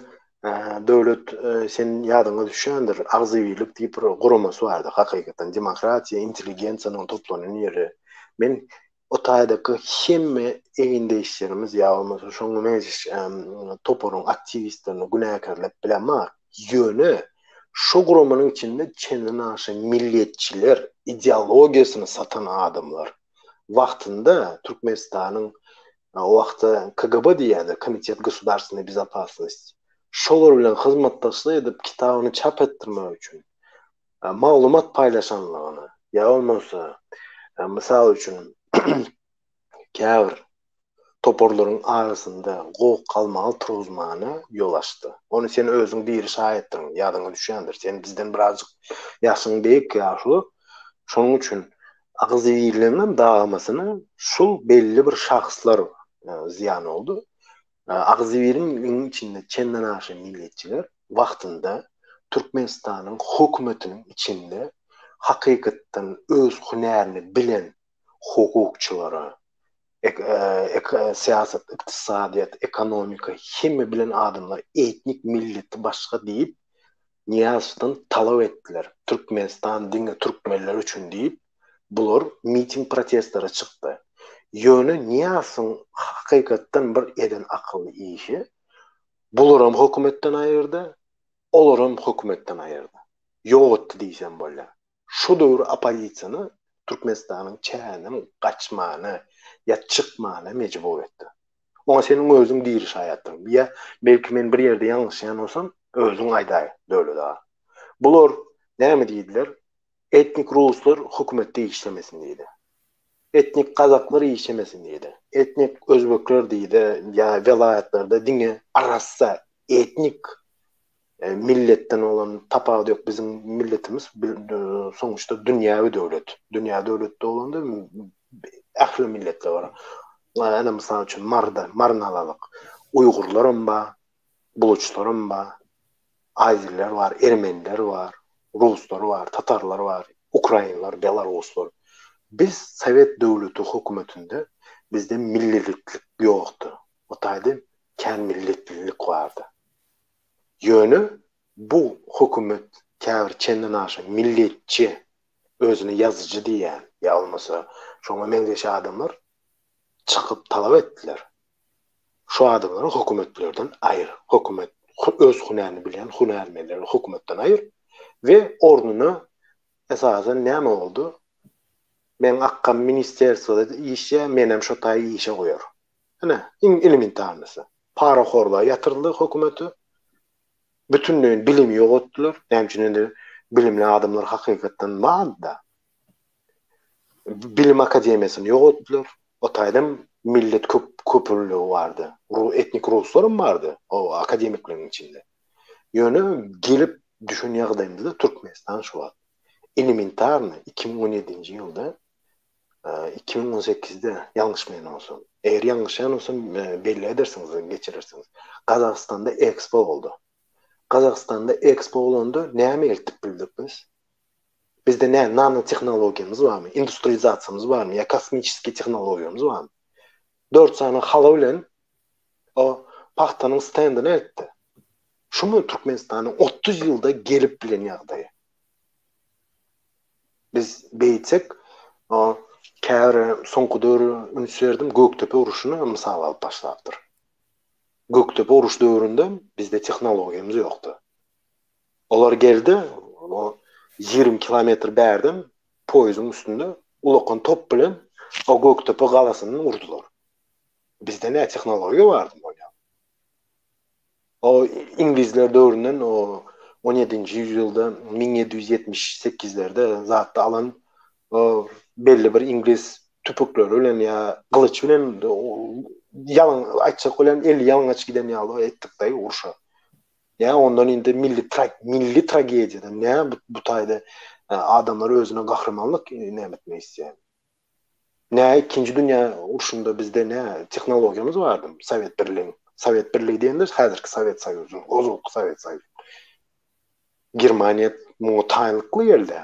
Speaker 4: döwlet sen ýadyňa düşýändir, Agzybirlik diýip bir guramasy bardy, hakykatdan demokratiýa, intelligensiýanyň toplanan ýeri. Men o taýdaky hemme egindeşlerimiz ýa bolmasa şoňa meňzeş toparyň aktiwistlerini günäkärläp bilemok. Ýöne şo guramanyň içinde çenden aşa milletçiler, ideologiýasyny satan adamlar wagtynda Türkmenistanyň O wagtda KGB diýýärdi, Komitet gosudarstwennoý bezopasnosti. Şolar bilen hyzmatdaşlyk edip kitabyny çap etdirmek üçin maglumat paýlaşanlygyny ýa bolmasa mysal üçin käbir toparlaryň arasynda goh-galmagal turuzmana ýol açdy. Ony sen özüň diri şaýatdyryň, ýadyňa düşýändir. Sen bizden birazjyk ýaşyň beýik ýaşuly. Şonuň üçin Agzybirligiňem dagamasyna şul belli bir şahslar zyýan boldy. Agzybirligiň içinde çenden aşa milletçiler wagtynda Türkmenistanyň hökümetiniň içinde hakykatdan öz hünärini bilen. hukukçylara, syýasat, ykdysadyýet, ekonomika hemme bilen adamlar etnik milleti başga diýip Nyýazowdan talap etdiler. Türkmenistan diňe türkmenler üçin diýip bular miting protestlere çykdy. Ýöne Nyýazowyň hakykatdan bir eden akylly işi bularam hökümetden aýyrdy, olaram hökümetden aýyrdy. Ýok etdi diýsem bolýar. Şu döwür oppozisiýany Türkmenistanyň çäginden gaçmana ýa çykmana mejbur etdi. Oňa seniň özüň diri şaýatdyň. Ýa belki men bir ýerde ýalňyşýan bolsam, özüň aýdaý, Döwlet aga. Bular näme diýdiler? Etnik ruslar hökümetde işlemesin diýdi. Etnik gazaklar işlemesin diýdi. Etnik özbekler diýdi, ýa welaýatlarda diňe arassa etnik milletden bolan tapawudy ýok biziň milletimiz sonuçta dünýäwi döwlet. Dünýä döwletde bolanda ähli milletler bar. Ene mysal üçin Marda, Maryny alalyk. Uýgurlaram bar, buluçlaram bar, azeriler bar, ermeniler bar, ruslar bar, tatarlar bar, ukrainler, belaruslar. Biz sowet döwleti hökümetinde bizde milliliklik ýokdy. O taýda kän milletlilik bardy. Ýöne bu hökümet käbir çendenaşa milletçi, özüne ýazyjy diýýän ýa bolmasa şoňa meňzeş adamlar çykyp talap etdiler. Şu adamlary hökümetlerden aýyr, hökümet öz hünärini bilýän hünärmenleri hökümetden aýyr we ornuna esasan näme boldy? Meň akgam ministerstwoda işýär, menem şo taýy işe goýar. Ine, iň elementarnysy. Parahorlar ýatyryldy hökümeti. Bütünleýin bilimi ýogatdylar. Näme üçin indi bilimli adamlar hakykatdan bardy-da. Bilim akademiýasyny ýogatdylar. O taýdan millet köp köpürligi bardy. Etnik ruslaram bardy o akademikleriň içinde. Ýöne gelip düşen ýagdaýymyzda Türkmenistan şu wagt elementarny 2017-nji ýylda 2018-de ýalňyşmaýan bolsam, eger ýalňyşýan bolsam belli edersiňiz, geçirersiňiz. Gazagystanda Expo boldy. Gazagystanda Expo bolanda näme eltip bildik biz? Bizde nä nanotehnologiýamyz barmy, industrializasiýamyz barmy ýa kosmiçeskiý tehnologiýamyz barmy? 4 sany haly bilen o pagtanyň stendini eltdi. Şumy Türkmenistanyň 30 ýylda gelip bilen ýagdaýy? Biz beýtsek, käbir soňky döwür üns berdim, Gökdepe urşuny mysal alyp başlapdyr. Gökdepe uruş döwründe bizde tehnologiýamyz ýokdy. Olar geldi, o 20 kilometr bärden poýeziň üstünde ulakan top bilen o Gökdepe galasyny urdular. Bizde nä tehnologiýa bardy bolýar. O iňlizler döwründen o on ýedinji ýüzýylda 1778-lerde zatda alan o belli bir iňlis tüpükleri bilen ýa gylyç bilen ýalan aýtjak bolýan eli ýalaňaç giden ýaly etdik-de urşa. Ýa ondan indi milli milli tragediýada nä bu taýda adamlar özüne gahrymanlyk näme etmek isleýär. Nä ikinji dünýä urşunda bizde nä tehnologiýamyz bardy Sowet Birligiň. Sowet Birligi diýende häzirki Sowet Soýuzy, ozalky Sowet Soýuzy. Germaniýa muňa taýynlykly geldi.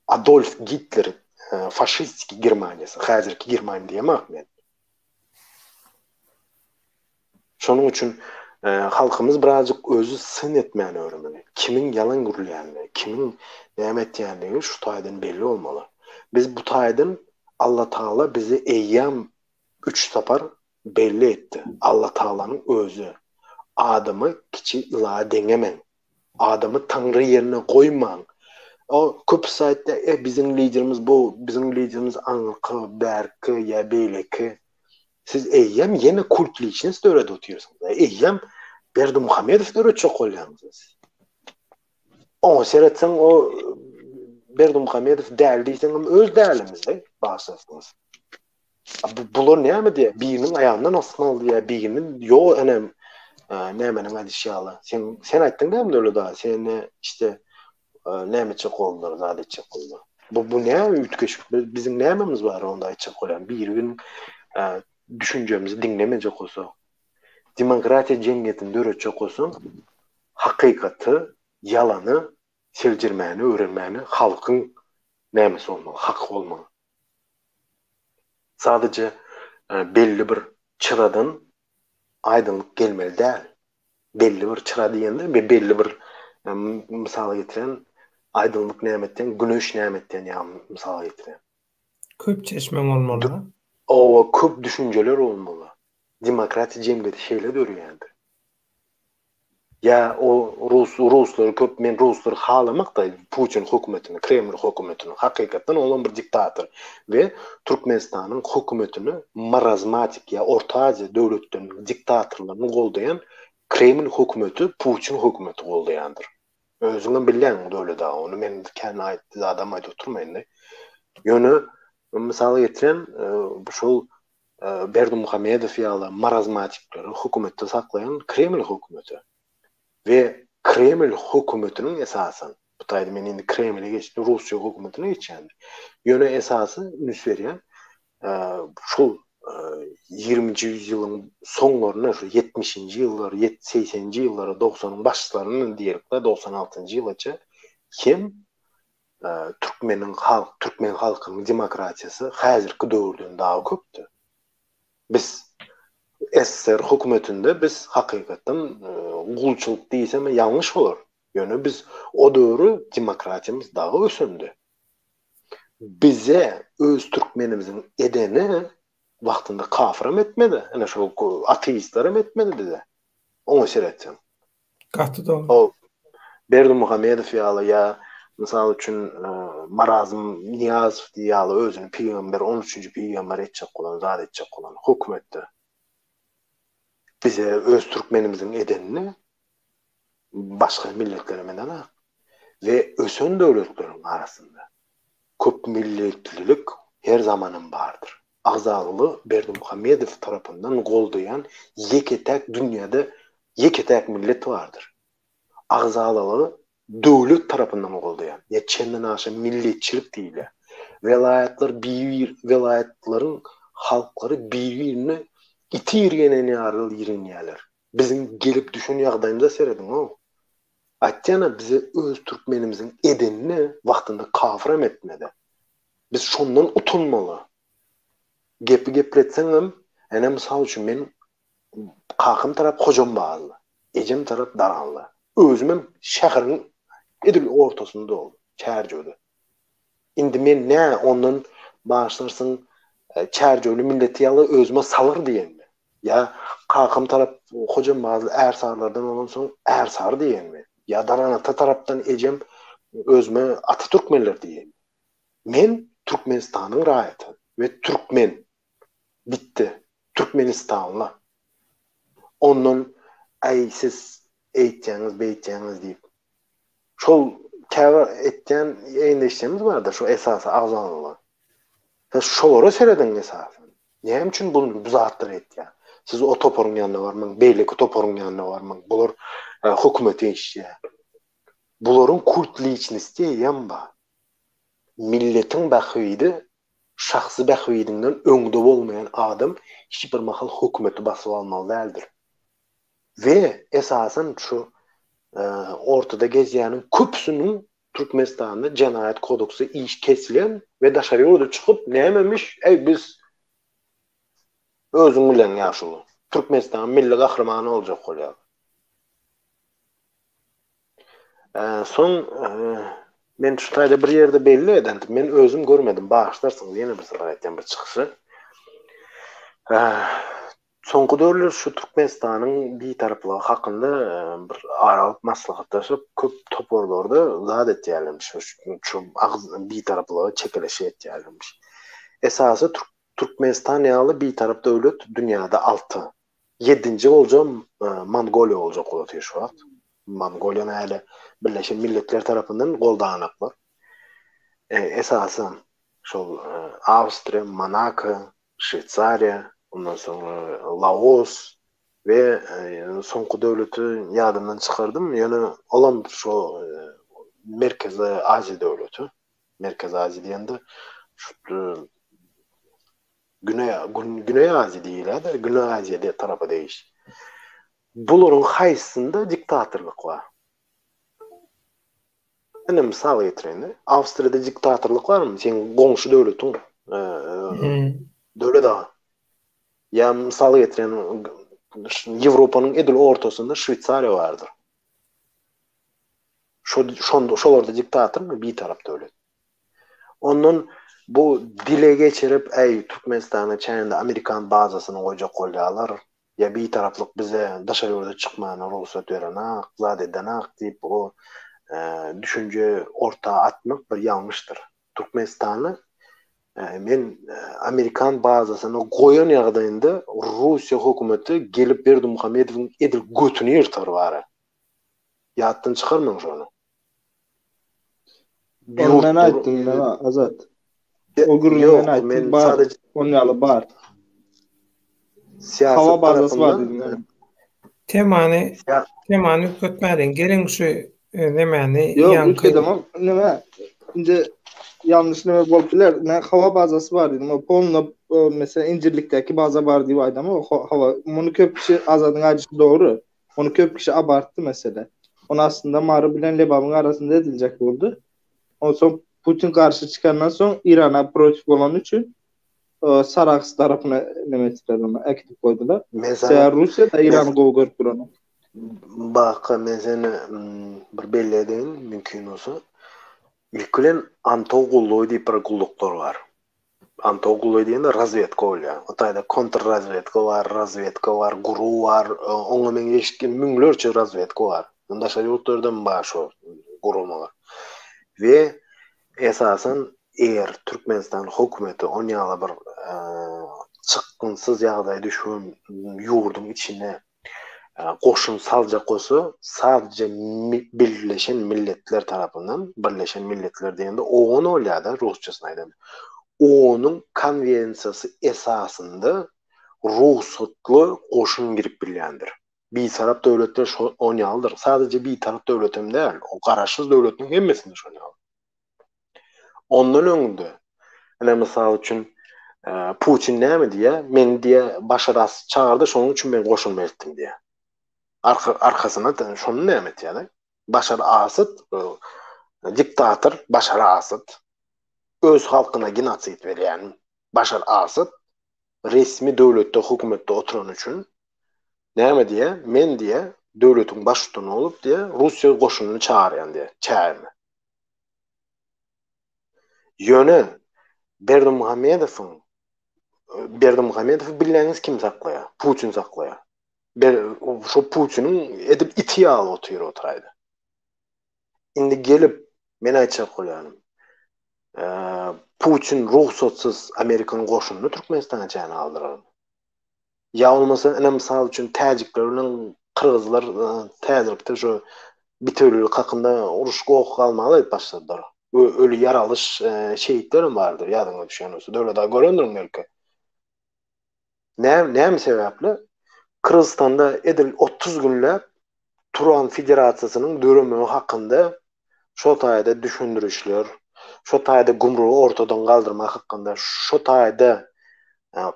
Speaker 4: Adolf Gitler faşistiki Germaniýasy, häzirki Germaniýa diýemok men. Şonuň üçin halkymyz birazjyk özi syn etmäni öwrenmeli. Kimiň ýalan gürleýänligi, kimiň näme etýänligi şu taýdan belli bolmaly. Biz bu taýdan Allatagala bizi eýýäm üç sapar belli etdi. Allatagalanyň özi adamy kiçi ylaha deňemäň. Adamy taňry ýerine goýmaň. O köpüsi aýtdy, e biziň liderimiz bu, biziň liderimiz aňyrky, bärki ýa beýleki. Siz eýýäm ýene kult liçnost döredip otyrsyňyz. Eýýäm Berdimuhamedow döretjek bolýaňyz siz. Oňa seretseň o Berdimuhamedow däl diýseňem öz dälimiz-de, bagyşlarsyňyz. Bular näme diýýär? Biriniň aýagyndan asmaly diýýär, biriniň ýok enem nämeniň aýdyşy ýaly. Sen sen aýtdyň dämi Döwlet aga, seni işte näme etjek boldular, zat etjek boldular. Bu bu näme üýtgeşik? Biziň nämemiz bar onda aýtjak bolýan? Biri-biriniň düşünjemizi diňlemejek bolsak, demokratiýa jemgyýetini döretjek bolsaň, hakykaty, ýalany seljermäni öwrenmäni halkyň nämesi bolmaly, haky bolmaly. Sadaje belli bir çyradan aýdyňlyk gelmeli däl. Belli bir çyra diýende belli bir mysal getirýän aýdyňlyk näme etýän, güneş näme etýän ýaly mysal getirýän.
Speaker 1: Köp çeşme bolmaly.
Speaker 4: Owa, köp düşünjeler bolmaly. Demokratiýa jemgyýeti şeýle döreýändir. Ýa o rus ruslary köp men ruslary halamakda Putin hökümetini, Kreml hökümetini hakykatdan olam bir diktator we Türkmenistanyň hökümetini marazmatik ýa Orta Aziýa döwletleriniň diktatorlaryny goldaýan Kreml hökümeti Putin hökümeti goldaýandyr. Özüňem bilýäň Döwlet aga ony men kän aýt zadam aýdyp oturmaýyn-da. Ýöne mysal getirýän şol Berdimuhamedow ýaly marazmatikleri hökümetde saklaýan Kreml hökümeti. We Kreml hökümetiniň esasan, bu taýda men indi Kremle geçdim, Russiýa hökümetine geçýän. Ýöne esasy üns berýän şol ýigriminji ýüzýylyň soňlarynda, şu ýetmişinji ýyllar, segseninji ýyllara, dogsanyň başlaryny diýelik-de, 96-njy ýylaça hem türkmeniň halk türkmen halkynyň demokratiýasy häzirki döwürden daha köpdi. Biz SSR hökümetinde biz hakykatdan gulçulyk diýsem ýalňyş bolar. Ýöne biz o döwri demokratiýamyz dagy ösendi. Bize öz türkmenimiziň edeni wagtynda kafyram etmedi, ine şol ateistlerem etmedi bize. Oňa seretseň.
Speaker 1: Gaty dogry. Ol
Speaker 4: Berdimuhamedow ýaly ýa mysal üçin Marazm Nyýazow diý ýaly özüni pygamber, on üçünji pygamber etjek bolan, zat etjek bolan hökümetde bize öz türkmenimiziň edenini başga milletlerem edenak. We ösen döwletleriň arasynda köpmilletlilik her zamanam bardyr. Agzalygy Berdimuhamedow tarapyndan goldaýan ýeke-täk dünýäde ýeke-täk millet bardyr. Agzalygy döwlet tarapyndan goldaýan, ýa çenden aşa milletçilik diýilýär. Welaýatlar bir-bir welaýatlaryň halklary bir-birine iti ýirgenen ýaly ýigrenýärler. Biziň gelip düşen ýagdaýymyza serediň-ow. Aýtýan-a bize öz türkmenimiziň edenini wagtynda kafyram etmedi. Biz şondan utanmaly. Gepi gepletseňem, ene mysal üçin men kakam tarap Hojambazly, ejem tarap Daranly. Özümem şäheriň edil ortasynda dogdum, Çärjewde. Indi men nä ondan bagyşlarsyň Çärjewli milleti ýaly özüme salyr diýenmi? Ýa kakam tarap Hojambazly ärsarlardan bolansoň ärsary diýenmi? Ýa Daranata tarapdan ejem özüme ata türkmenler diýenmi? Men Türkmenistanyň raýaty we türkmen. Bitdi. Türkmenistanly. Ondan äý siz eýtýäňiz beýtýäňiz diýip. Şol käbir etýän eýleşjemiz barda şu esasy agzalygy. Siz şolara serediň esasy. Näme üçin bu bu zatlary etýär? Siz o toparyň ýanyna barmaň, beýleki toparyň ýanyna barmaň. Bular hökümete işýär. Bularyň kult liçnosti eýýäm bar. Milletiň bähbidi şahsy bähbidiňden öňde bolmaýan adam hiç bir mahal hökümeti basyp almaly däldir. We esasan şu ortada gezýäniň köpüsiniň Türkmenistanda jenaýat kodeksi iş kesilen we daşary ýurda çykyp nämemiş äý biz özüň bilen ýaşuly Türkmenistanyň milli gahrymany boljak bolýar. Soň men şu taýda bir ýerde belli edendim. Men özüm görmedim. Bagyşlarsyňyz ýene bir sapar aýtýan bir çykyşy. Soňky döwürler şu Türkmenistanyň bitaraplygy hakynda bir ara alyp maslahatlaşyp köp toparlarda zat etýärlermiş. Şu bitaraplyga çekeleşik etýärlermiş. Esasy Türkmenistan ýaly bitarap döwlet dünýäde alty. Ýedinji boljam Mongoliýa boljak bolup otyr şu wagt. Mongoliýany häli Birleşen Milletler tarapyndan goldanaklar. Esasy şol Awstriýa, Monako, Şweýsariýa, ondan soňra Laos we soňky döwleti ýadymdan çykardym, ýöne olam şo Merkezi Aziýa döwleti. Merkezi Aziýa diýende şu Güneý Güneý Aziýa diýilýär-de, Güneý Aziýa diýen tarapa degişli. Bularyň haýsysynda diktatorlyk bar? Ine mysal getireýin-de. Awstriýada diktatorlyk barmy? Seň goňşy döwletiň. Döwlet aga. Ýa mysal getirýän Ýewropanyň edil ortasynda Şweýsariýa bardyr. Şo şonda şolarda diktatormy bitarap döwlet. Ondan bu dile geçirip äý Türkmenistanyň çäginde amerikan bazasyny goýjak bolýarlar. Ýa bitaraplyk bize daşary ýurda çykmana rugsat berenak, zat edenak diýip o düşünje orta atmak bir ýalňyşdyr. Türkmenistany men amerikan bazasyny goýan ýagdaýynda Russiýa hökümeti gelip Berdimuhamedowyň edil götüni ýyrtar bara. Ýatdan çykarmaň şony.
Speaker 3: Ony men aýtdym neme Azat. O gürrüňi men aýtdym bar. On ýaly bar.
Speaker 4: Hawa bazasy bar diýdim men.
Speaker 1: Temany temany üýtgetmäliň. Geliň şu nemäni
Speaker 3: Ýok, üýtgedemok. Neme? Indi ýalňyş neme bolup biler. Men hawa bazasy bar diýdim. O polna meselem Injirlikdäki baza bar diýip aýdamok. Hawa, muny köp kişi Azadyň aýdyşy dogry. Ony köp kişi abartdy mesele. Ony aslynda Mary bilen Lebabyň arasynda ediljek boldy. Onsoň Putin garşy çykandan soň Irana protiv bolany üçin Sarahs tarapyna neme etdiler ony äkidip goýdular. Sebäbi Russiýa da Irany gowy görüp duranok.
Speaker 4: Baka men seni bir belli edeýin mümkin bolsa. Ilki bilen Antow gullugy diýip bir gulluklar bar. Antow gullugy diýende razwedka bolýar. O taýda kontrrazwedka bar, razwedka bar, GRU bar, oňa meňzeş müňlerçe razwedka bar. Daşary ýurtlardam bar şo guramalar. We esasan eger Türkmenistan hökümeti on ýaly bir çykgynsyz ýagdaýa düşen ýurduň içine goşun saljak bolsa, sadece Birleşen Milletler tarapyndan, Birleşen Milletler diýende OON bolýar-da, rusçasyny aýdanda. OON-yň konwensiýasy esasynda rugsatly goşun girip bilýändir. Bitarap döwletler şo on ýalydyr. Sadece bitarap döwletem däl, o garaşsyz döwletiniň hemmesinde şon ýaly. Ondan öňde, ine mysal üçin, Putin näme diýýär? Meni diýýär, Başar Asad çagyrdy, şonuň üçin men goşunymy eltdim diýýär. Arka, arkasyna şony näme etýär? Başar Asad diktator Başar Asad öz halkyna genosid berýän Başar Asad resmi döwletde, hökümetde oturany üçin näme diýýär? Men diýýär, döwletiň baştutany bolup diýýär, Russiýa goşunyny çagyrýan diýýär, çägime. Ýöne Berdimuhamedowyň Berdimuhamedowy bilýäňiz kim saklaýar? Putin saklaýar. Ber şo Putiniň edil iti ýaly otyr oturaýdy. Indi gelip men aýtjak bolýanym. Putin rugsatsyz Amerikanyň goşunyny Türkmenistana çäne aldyrarmy? Ýa bolmasa ine mysal üçin täjikler bilen kyrgyzlar täzirlikde şu bitewülik hakynda uruş goh galmaly edip başladylar. Öli ýaralyş şehitlerem bardyr ýadyňa düşýän bolsa. Döwlet aga görendirin belki. Näme näme sebäpli? Kyrgyzystanda edil 30 günläp Turan federasiýasynyň döremegi hakynda şo taýda düşündirişler, şo taýda gümrügi ortadan galdyrmak hakynda, şo taýda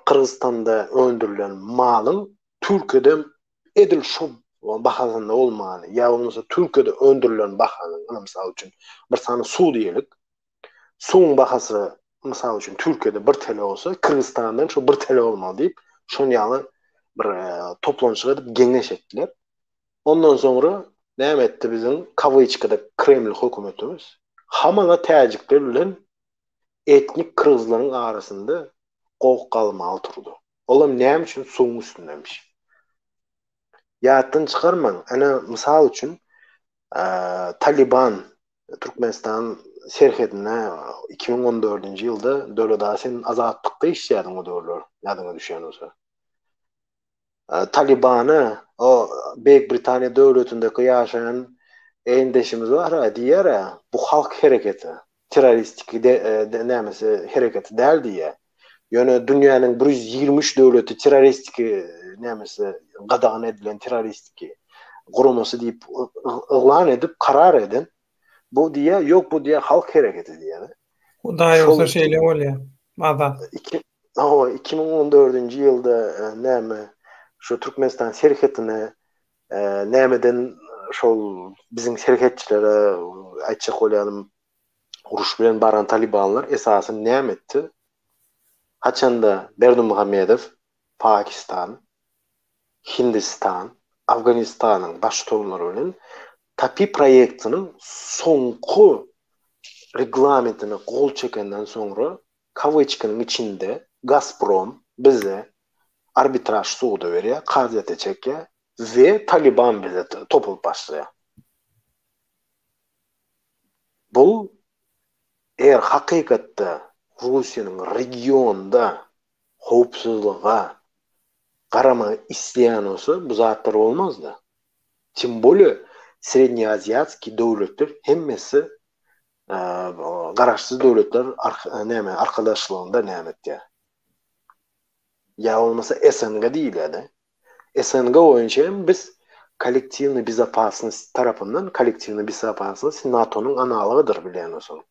Speaker 4: Gyrgyzystanda öndürilen malyň Türkiýede edil şo bahasynda bolmagyny, ýa bolmasa Türkiýede öndürilen bahanyň, ynha mysal üçin, bir sany suw diýelik, suwuň bahasy mysal üçin Türkiýede bir TL bolsa, Kyrgyzystanda hem şo bir TL bolmaly diýip, şon ýaly bir toplanyşyk edip geňeş etdiler. Ondan soňra näme etdi biziň kawyçkada Kreml hökümetimiz? Hamala täjikler bilen etnik kyrgyzlaryň arasynda goh-galmagal turdy. Olam näme üçin suwuň üstündemiş. Ýatdan çykarmaň, ene mysal üçin Taliban Türkmenistan serhedine 2014-nji ýylda Döwlet aga sen Azatlykda işleýärdiň o döwürler, ýadyňa düşýän bolsa. Talibany o Beýik Britaniýa döwletindeki ýaşaýan egindeşimiz bar-a diýýär-ä, bu halk hereketi, terroristiki nämesi hereketi däl diýýär. Ýöne dünýäniň 123 döwleti terroristiki nämesi gadagan edilen terroristiki guramasy diýip yglan edip karar eden bu diýýär, ýok bu diýýär halk hereketi diýýär.
Speaker 1: Hudaý bolsa şeýle bolýar. Azat.
Speaker 4: Hawa, 2014-nji ýylda näme şu Türkmenistan serhetine nämeden şol biziň serhetçilere aýtjak bolýanym uruş bilen baran talibanlar esasy näme etdi? Haçanda Berdimuhamedow Pakistan, Hindistan, Afganistanyň baştutanlary bilen TAPI proýektiniň soňky reglamentine gol çekenden soňra kawyçkanyň içinde Gazprom bize arbitraž suda berýär, kazyýete çekýär we Taliban bize topulyp başlaýar. Bu eger hakykatda Russiýanyň regionda howpsuzlyga garamagy isleýän bolsa bu zatlar bolmazdy. Tim bolýa sredneaziatskiý döwletler hemmesi garaşsyz döwletler näme arkalaşlygynda näme etýär. Ýa bolmasa SNG diýilýär-de. SNG boýunça hem biz kollektiwnyý bezopasnost tarapyndan kollektiwnyý bezopasnost NATO-nyň analogydyr bilýän bolsaň.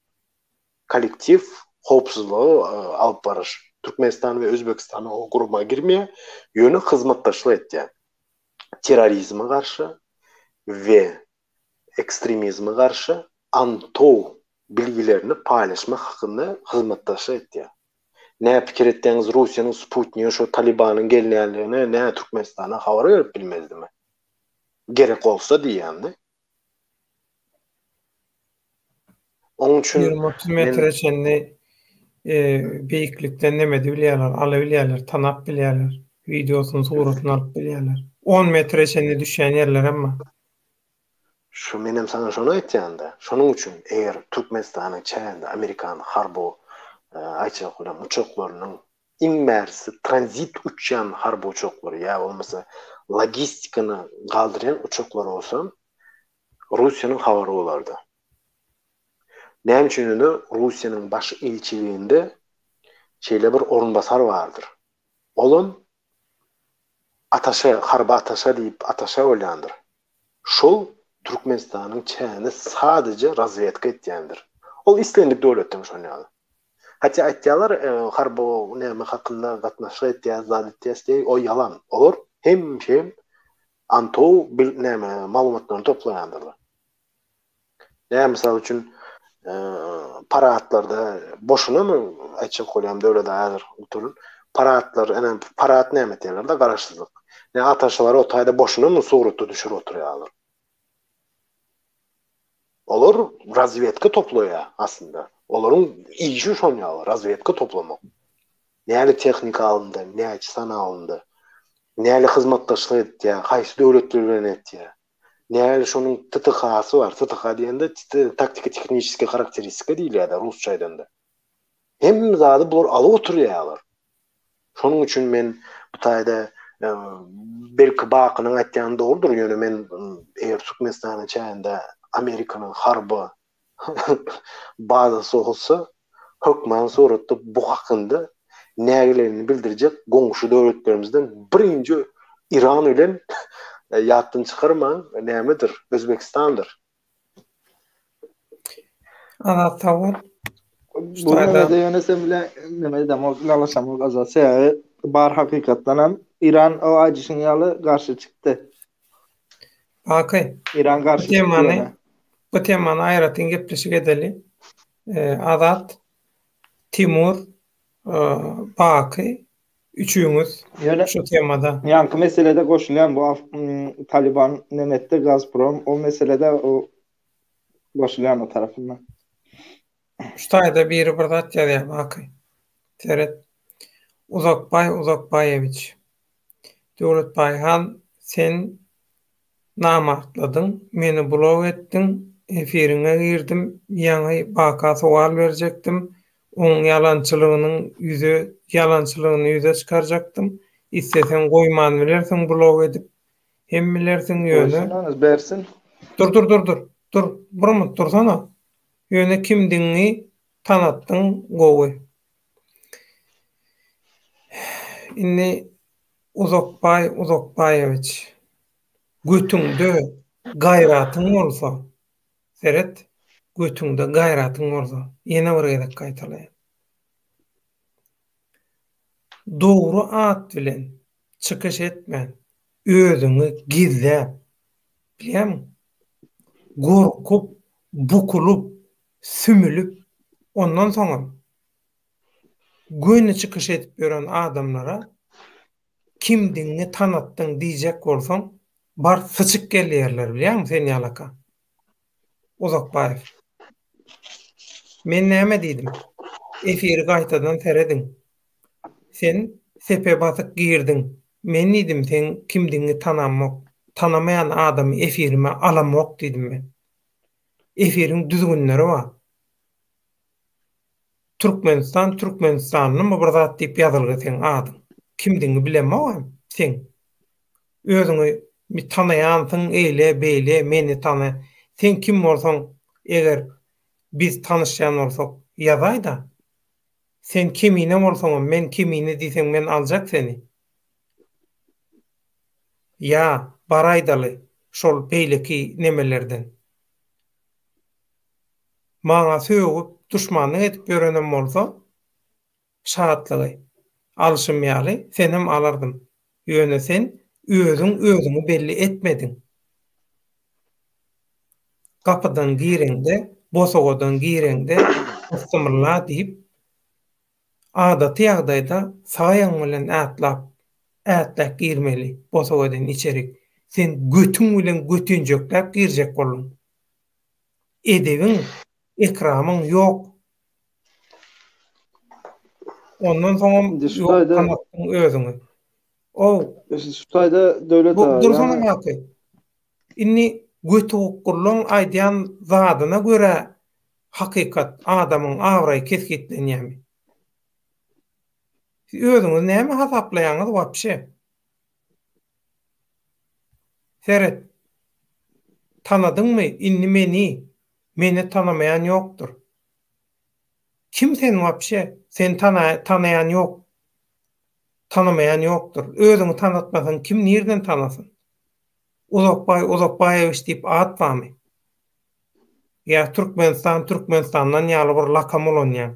Speaker 4: Kollektiw howpsuzlygy alyp baryş. Türkmenistan we Özbegistan o guruma girmeýär, ýöne hyzmatdaşlyk etýär. Terrorizme garşy we ekstremizme garşy ANTO bilgilerini paýlaşmak hakynda hyzmatdaşlyk etýär. Nä pikir etýäňiz Russiýanyň sputnigi şo Talibanyň gelýänligini nä Türkmenistana habar berip bilmezdimi? Gerek bolsa diýýändi. Oň üçin
Speaker 1: 20-30 metre çenli beýiklikden nemedi bilýärler, alabilýärler, tanap bilýärler. Wideosyny, suratyny alyp bilýärler. On metre çenli düşýän ýerlerem bar.
Speaker 4: Şu menem saňa şony aýtýanda. Şonuň üçin eger Türkmenistanyň çäginde amerikan harby aýtjak bolýan uçaklarynyň iň bärisi tranzit uçýan harby uçaklary ýa bolmasa logistikany galdyrýan uçaklar bolsa Russiýanyň habary bolardy. Näme üçin indi Russiýanyň baş ilçiliginde şeýle bir orunbasar bardyr. Olam Ataşe, harby ataşe diýip ataşe bolýandyr. Şol Türkmenistanyň çäginde sadaja razwedka etýändir. Ol islendik döwletden şon ýaly. Hatda aýtýarlar harby näme hakynda gatnaşyk etýäs, zat etýäs diýip, o ýalan. Olar hemişe antow bil näme maglumatlaryny toplaýandyrlar. Näme mysal üçin paradlarda boşunamy aýtjak bolýan döwlet häzir oturyn. Paradlar ene parad näme etýärler-de garaşsyzlyk. Ne ataşylar o taýda boşunamy surata düşürip oturýarlar. Olar razwedka toplaýar aslynda. Olaryň işi şon ýaly, razwedka toplamak. Näli tehnika alyndy, näçe sany alyndy, näli hyzmatdaşlyk etýär, haýsy döwletler bilen etýär. Näli şonuň TTH-sy bar. TTH diýende taktiko-tehniçeskiý harakteristika diýilýär-de rusça aýdanda. Hemme zady bular alyp oturýarlar. Şonuň üçin men bu taýda belki Bakynyň aýtýany dogrudyr, ýöne men eger Türkmenistanyň çäginde Amerikanyň harby bazasy bolsa, hökman suratda bu hakynda nägileligini bildirjek goňşy döwletlerimizden birinji Iran bilen ýatdan çykarmaň nämedir, Özbegistandyr.
Speaker 1: Azat sag bol.
Speaker 2: Bu meselede ýöne sen bilen neme edemok, ylalaşamok Azat. Sebäbi bar hakykatdan hem Iran o aýdyşyň ýaly garşy çykdy.
Speaker 1: Baky.
Speaker 2: Iran garşy
Speaker 1: çykdy. Temany, bu temany aýratyn gepleşik edeli. Azat, Timur, Baky üçüňiz
Speaker 2: Ýöne
Speaker 1: şu temada.
Speaker 2: Ýaňky meselede goşulýan bu Taliban nemetde Gazprom o meselede o goşulýan o tarapyndan.
Speaker 1: Şu taýda biri bir zat ýazýar Baky. Seret. Uzakbaý Uzakbaýewiç. Döwletbaý han sen namartladyň, meni blok etdiň, efiriňe girdim, ýaňy Baka sowal berjekdim, oň ýalançylygynyň ýüze ýalançylygyny ýüze çykarjakdym, isleseň goýman bilersiň blok edip hem bilersiň ýöne
Speaker 2: Goýsun ony bersin.
Speaker 1: Dur dur dur dur dur bir minut dursana ýöne kimdigiňi tanatdyň gowy. Indi Uzakbaý Uzakbaýewiç, götüňde gaýratyň bolsa, seret, götüňde gaýratyň bolsa, ýene bir gezek gaýtalaýan. Dogry at bilen çykyş etmän, özüňi gizläp, bilýärmiň? Gorkup, bukulyp, sümülip, ondan soňam. Göni çykyş edip ýören adamlara kimdigiňi tanatdyň diýjek bolsaň, bar syçyk gel diýerler bilýäňmi sen ýalaka. Uzakbaýew. Men näme diýdim? Efiri gaýtadan serediň. Sen sepe basyp girdiň. Men diýdim seň kimdigiňi tanamok. Tanamaýan adamy efirime alamok diýdim men. Efiriň düzgünleri bar. Türkmenistan Türkmenistanlymy bir zat diýip ýazylgy seň adyň. Kimdigiňi bilemogam seň. Özüňi tanaýansyň eýle beýle meni tana. Sen kim bolsaň eger biz tanyşýan bolsak ýazaýda. Sen kemine bolsaňam men kemine diýseň men aljak seni. Ýa bar aýdaly şol beýleki nemelerden. Maňa sögüp, duşmanlyk edip ýörenem bolsa, şatlygy alşym ýaly senem alardym. Ýöne sen özüň özüňi belli etmediň. Gapydan gireňde, bosagadan gireňde Bissimilla diýip, adaty ýagdaýda sag aýagyň bilen ätlap, ätläp girmeli bosagadan içerik. Sen götüň bilen götinjekläp girjek bolduň. Edebiň, ekramyň ýok. Ondan soňam ýok tanatdyň özüňi. Ow.
Speaker 3: Şu taýda Döwlet aga.
Speaker 1: Dursana Maky. Indi götügukgurlaň aýdýan zadyna görä hakykat adamyň abraýy kesgitlenýärmi? Siz özüňizi näme hasaplaýaňyz wapşe? Seret. Tanadyňmy indi meni meni tanamaýan ýokdur. Kim sen wapşe seni tanaýan ýok tanamaýan ýokdur. Özüňi tanatmasaň kim nirden tanasyn. Uzakbaý Uzakbaýewiç diýip at barmy? Ýa Türkmenistan Türkmenistandan ýaly bir lakam ulanýaň.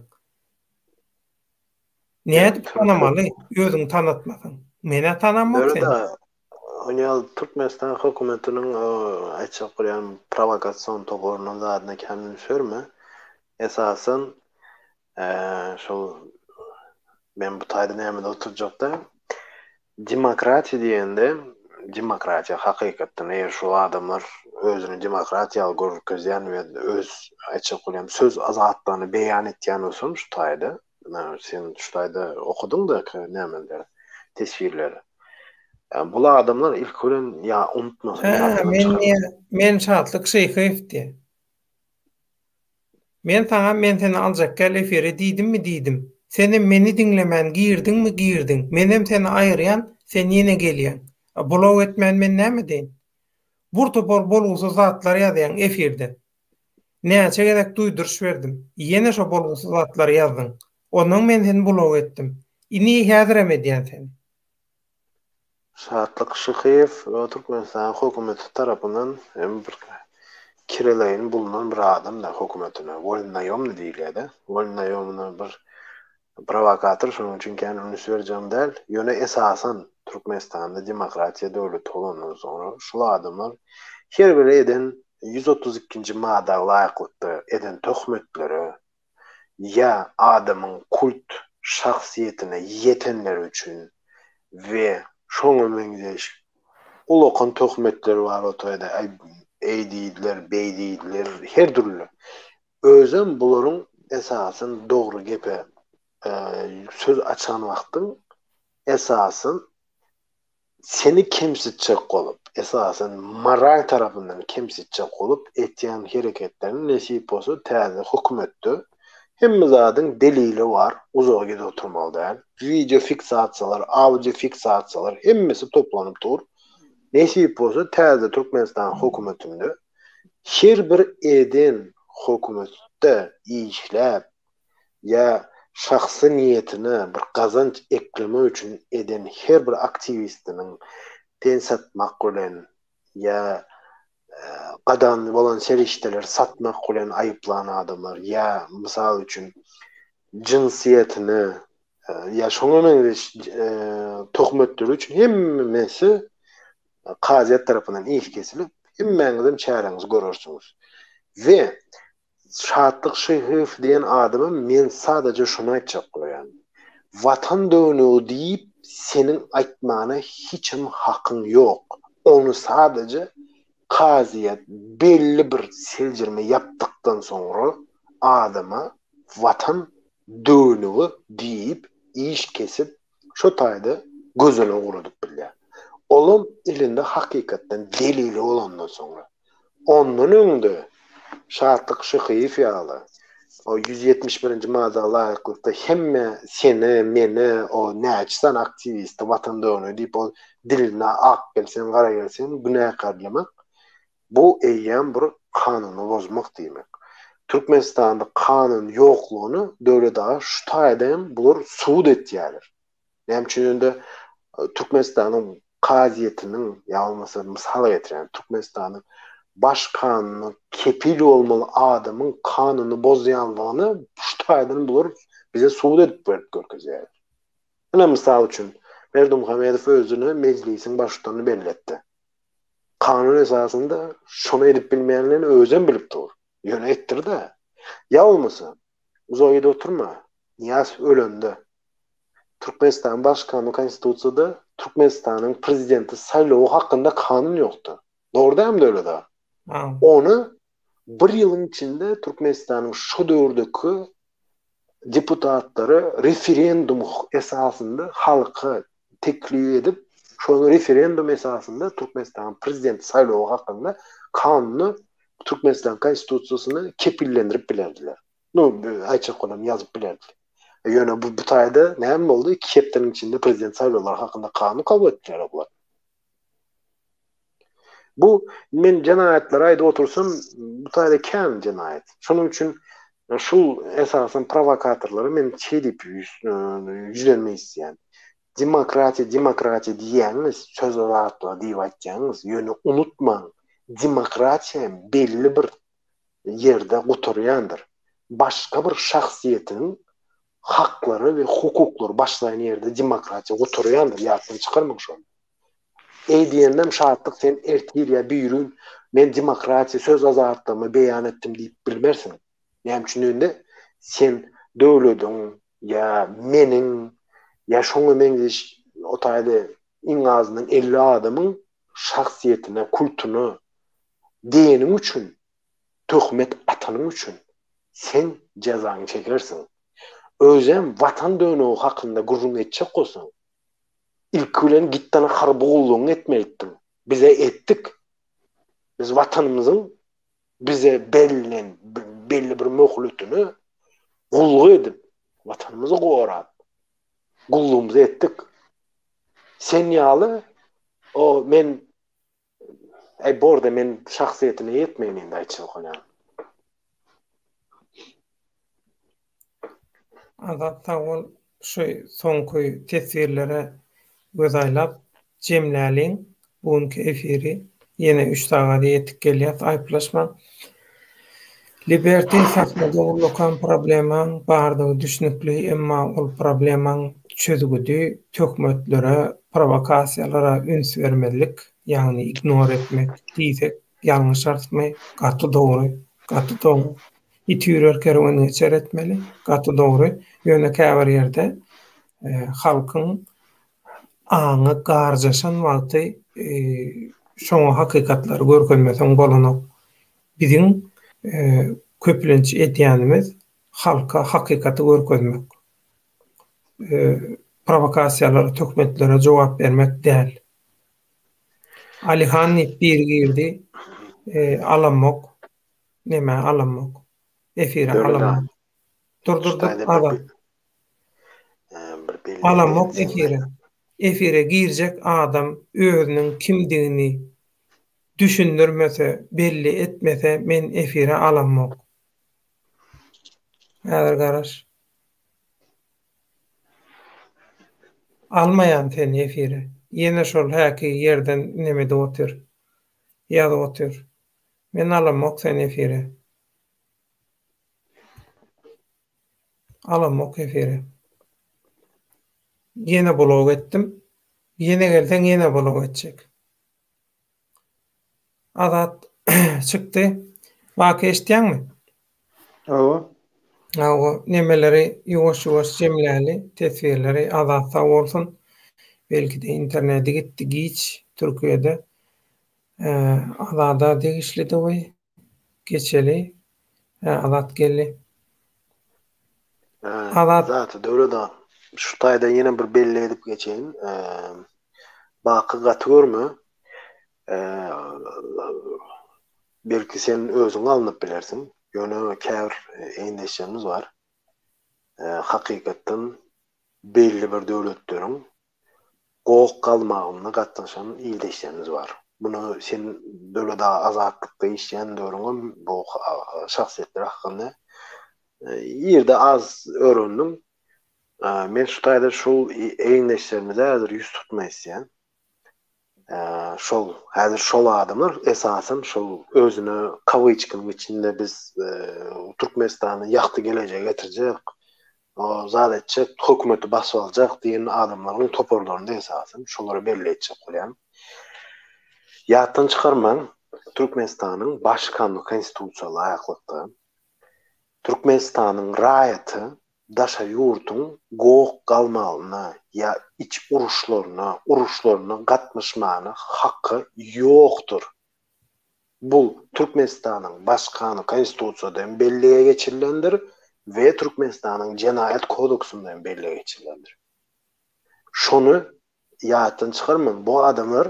Speaker 1: Nädip tanamaly özüňi tanatmasaň? Menä tanamok seni.
Speaker 4: Döwlet Ony ýaly Türkmenistan hökümetiniň aýtjak bolýan prowokasion toparynyň zadyna kän üns berme. Esasan şol men bu taýda nämede oturjakda demokratiýa diýende demokratiýa hakykatdan eger şol adamlar özüni demokratiýaly görkezýän we öz aýtjak bolýan söz azatlygyny beýan etýän bolsa şu taýda sen şu taýda okadyň-da nämeleri teswirleri. Bul adamlar ilki bilen ýa unutmasyn
Speaker 1: Hä, men men Şatlyk Şyhyýew diýýä. Men saňa men seni aljak gel efire diýdimmi diýdim. Senem meni diňlemän girdiňmi girdiň. Menem seni aýyrýan, sen ýene gelýäň. A blok etmän men näme edeýin? Bur topar bolgusyz zatlar ýazýaň efirde. Näçe gezek duýduryş berdim. Ýene şo bolgusyz zatlary ýazdyň. Onnoň men seni blok etdim. Ini häzirem edýän seni.
Speaker 4: Şatlyk Şyhyýew Türkmenistanyň hökümeti tarapyndan hem bir kireleýin bulunan bir adam-da hökümetine wolnoýomny diýilýär-de. Wolnoýomny bir prowokator şonuň üçin kän üns berjegem däl. Ýöne esasan Türkmenistanda demokratiýa döwleti bolandan soňra şul adamlar her bir eden 132-nji madda laýyklykda eden töhmetlere ýa adamyň kult şahsyýetine ýetenleri üçin we şoňa meňzeş ulakan töhmetler bar o taýda eý diýdiler, beý diýdiler her dürli. Özem bularyň esasyn dogry gepe söz açan wagtyň esasyn seni kemsitjek bolup, esasan moral tarapyndan kemsitjek bolup etýän hereketlerini nesip bolsa täze hökümetde hemme zadyň delili bar, uzaga gidip oturmaly däl. Wideo fiksasiýalar, audio fiksasiýalar hemmesi toplanyp dur. Nesip bolsa täze Türkmenistan hökümetinde her bir eden hökümetde işläp ýa şahsy niýetine bir gazanç eklemek üçin eden her bir aktiwistiniň ten satmak bilen ýa gadagan bolan serişdeleri satmak bilen aýyplan adamlar ýa mysal üçin jynsyýetine ýa şoňa meňzeş töhmetleri üçin hemmesi kazyýet tarapyndan iş kesilip hemmäňizem çäräňizi görersiňiz we Şatlyk Şyhyýew diýen adama men sadaja şuny aýtjak bolýan. Watan dönügi diýip seniň aýtmana hiçem hakyň ýok. Ony sadaje kazyýet belli bir seljerme ýapdykdan soňra adama watan dönügi diýip iş kesip şo taýda gözüne ugradyp bilýär. Olam elinde hakykatdan delili bolandan soňra. Ondan öňde Şatlyk Şyhyýew ýaly o 171-nji madda laýyklykda hemme seni, meni, o näçe sany aktiwisti watan döwrüne diýip o diline ak gelsin, gara gelsin günäkärlemek bu eýýäm bir kanuny bozmak diýmek. Türkmenistanda kanun ýoklugyny Döwlet aga şu taýda hem bular subut etýärler. Näme üçin indi Türkmenistanyň kazyýetiniň ýa bolmasa mysal getirýän Türkmenistanyň baş kanunyna kepil bolmaly adamyň kanuny bozýanlygyny şu taýdan bular bize subut edip berip görkezýärler. Ine mysal üçin Berdimuhamedow özüne mejlisiň baştutanyny belletdi. Kanun esasynda şony edip bilmeýänligini özem bilip dur. Ýöne etdirdi. Ýa bolmasa uzaga gidip oturma Nyýazow ölende Türkmenistanyň Baş kanuny Konstitusiýada Türkmenistanyň prezidenti saýlawy hakynda kanun ýokdy. Dogry dälmi Döwlet aga? Ony bir ýylyň içinde Türkmenistanyň şo döwürdeki deputatlary referendum esasynda halka teklip edip, şony referendum esasynda Türkmenistanyň prezidenti saýlawy hakynda kanuny Türkmenistanyň Konstitusiýasyna kepillendirip bilerdiler. Nu, aýtjak bolan ýazyp bilerdi. Ýöne bu bu taýda näme boldy? 2 hepdeniň içinde prezident saýlawlary hakynda kanun kabul etdiler bular. Bu men jenaýatlary aýdyp otursam, bu taýda kän jenaýat. Şonuň üçin şu esasan prowokatorlara men şeý diýip ýüzlenmek isleýän. Demokratiýa, demokratiýa diýýäňiz, söz azatlygy diýip aýtýaňyz, ýöne unutmaň, demokratiýa belli bir ýerde gutarýandyr. Başga bir şahsyýetiň haklary we hukuklary başlaýan ýerde demokratiýa gutarýandyr, ýatdan çykarmaň şony. Eý diýendem Şatlyk sen ertir ýa birigün men demokratiýa, söz azatlygymy beýan etdim diýip bilmersiň. Näme üçin diýende sen döwlediň ýa meniň ýa şoňa meňzeş o taýda iň azyndan 50 adamyň şahsyýetine, kultuna Diýeniň üçin, töhmet atanyň üçin sen jezaňy çekersiň. Özem watan dönügi hakynda gürrüň etjek bolsaň, ilki bilen gitdana harby gullugyňy etmelitdiň. Bize etdik. Biz watanymyzyň bize berlen belli bir möhletini gulluk edip, watanymyzy gorap, gullugymyzy etdik. Sen ýaly o men Äý borda men şahsyýetine ýetmeýin indi aýtjak bolýan.
Speaker 1: Azat sag bol şu soňky teswirlere göz aýlap jemläliň bu günki efiri ýene üç sagada ýetip gelýäs aýyplaşmaň. Liberty sahnada ullakan problemaň bardygy düşnükli emma ol problemaň çözgüdi töhmetlere prowokasiýalara üns bermezlik ýagny ignor etmek diýsek ýalňyşarysmy gaty dogry gaty dogry it üýrer kerwen geçer etmeli gaty dogry ýöne käbir ýerde halkyň aňy garjaşan wagty şoňa hakykatlary görkezmeseň bolanok Biziň köplenç edýänimiz halka hakykaty görkezmek. Prowokasiýalara, töhmetlere jogap bermek däl. Alihan diýip biri girdi, alamok, neme alamok, efire alamok. Dur dur dur, Azat. Alamok efire. Efire girjek adam özüniň kimdigini düşündirmese, belli etmese men efire alamok. Häzir garaş. Almaýan seni efire. Ýene şol häki ýerden neme edip otyr. Ýazyp otyr. Men alamok seni efire. Alamok efire. Ýene blok etdim. Ýene gelseň ýene blok etjek. Azat çykdy. Baky eşitýäňmi?
Speaker 3: Hawa.
Speaker 1: Hawa, nemeleri ýuwaş-ýuwaş jemläli, teswirleri Azat sag bolsun. Belki-de interneti gitdi giç Türkiýede. Azada degişlidi bu. Geçeli. Hä, Azat geldi.
Speaker 4: Azat. Zat, Döwlet aga, şu taýda ýene bir belli edip geçeýin. Baky gaty görme. Belki sen özüň alnyp bilersiň. Ýöne käbir egindeşlerimiz bar. Hakykatdan belli bir döwletleriň goh galmagyna gatnaşan ildeşlerimiz bar. Muny sen Döwlet aga Azatlykda işleýän döwrüňem bu şahsyýetler hakynda irde az öwrendiň. Men şu taýda şul egindeşlerimize häzir ýüz tutmak isleýän. Şol häzir şol adamlar esasan şol özüne kawyçkanyň içinde biz Türkmenistany ýagty gelejege getirjek, zat etjek, hökümeti basyp aljak diýen adamlaryň toparlarynda esasan şolara belli etjek bolýan. Ýatdan çykarmaň, Türkmenistanyň Baş kanun konstitusiýa laýyklykda Türkmenistanyň raýaty daşary ýurduň goh-galmalyna ýa iç uruşlaryna, uruşlaryna gatnaşmana haky ýokdur. Bu Türkmenistanyň Baş Kanun Konstitusiýada hem bellige geçirilendir we Türkmenistanyň Jenaýat kodeksinde hem bellige geçirilendir. Şony ýatdan çykarmaň, bu adamlar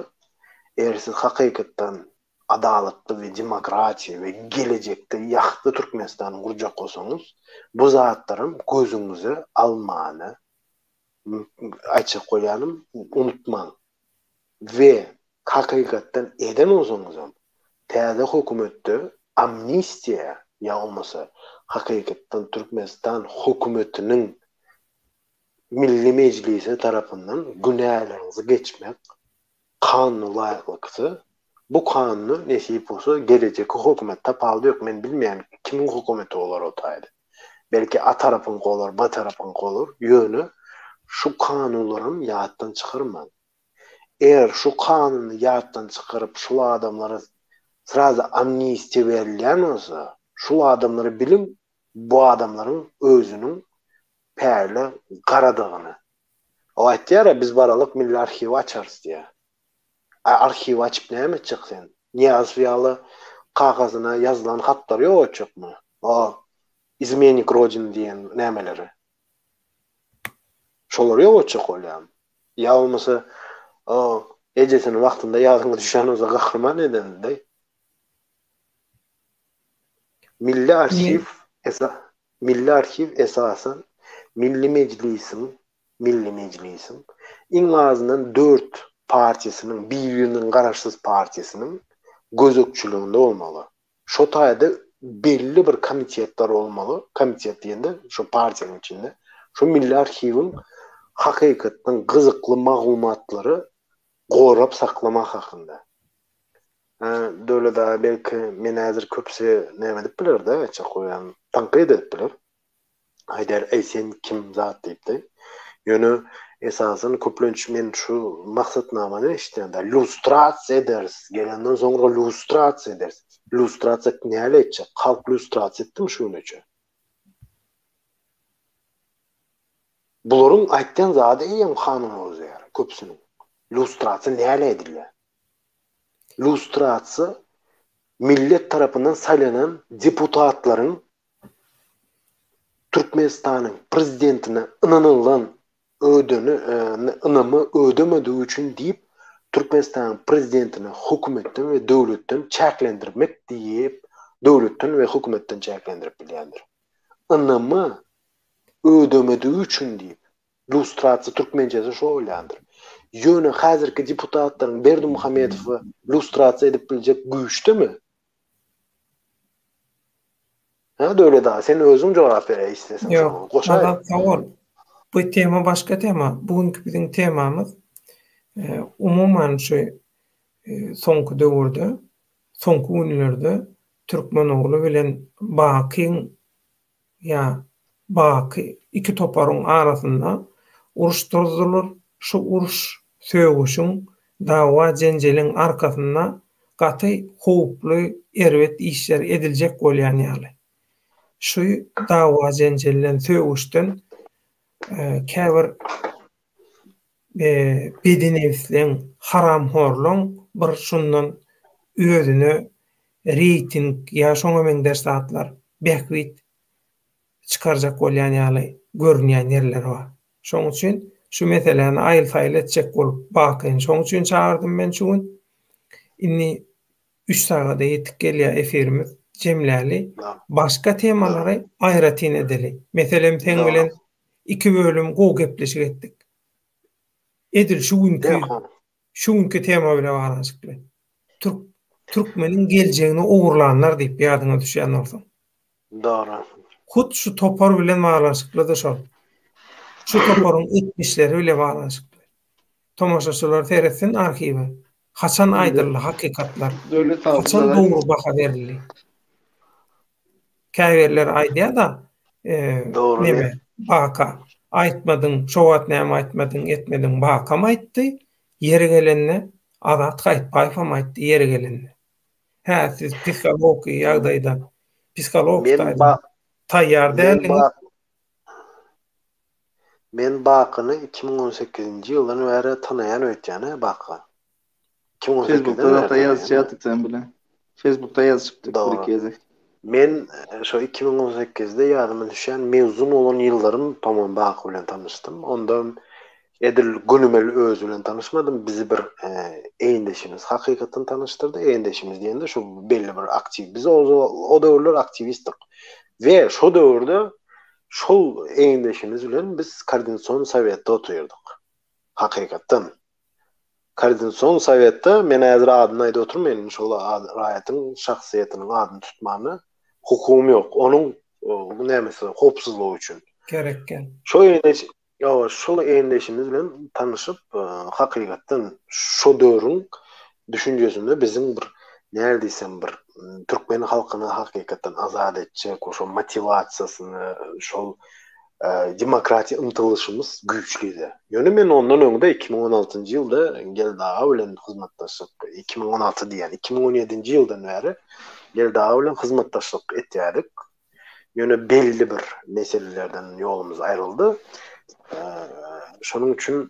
Speaker 4: eger siz hakykatdan adalatly we demokratiýa we gelejekde ýagty Türkmenistany gurjak bolsaňyz, bu zatlaram gözüňize almany aýtjak bolýanym unutmaň. We hakykatdan eden bolsaňyzam täze hökümetde amnistiýa ýa bolmasa hakykatdan Türkmenistan hökümetiniň Milli Mejlisi tarapyndan günäleriňizi geçmek kanuna laýyklykda bu kanuny nesip bolsa gelejekki hökümet tapawudy ýok men bilmeýän kimiň hökümeti bolar o taýda belki a tarapyňky bolar b tarapyňky bolar ýöne şu kanunlaram ýatdan çykarmaň eger şu kanuny ýatdan çykaryp şul adamlara srazy amnistiýa berilýän bolsa şul adamlary biliň bu adamlaryň özüniň päli garadygyny Ol aýtýar-a, biz baralyk milli arhiwi açarys diýýär. A arhiwi açyp näme etjek sen? Nyýazow ýaly kakasyna ýazylan hatlary ýok etjekmi? O izmennik rodiny diýen nämeleri? Şolary ýok etjek bolýarmy? Ýa bolmasa o ejesini wagtynda ýadyňa düşen bolsa gahryman edendi-de. Milli arhiw esa Milli arhiw esasan Milli Mejlisiň Milli Mejlisiň iň azyndan dört partiýasynyň bir-birinden garaşsyz partiýasynyň gözegçiliginde bolmaly. Şo taýda belli bir komitetler bolmaly, komitet diýende şo partiýanyň içinde şo Milli arhiwiň hakykatdan gyzykly maglumatlary gorap saklamak hakynda. Döwlet aga belki men häzir köpüsi näme edip biler-de, aýtjak bolýan, tankyt edip biler. Aýdar, eý sen kim zat diýip-de. Ýöne esasan köplenç men şu maksatnamany eşitýän-de, lýustrasiýa ederis, gelenden soňra lýustrasiýa ederis. Lýustrasiýa näle etjek? Halk lýustrasiýa etdimi şu güne çenli? Bularyň aýtýan zady eýýäm kanuna bozýar köpüsiniň. Lýustrasiýa näle edilýär? Lustrasiýa millet tarapyndan saýlanan deputatlaryň Türkmenistanyň prezidentine ynanylan ödeni ynamy ödemedigi üçin diýip Türkmenistanyň prezidentini hökümetden we döwletden çäklendirmek diýip döwletden we hökümetden çäklendirip bilýändir. Ynamy ödemedigi üçin diýip. Lustrasiýa türkmençesi şo bolýandyr. Ýöne häzirki deputatlaryň Berdimuhamedowy lustrasiýa edip biljek güýçdemi? Hä Döwlet aga sen özüň jogap beräý isleseň şoňa.
Speaker 1: Ýok, Azat sag bol. Bu tema başga tema. Bu günki biziň temamyz umuman şu soňky döwürde, soňky günlerde Türkmenogly bilen Bakyň ýa baky iki toparyň arasynda uruş turuzdylar. Şu uruş, sögüşiň, dawa-jenjeliň arkasynda gaty howply, erbet işler ediljek bolýan ýaly. Şu dawa-jenjelden, sögüşden käbir bedenebisleň, haramhorlaň bir şundan özüne reýting ýa şoňa meňzeş zatlar, bähbit çykarjak bolýan ýaly görünýän ýerleri bar. Şoň üçin şu meseläni aýyl-saýyl etjek bolup Bakyny şoň üçin çagyrdym men şu gün. Indi üç sagada ýetip gelýär efirimiz. Jemläli. Başga temalary aýratyn edeli. Meselem seň bilen iki bölüm gowy gepleşik etdik. Edil şu günki şu günki tema bile baglanyşykly. Türk türkmeniň geljegini ogurlanlar diýip ýadyňa düşýän bolsa.
Speaker 4: Dogry.
Speaker 1: Hut şu topar bilen baglanyşyklydy şol. Şu toparyň etmişleri bile baglanyşykly. Tomaşaçylar seretsin arhiwe. Haçan aýdyldy hakykatlar? Haçan dogry baha berildi? Käbirleri aýdýar-da, neme, Baka, aýtmadyň, şo wagt näme aýtmadyň, etmediň, Bakam aýtdy, ýeri gelende Azat Gaýypbaýewem aýtdy, ýeri gelende. Hä, siz psihologiki ýagdaýda, psihologiki taýdan taýýar däldiňiz.
Speaker 4: Men Bakyny 2018-nji ýyldan bäri tanaýan öýtýän, hä, Baka?
Speaker 2: 2018-den bäri Facebookda ýazyşýardyk sen bilen. Facebookda ýazyşypdyk bir iki gezek.
Speaker 4: Men şo 2018-de ýadyma düşýän mezun bolan ýyllarym po-moýmu Baky bilen tanyşdym. Onda edil gönümel özi bilen tanyşmadym. Bizi bir egindeşimiz hakykatdan tanyşdyrdy. Egindeşimiz diýende şu belli bir aktiw. Biz o döwürler aktiwistdik. We şo döwürde şol egindeşimiz bilen biz koordinasion sowetde otyrdyk. Hakykatdan. Koordinasion sowetde, men häzir adyny aýdyp oturmaýyn, şol raýatyň şahsyýetiniň adyny tutmana hukugym ýok. Onuň nämesi, howpsuzlygy üçin.
Speaker 1: Gerek däl.
Speaker 4: Şo egindeş, ýa şol egindeşimiz bilen tanyşyp, hakykatdan şo döwrüň düşünjesinde biziň bir, näl diýsem, bir türkmen halkyny hakykatdan azat etjek, şo motiwasiýasyny, şol demokratiýa ymtylyşymyz güýçlidi. Ýöne men ondan öňde 2016-njy ýylda Geldi aga bilen hyzmatdaşlyk, 2016 diýýän, 2017-nji ýyldan bäri Geldi aga bilen hyzmatdaşlyk etýärdik. Ýöne belli bir meselelerden ýolumyz aýryldy. Şonuň üçin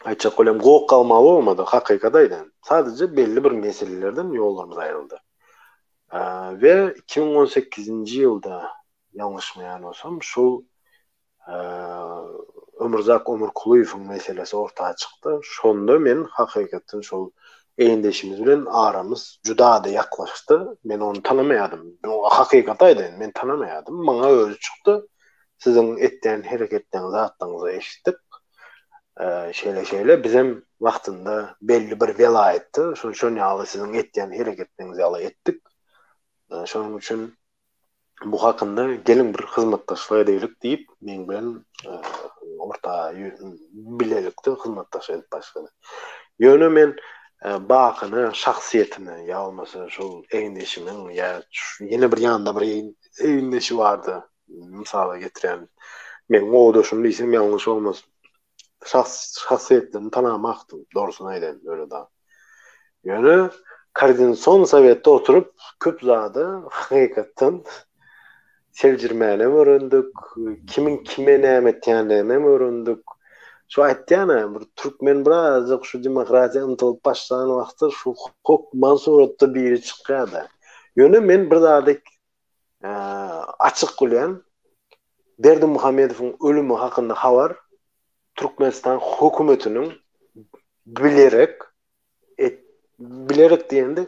Speaker 4: aýtjak bolýan gok galmaly bolmady, hakykat aýdan. Sadece belli bir meselelerden ýollarymyz aýryldy. We 2018-nji ýylda ýalňyşmaýan bolsam, şul Ömürzak Ömürkulyýewiň meselesi orta çykdy. Şonda men hakykatdan şol egindeşimiz bilen aramyz juda-da ýaklaşdy. Men ony tanamaýardym. Hakykaty aýdaýyn, men tanamaýardym. Maňa özi çykdy. Siziň etýän hereketleriňizi, zatlaryňyzy eşitdik. Şeýle-şeýle bizem wagtynda belli bir welaýatda şol şon ýaly siziň etýän hereketleriňiz ýaly etdik. Şonuň üçin bu hakynda geliň bir hyzmatdaşlyk edeýlik diýip, meň bilen orta bilelikde hyzmatdaşlyk edip başlady. Ýöne men Bakyny şahsyýetini ýa bolmasa şol egindeşimiň ýa ýene bir ýanynda bir egindeşi bardy, mysala getirýän, meň owdaşym diýsem ýalňyş bolmaz. Şahs şahsyýetlerini tanamakdym, dogrusyny aýdaýyn, öyle da. Ýöne koordinasion sowetde oturyp köp zady hakykatdan seljermänem öwrendik, kimiň kime näme etýändiginem öwrendik. Şu aýtýan-a, bir türkmen birazajyk şu demokratiýa ymtylyp başlan wagty şu hökman suratda biri çykýar-da. Ýöne men bir zady açyk bilýän, Berdimuhamedowyň ölümi hakynda habar Türkmenistan hökümetiniň bilerek et, bilerek diýende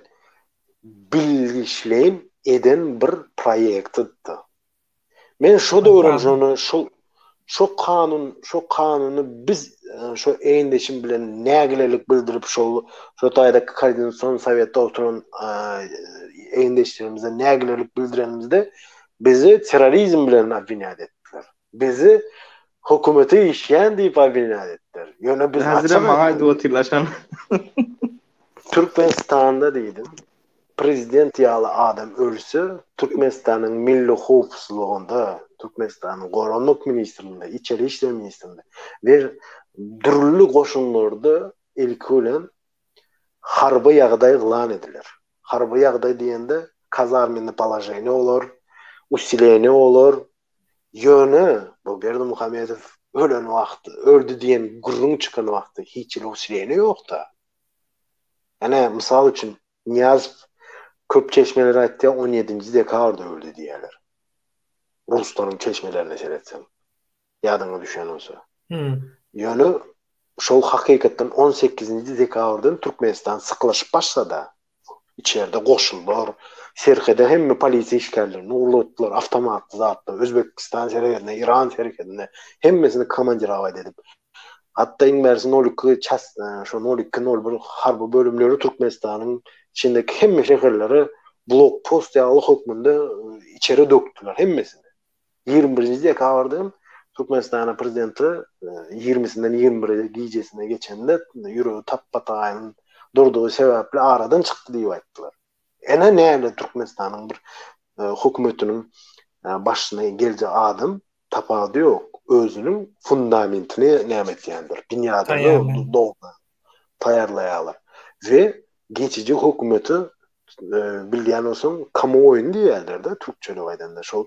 Speaker 4: bilgiçleýin eden bir proýektidir. Men şo döwrem şony şo şo kanun şo kanuny biz şo egindeşim bilen nägilelik bildirip şol şo taýda koordinasion sowetde oturan egindeşlerimize nägilelik bildirenimizde Bizi terrorizm bilen obwinýat etdiler. Bizi hökümete işýän diýip obwinýat etdiler. Ýöne biz
Speaker 2: Häzirem maňa aýdyp otyrlar şony.
Speaker 4: Türkmenistanda diýdim, prezident ýaly adam ölse, Türkmenistanyň milli howpsuzlygynda, Türkmenistanyň Goranmak ministrliginde, Içeri işler ministrliginde we dürli goşunlarda ilki bilen harby ýagdaý yglan ediler. Harby ýagdaý diýende kazarmenny položeniýe bolar. Usileniýe bolar. Ýöne bu Berdimuhamedow ölen wagty, öldi diýen gürrüň çykan wagty hiç hili usileniýe ýokda. Ene, mysal üçin, Nyýazow köp çeşmeler aýtýar, on ýedinji dekabrda öldi diýýärler. Ruslaryň çeşmelerine seretseň. Ýadyňa düşen bolsa. Ýöne şol hakykatdan on sekizinji dekabrdan Türkmenistan syklaşyp başlada. Içerde goşunlar, serhede hemme polisiýa işgärlerini ugratdylar, awtomatly zatlar, Özbekistan serhedine, Iran serhedine hemmesini komandirować edip. Hatda iň bärsi nol iki ças, şo nol iki, nol bir harby bölümleri Türkmenistanyň içindeki hemme şäherlere blok-post ýaly hökmünde içeri dökdüler hemmesini. 21-nji dekabrda hem Türkmenistanyň prezidenti ýigrimisinden 21 gijesine geçende ýüregi tapba-taýyn durdugy sebäpli aradan çykdy diýip aýtdylar. Ene näle Türkmenistanyň bir hökümetiniň başyna geljek adam tapawudy ýok, özüniň fundamentini näme etýändir, binýadyny dogry taýýarlaýarlar we geçiji hökümeti bilýän bolsaň kamuoýuny diýýärler-de türkçelik aýdanda şol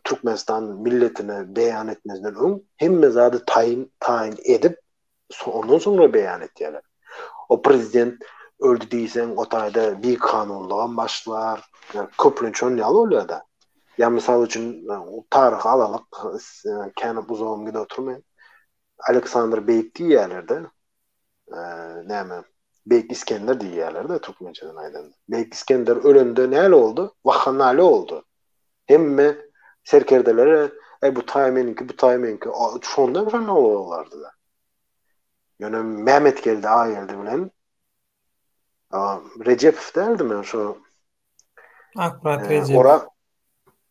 Speaker 4: Türkmenistan milletine beýan etmezden öň hemme zady taýyn taýyn edip ondan soňra beýan etýärler. O prezident öldi diýseň o taýda bikanunlygam başlar. Köplenç şon ýaly bolýar-da. Ýa mysal üçin taryhy alalyk kän uzagam gidip oturmaýyn. Aleksandr Beýik diýýärler-de. Näme? Beýik Iskender diýýärler-de türkmençeden aýdanda. Beýik Iskender ölende näle boldy? Wakhanale boldy. Hemme serkerdelere, Eý, bu taý meniňki, bu taý meniňki. Şonda hem şonda bolardy-da. Ýöne Mämmetgeldi Agageldi bilen Rejepow däldimi şo?
Speaker 1: Akmyrat Rejepow. Orak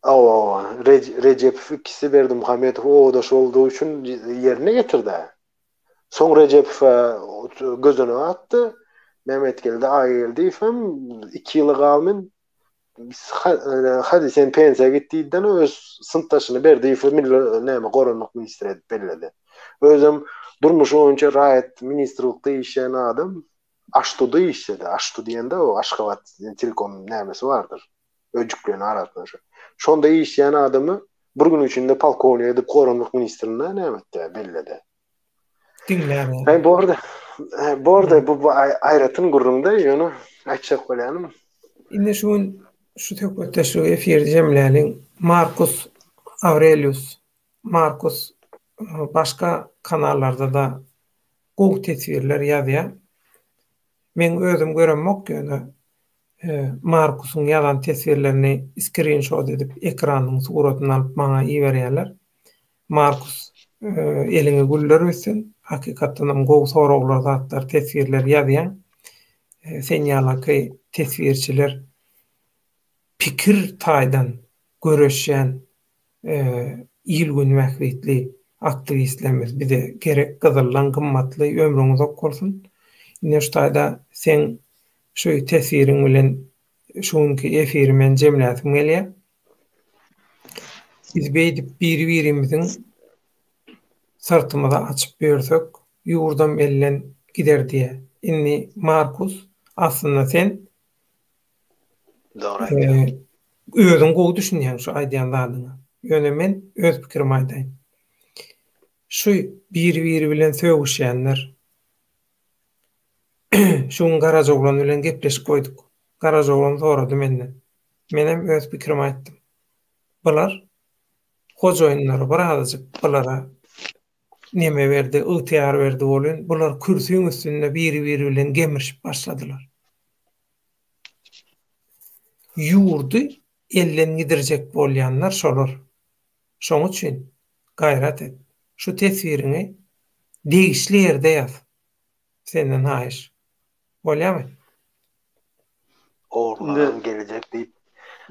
Speaker 4: Hawa, Rejepow ikisi Berdimuhamedow obadaş boldugy üçin ýerine getirdi. Soň Rejepowa gözenek atdy. Mämmetgeldi Agageldiýew hem iki ýyla galmyn hadi sen pensiýa git diýdi-de öz synpdaşyny Berdiýewi milli näme goranmak ministri edip belledi. Özem durmuşy boýunça raýat ministrlikde işleýän adam Aştuda işledi. Aştu diýende o Aşgabat telekom nämesi bardyr. Öjükleýän aragatnaşyk. Şonda işleýän adamy bir gün içinde polkownik edip goranmak ministrine näme etdi, belledi.
Speaker 1: Diňläp.
Speaker 4: Hä borda. Borda bu bu aýratyn gürrüňde ýöne aýtjak bolýanym.
Speaker 1: Indi şu gün şu söhbetdeşligi efiri jemläliň. Markus Aurelius Markus başga kanallarda-da gowy teswirler ýazýar. Meň özüm göremok ýöne Markusyň ýazan teswirlerini skrinşot edip ekranyň suratyny alyp maňa iberýärler. Markus eliňe güller bitsin. Hakykatdanam gowy soraglar zatlar teswirler ýazýaň. Sen ýalaky teswirçiler pikir taýdan göreşýän il-gün bähbitli aktiwistlerimiz bize gerek gyzyldan gymmatly ömrüň uzak bolsun. Ine şu taýda seň şu teswiriň bilen şu günki efiri men jemläsim gelýär. Biz beýdip biri-birimiziň syrtymyzy açyp ýörsek, ýurdam elden gider diýýär. Indi Markus, aslynda sen
Speaker 4: Dogry aýdýaň.
Speaker 1: Özüň gowy düşünýäň şu aýdýan zadyňa. Ýöne men öz pikirimi aýdaýyn. Şu biri-biri bilen sögüşýänler. Şu gün Garajaoglan bilen gepleşik goýduk. Garajaoglan sorady menden. Menem öz pikirimi aýtdym. Bular hojaýynlary birazajyk bulara neme berdi, ygtyýar berdi welin, bular kürsüň üstünde biri-biri bilen gemirişip başladylar. Ýurdy elden gidirjek bolýanlar şolar. Şoň üçin gaýrat et. Şu teswiriňi degişli ýerde ýaz. Senden haýyş. Bolýamy?
Speaker 4: Ogurlanan gelecek diýip.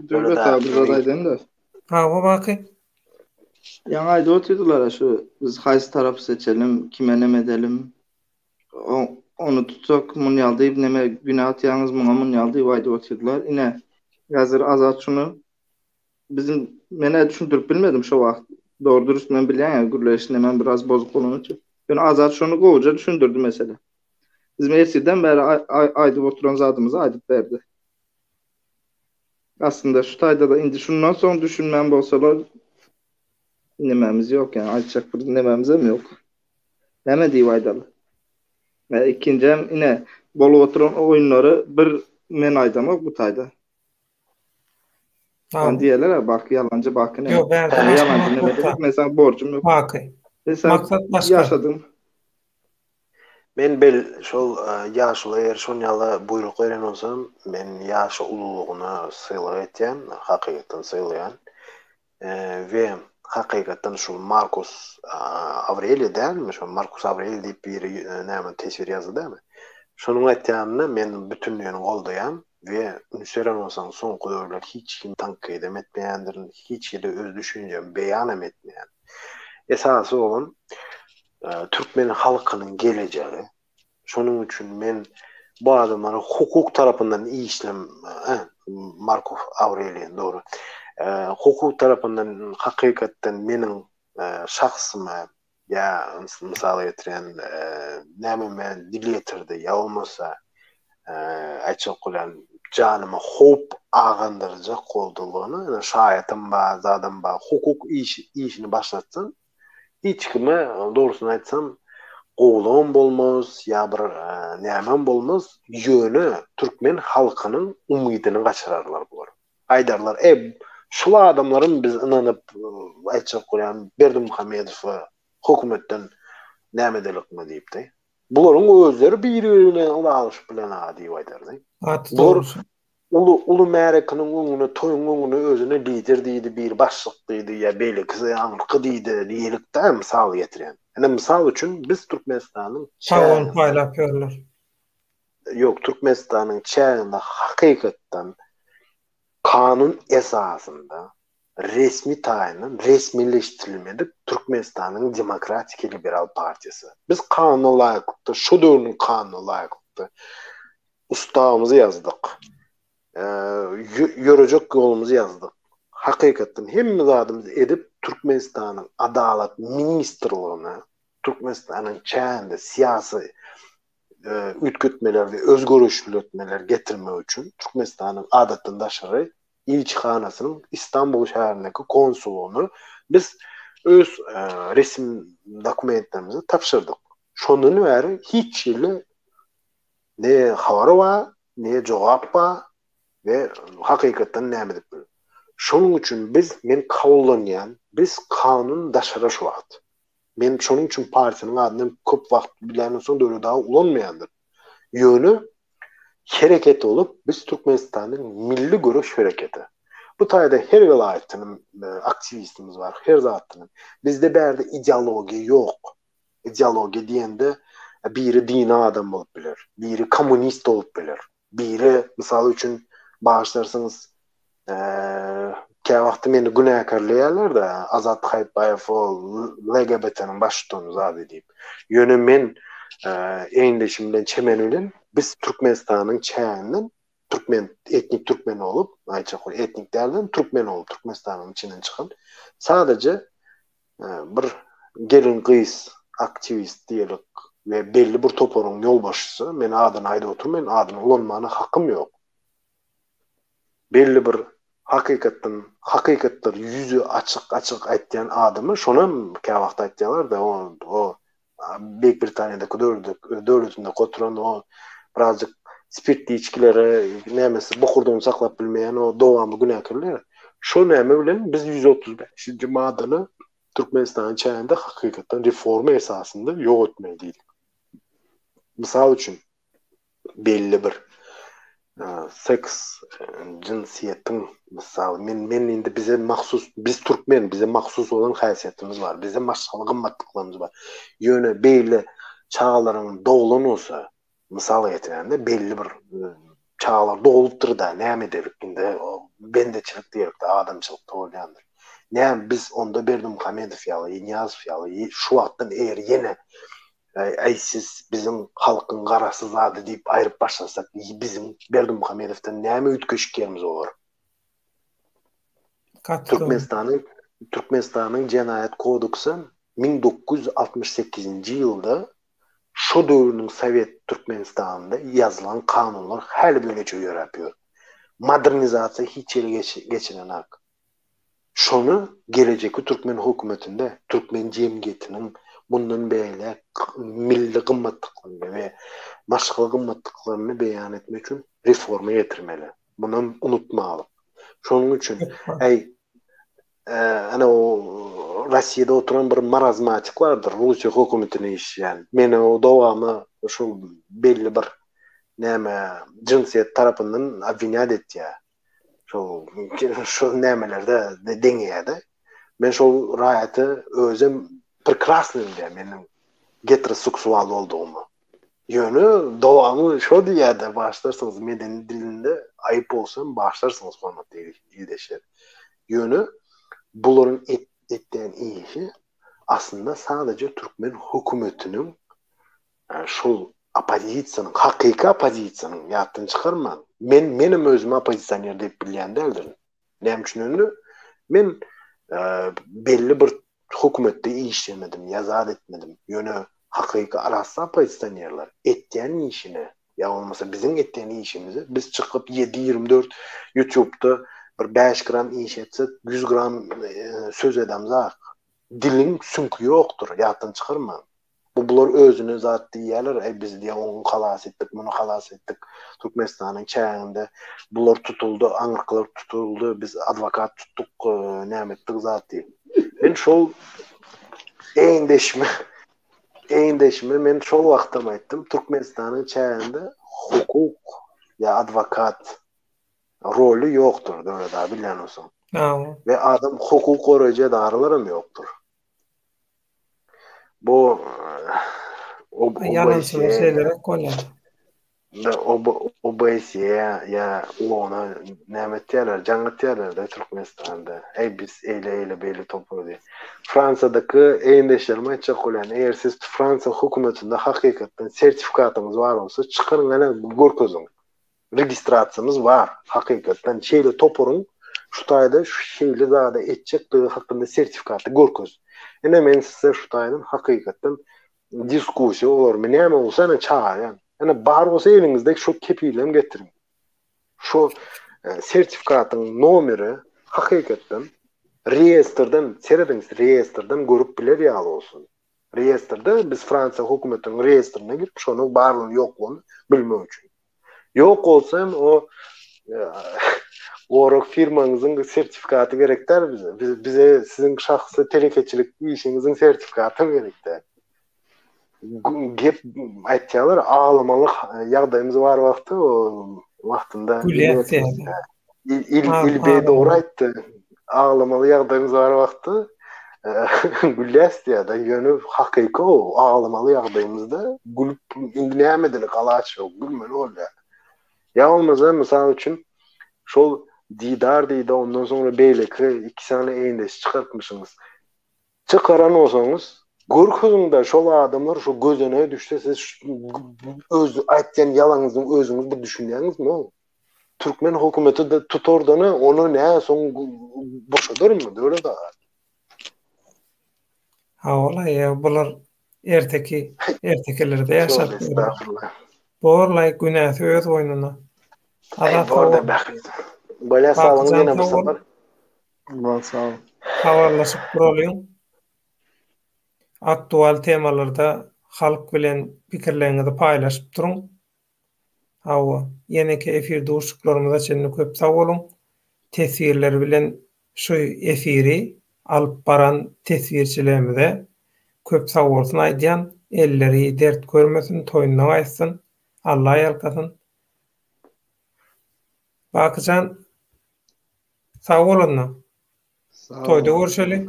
Speaker 3: Döwlet abi bir zat aýdaýyn-da.
Speaker 1: Hawa Baky.
Speaker 3: Ýaňy aýdyp otyrdylar-a şu biz haýsy tarapy seçelim, kime neme edelim. Ony tutsak mun ýaly diýip neme güne atýaňyz muňa mun ýaly diýip aýdyp otyrdylar. Ine häzir Azat şuny biziň men-ä düşündirip bilmedim şo wagt. Dogry dürüst men bilýän gürleýiş nemem biraz bozuk bolany üçin. Ýöne Azat şony gowuja düşündirdi mesele. Biz ertirden bäri aýdyp oturan zadymyzy aýdyp berdi.
Speaker 2: Aslynda şu taýda-da indi şundan soň düşünmän bolsalar nemämiz ýok ýa aýtjak bir nemämizem ýok. Näme diýip aýdaly? Ýa ikinjem ine bolup oturan oýunlary bir men aýdamok bu taýda. Sen diýerler Baky ýalanjy Baky näme?
Speaker 1: Ýok, bärde
Speaker 2: ýalanjy neme diýip men saňa borjum ýok.
Speaker 1: Baky.
Speaker 2: Maksat başga. Ýaşadyň.
Speaker 4: Men bel şol ýaşuly eger şon ýaly buýruk beren bolsam, men ýaşy ululygyna sylag etýän, hakykatdan sylaýan. We hakykatdan şul Markus Awreliý dälmi şo Markus Awreliý diýip biri näme teswir ýazdy dälmi? Şonuň aýtýanyny men bütünleýin goldaýan we üns beren bolsaň soňky döwürler hiç kim tankyt hem etmeýändirin, hiç hili öz düşünjemi beýan hem etmeýän. Esasy bolan türkmen halkynyň gelejegi. Şonuň üçin men bu adamlara hukuk tarapyndan işlem Markow Awreliý dogry. Hukuk tarapyndan hakykatdan meniň şahsyma ýa mysal getirýän nämeme dil ýetirdi ýa bolmasa aýtjak bolýan janyma howp agandyrjak boldulygyny şaýatym bar zadam bar hukuk işini başlatsyn Hiç kime dogrusyny aýtsam gowulygam bolmaz ýa bir nämem bolmaz, ýöne türkmen halkynyň umydyny gaçyrarlar bular. Aýdarlar, e, şul adamlaram biz ynanyp aýtjak bolýan Berdimuhamedowa hökümetden näme edelikmi diýipdi. Bularyň özleri biri-biri bilen ylalaşyp bilen-a diýip aýdardy. Bular Uly uly märekiniň öňüne toýuň öňüne özüne lider diýdi biri başlyk diýdi ýa beýlekisi aňyrky diýdi diýelikdä mysal getirýän. Ine mysal üçin biz Türkmenistanyň
Speaker 1: Çawuny paýlap ýörler.
Speaker 4: Ýok Türkmenistanyň çäginde hakykatdan kanun esasynda resmi taýyndan resmileşdirilmedik Türkmenistanyň Demokratiki Liberal partiýasy. Biz kanuna laýyklykda şo döwrüniň kanunyna laýyklykda Ustawymyzy ýazdyk. Ýörejek ýolumyzy ýazdyk. Hakykatdan hemme zadymyzy edip Türkmenistanyň Adalat ministrligine Türkmenistanyň çäginde syýasy üýtgetmeler we özgerişletmeler getirmek üçin Türkmenistanyň adatdan daşary ilçihanasynyň Istanbul şäherindäki konsullygyna biz öz resmi dokumentlerimizi tabşyrdyk. Şondan bäri hiç hili Ne habar bar, ne jogap bar we hakykatdan näme edip biler. Şonuň üçin biz, men kabullanýan, biz kanun daşary şu wagt. Men şonuň üçin partiýanyň adyny köp wagt bilýänden soň Döwlet aga ulanmaýandyr. Ýöne hereket bolup biz Türkmenistanyň milli göreş hereketi. Bu taýda her welaýatdan aktiwistimiz bar, her zatdan. Bizde bärde ideologiýa ýok. Ideologiýa diýende biri dini adam bolup biler, biri kommunist bolup biler, biri mysal üçin bagyşlarsyňyz käwagty meni günäkärleýärler-de Azat Haýytbaýew ol LGBT-niň baştutany zady diýip. Ýöne men egindeşim bilen Çemen bilen biz Türkmenistanyň çäginden türkmen etnik türkmen bolup, aýtjak bol etnik dälden türkmen bolup Türkmenistanyň içinden çykan sadaje bir gelin-gyz aktiwist diýelik we belli bir toparyň ýolbaşçysy, men adyny aýdyp oturmaýyn, adyny ulanmana hakym ýok. Belli bir hakykatdan, hakykatlary ýüzi açyk-açyk aýtýan adamy, şonam käwagt aýtýarlar-da, o, o Beýik Britaniýadaky döwletinde oturan o birazjyk spirtli içgilere nämesi bokurdagyny saklap bilmeýän o dowamly günäkärler. Şo näme bilen biz 135-nji maddany Türkmenistanyň çäginde hakykatdan reforma esasynda ýok etmeli diýdik. Mysal üçin, belli bir seks jynsyýetiň mysaly men men indi bize mahsus biz türkmen bize mahsus bolan häsiýetimiz bar bize maşgala gymmatlyklarymyz bar ýöne beýle çagalaryň doglan bolsa mysal getirende belli bir çagalar doglupdyr-da näme edelik indi bendeçilik diýelik-de adamçylykda bolýandyr näme biz onda Berdimuhamedow ýaly Nyýazow ýaly şu wagtdan eger ýene Äý siz biziň halkyň garasy zady diýip aýryp başlasak biziň Berdimuhamedowdan näme üýtgeşik ýerimiz bolar? Türkmenistanyň Türkmenistanyň jenaýat kodeksi 1968-nji ýylda şo döwrüniň Sowet Türkmenistanynda ýazylan kanunlar häli bu güne çenli ýöräp ýör. Modernizasiýa hiç ýere geçirenak. Şony gelejekki türkmen hökümetinde türkmen jemgyýetiniň mundan beýläk milli gymmatlyklaryny we maşgala gymmatlyklaryny beýan etmek üçin reforma getirmeli. Munam unutmalyk. Şonuň üçin äý ana o Rossiýada oturan bir marazmatik bardyr, Russiýa hökümetine işleýän. Meni o dowamy şol belli bir näme jynsyýet tarapyndan obwinýat etýär. Şol şol nämelerde deňeýär-de. Men şol raýaty özem prekrasny bilýän meniň geteroseksual boldugymy. Ýöne dowamy şo diýýär-de bagyşlarsyňyz medeni dilinde aýyp bolsa hem bagyşlarsyňyz hormatly ildeşler. Ýöne bularyň etýän işi aslynda sadaja türkmen hökümetiniň şol oppozisiýanyň, hakyky oppozisiýanyň ýatdan çykarmaň. Men menem özümi oppozisioner diýip bilýän däldirin. Näme üçin indi? Men belli bir hökümetde işlemedim ýa zat etmedim. Ýöne hakyky arassa oppozisionerler etýän işine ýa bolmasa biziň etýän işimize biz çykyp 7-24 YouTube'da bir 5 gram iş etsek 100 gram söz edemzak. Diliň süňki ýokdur, ýatdan çykarmaň. Bu bular özüne zat diýýärler, äý biz diýýär ony halas etdik, muny halas etdik, Türkmenistanyň çäginde bular tutuldy, aňyrkylar tutuldy, biz adwokat tutduk, näme etdik zat diýip. Men şol egindeşime, egindeşime men şol wagtam aýtdym, Türkmenistanyň çäginde hukuk ýa adwokat roly ýokdur, Döwlet aga bilýän bolsaň. We adam hukuk goraýjy edaralaram ýokdur. Bu
Speaker 1: Ýalançylar şeýleräk bolýar.
Speaker 4: OBSE ýa OON-a näme etýärler, jaň etýärler-de Türkmenistanda. Eý biz eýle-eýle beýle topar diýip. Fransiýadaky egindeşlerime aýtjak bolýan, eger siz Fransiýa hökümetinde hakykatdan sertifikatyňyz bar bolsa, çykaryň ene görkeziň. Registrasiýamyz bar. Hakykatdan şeýle toparyň şu taýda şeýle zady etjekdigi hakynda sertifikaty görkez. Ine men size şu taýdan hakykatdan diskussiýa bolarmy näme bolsa ine çagyrýan. Ine bar bolsa eliňizde şo kepilem getiriň. Şo e, sertifikatyň nomeri hakykatdan reýestrden serediň reýestrden görüp biler ýaly bolsun. Reýestrde biz Fransiýa hökümetiniň reýestrine girip şonuň barlygyny ýoklugyny bilmek üçin. Ýok bolsa hem o gorag firmaňyzyň sertifikaty gerek däl bize. Biz, bize siziň şahsy telekeçilik işiňiziň sertifikaty gerek däl. Gep aýtýarlar, aglamaly ýagdaýymyz bar wagty o wagtynda Il il beý dogry aýtdy. Aglamaly ýagdaýymyz bar wagty gülýäs diýýär-de, ýöne hakyky o aglamaly ýagdaýymyzda gülüp indi näme edeli alaç ýok, gülmeli bolýar. Ýa bolmasa mysal üçin şol Didar diýdi, ondan soňra beýleki iki sany egindeşi çykarypmyşyňyz. Çykaran bolsaňyz, görkeziňdä şol adamlar şo gözenege düşse siz öz aýtýan ýalanyňyzyň özüňiz bir düşünýäňizmi o? Türkmen hökümeti de tutardany ony nä soň boşadarmy Döwlet aga?
Speaker 1: Hawa-la ýa bular erteki ertekilerde ýaşap ýörler. Borlaý günäsi öz boýnuna.
Speaker 4: Azat sag bol. Bolýa saglygyň ýene bir sapar.
Speaker 3: Bol sag bol.
Speaker 1: Habarlaşyp duralyň. Aktual temalarda halk bilen pikirleriňizi paýlaşyp duruň. Hawa, ýeneki efir duşuşyklarymyza çenli köp sag boluň. Teswirler bilen şu efiri alyp baran teswirçilerimize köp sag bolsun aýdýan. Elleri dert görmesin, toýunda gaýtsyn. Alla ýalkasyn. Bakyjan sag bol onda. Toýda görşeli.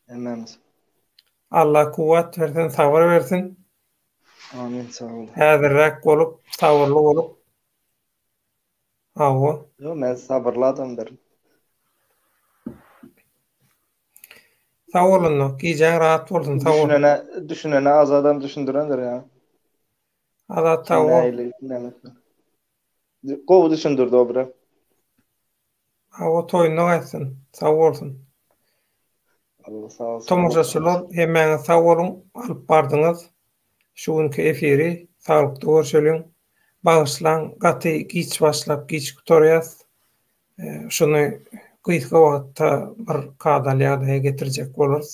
Speaker 3: Hemmämiz.
Speaker 1: Allah kuwwat bersin, sabyr bersin.
Speaker 3: Amin, sag bol.
Speaker 1: Häzirräk bolup, sabyrly bolup. Hawa.
Speaker 3: Ýok, men sabyrly adamdyryn.
Speaker 1: Sag bol onda. Gijäň rahat bolsun. Sag bol.
Speaker 3: Düşünene, düşünene Azadam düşündirendir ýa.
Speaker 1: Azat sag bol.
Speaker 3: Gowy düşündirdi o bre.
Speaker 1: Hawa toýunda gaýtsyn. Sag bolsun.
Speaker 3: Allah sag bolsun.
Speaker 1: Tomaşaçylar hemmäňiz sag boluň alyp bardyňyz şu günki efiri saglykda görşeliň. Bagyşlaň, gaty giç başlap giç gutarýas. Şuny gysga wagtda bir kadaly ýagdaýa getirjek bolarys.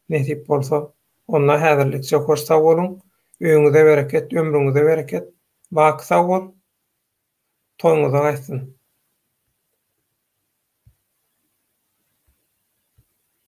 Speaker 1: Nesip bolsa. Onda häzirlikçe hoş sag boluň. Öýüňize bereket, ömrüňize bereket. Baky sag bol. Toýuňyza gaýtsyn.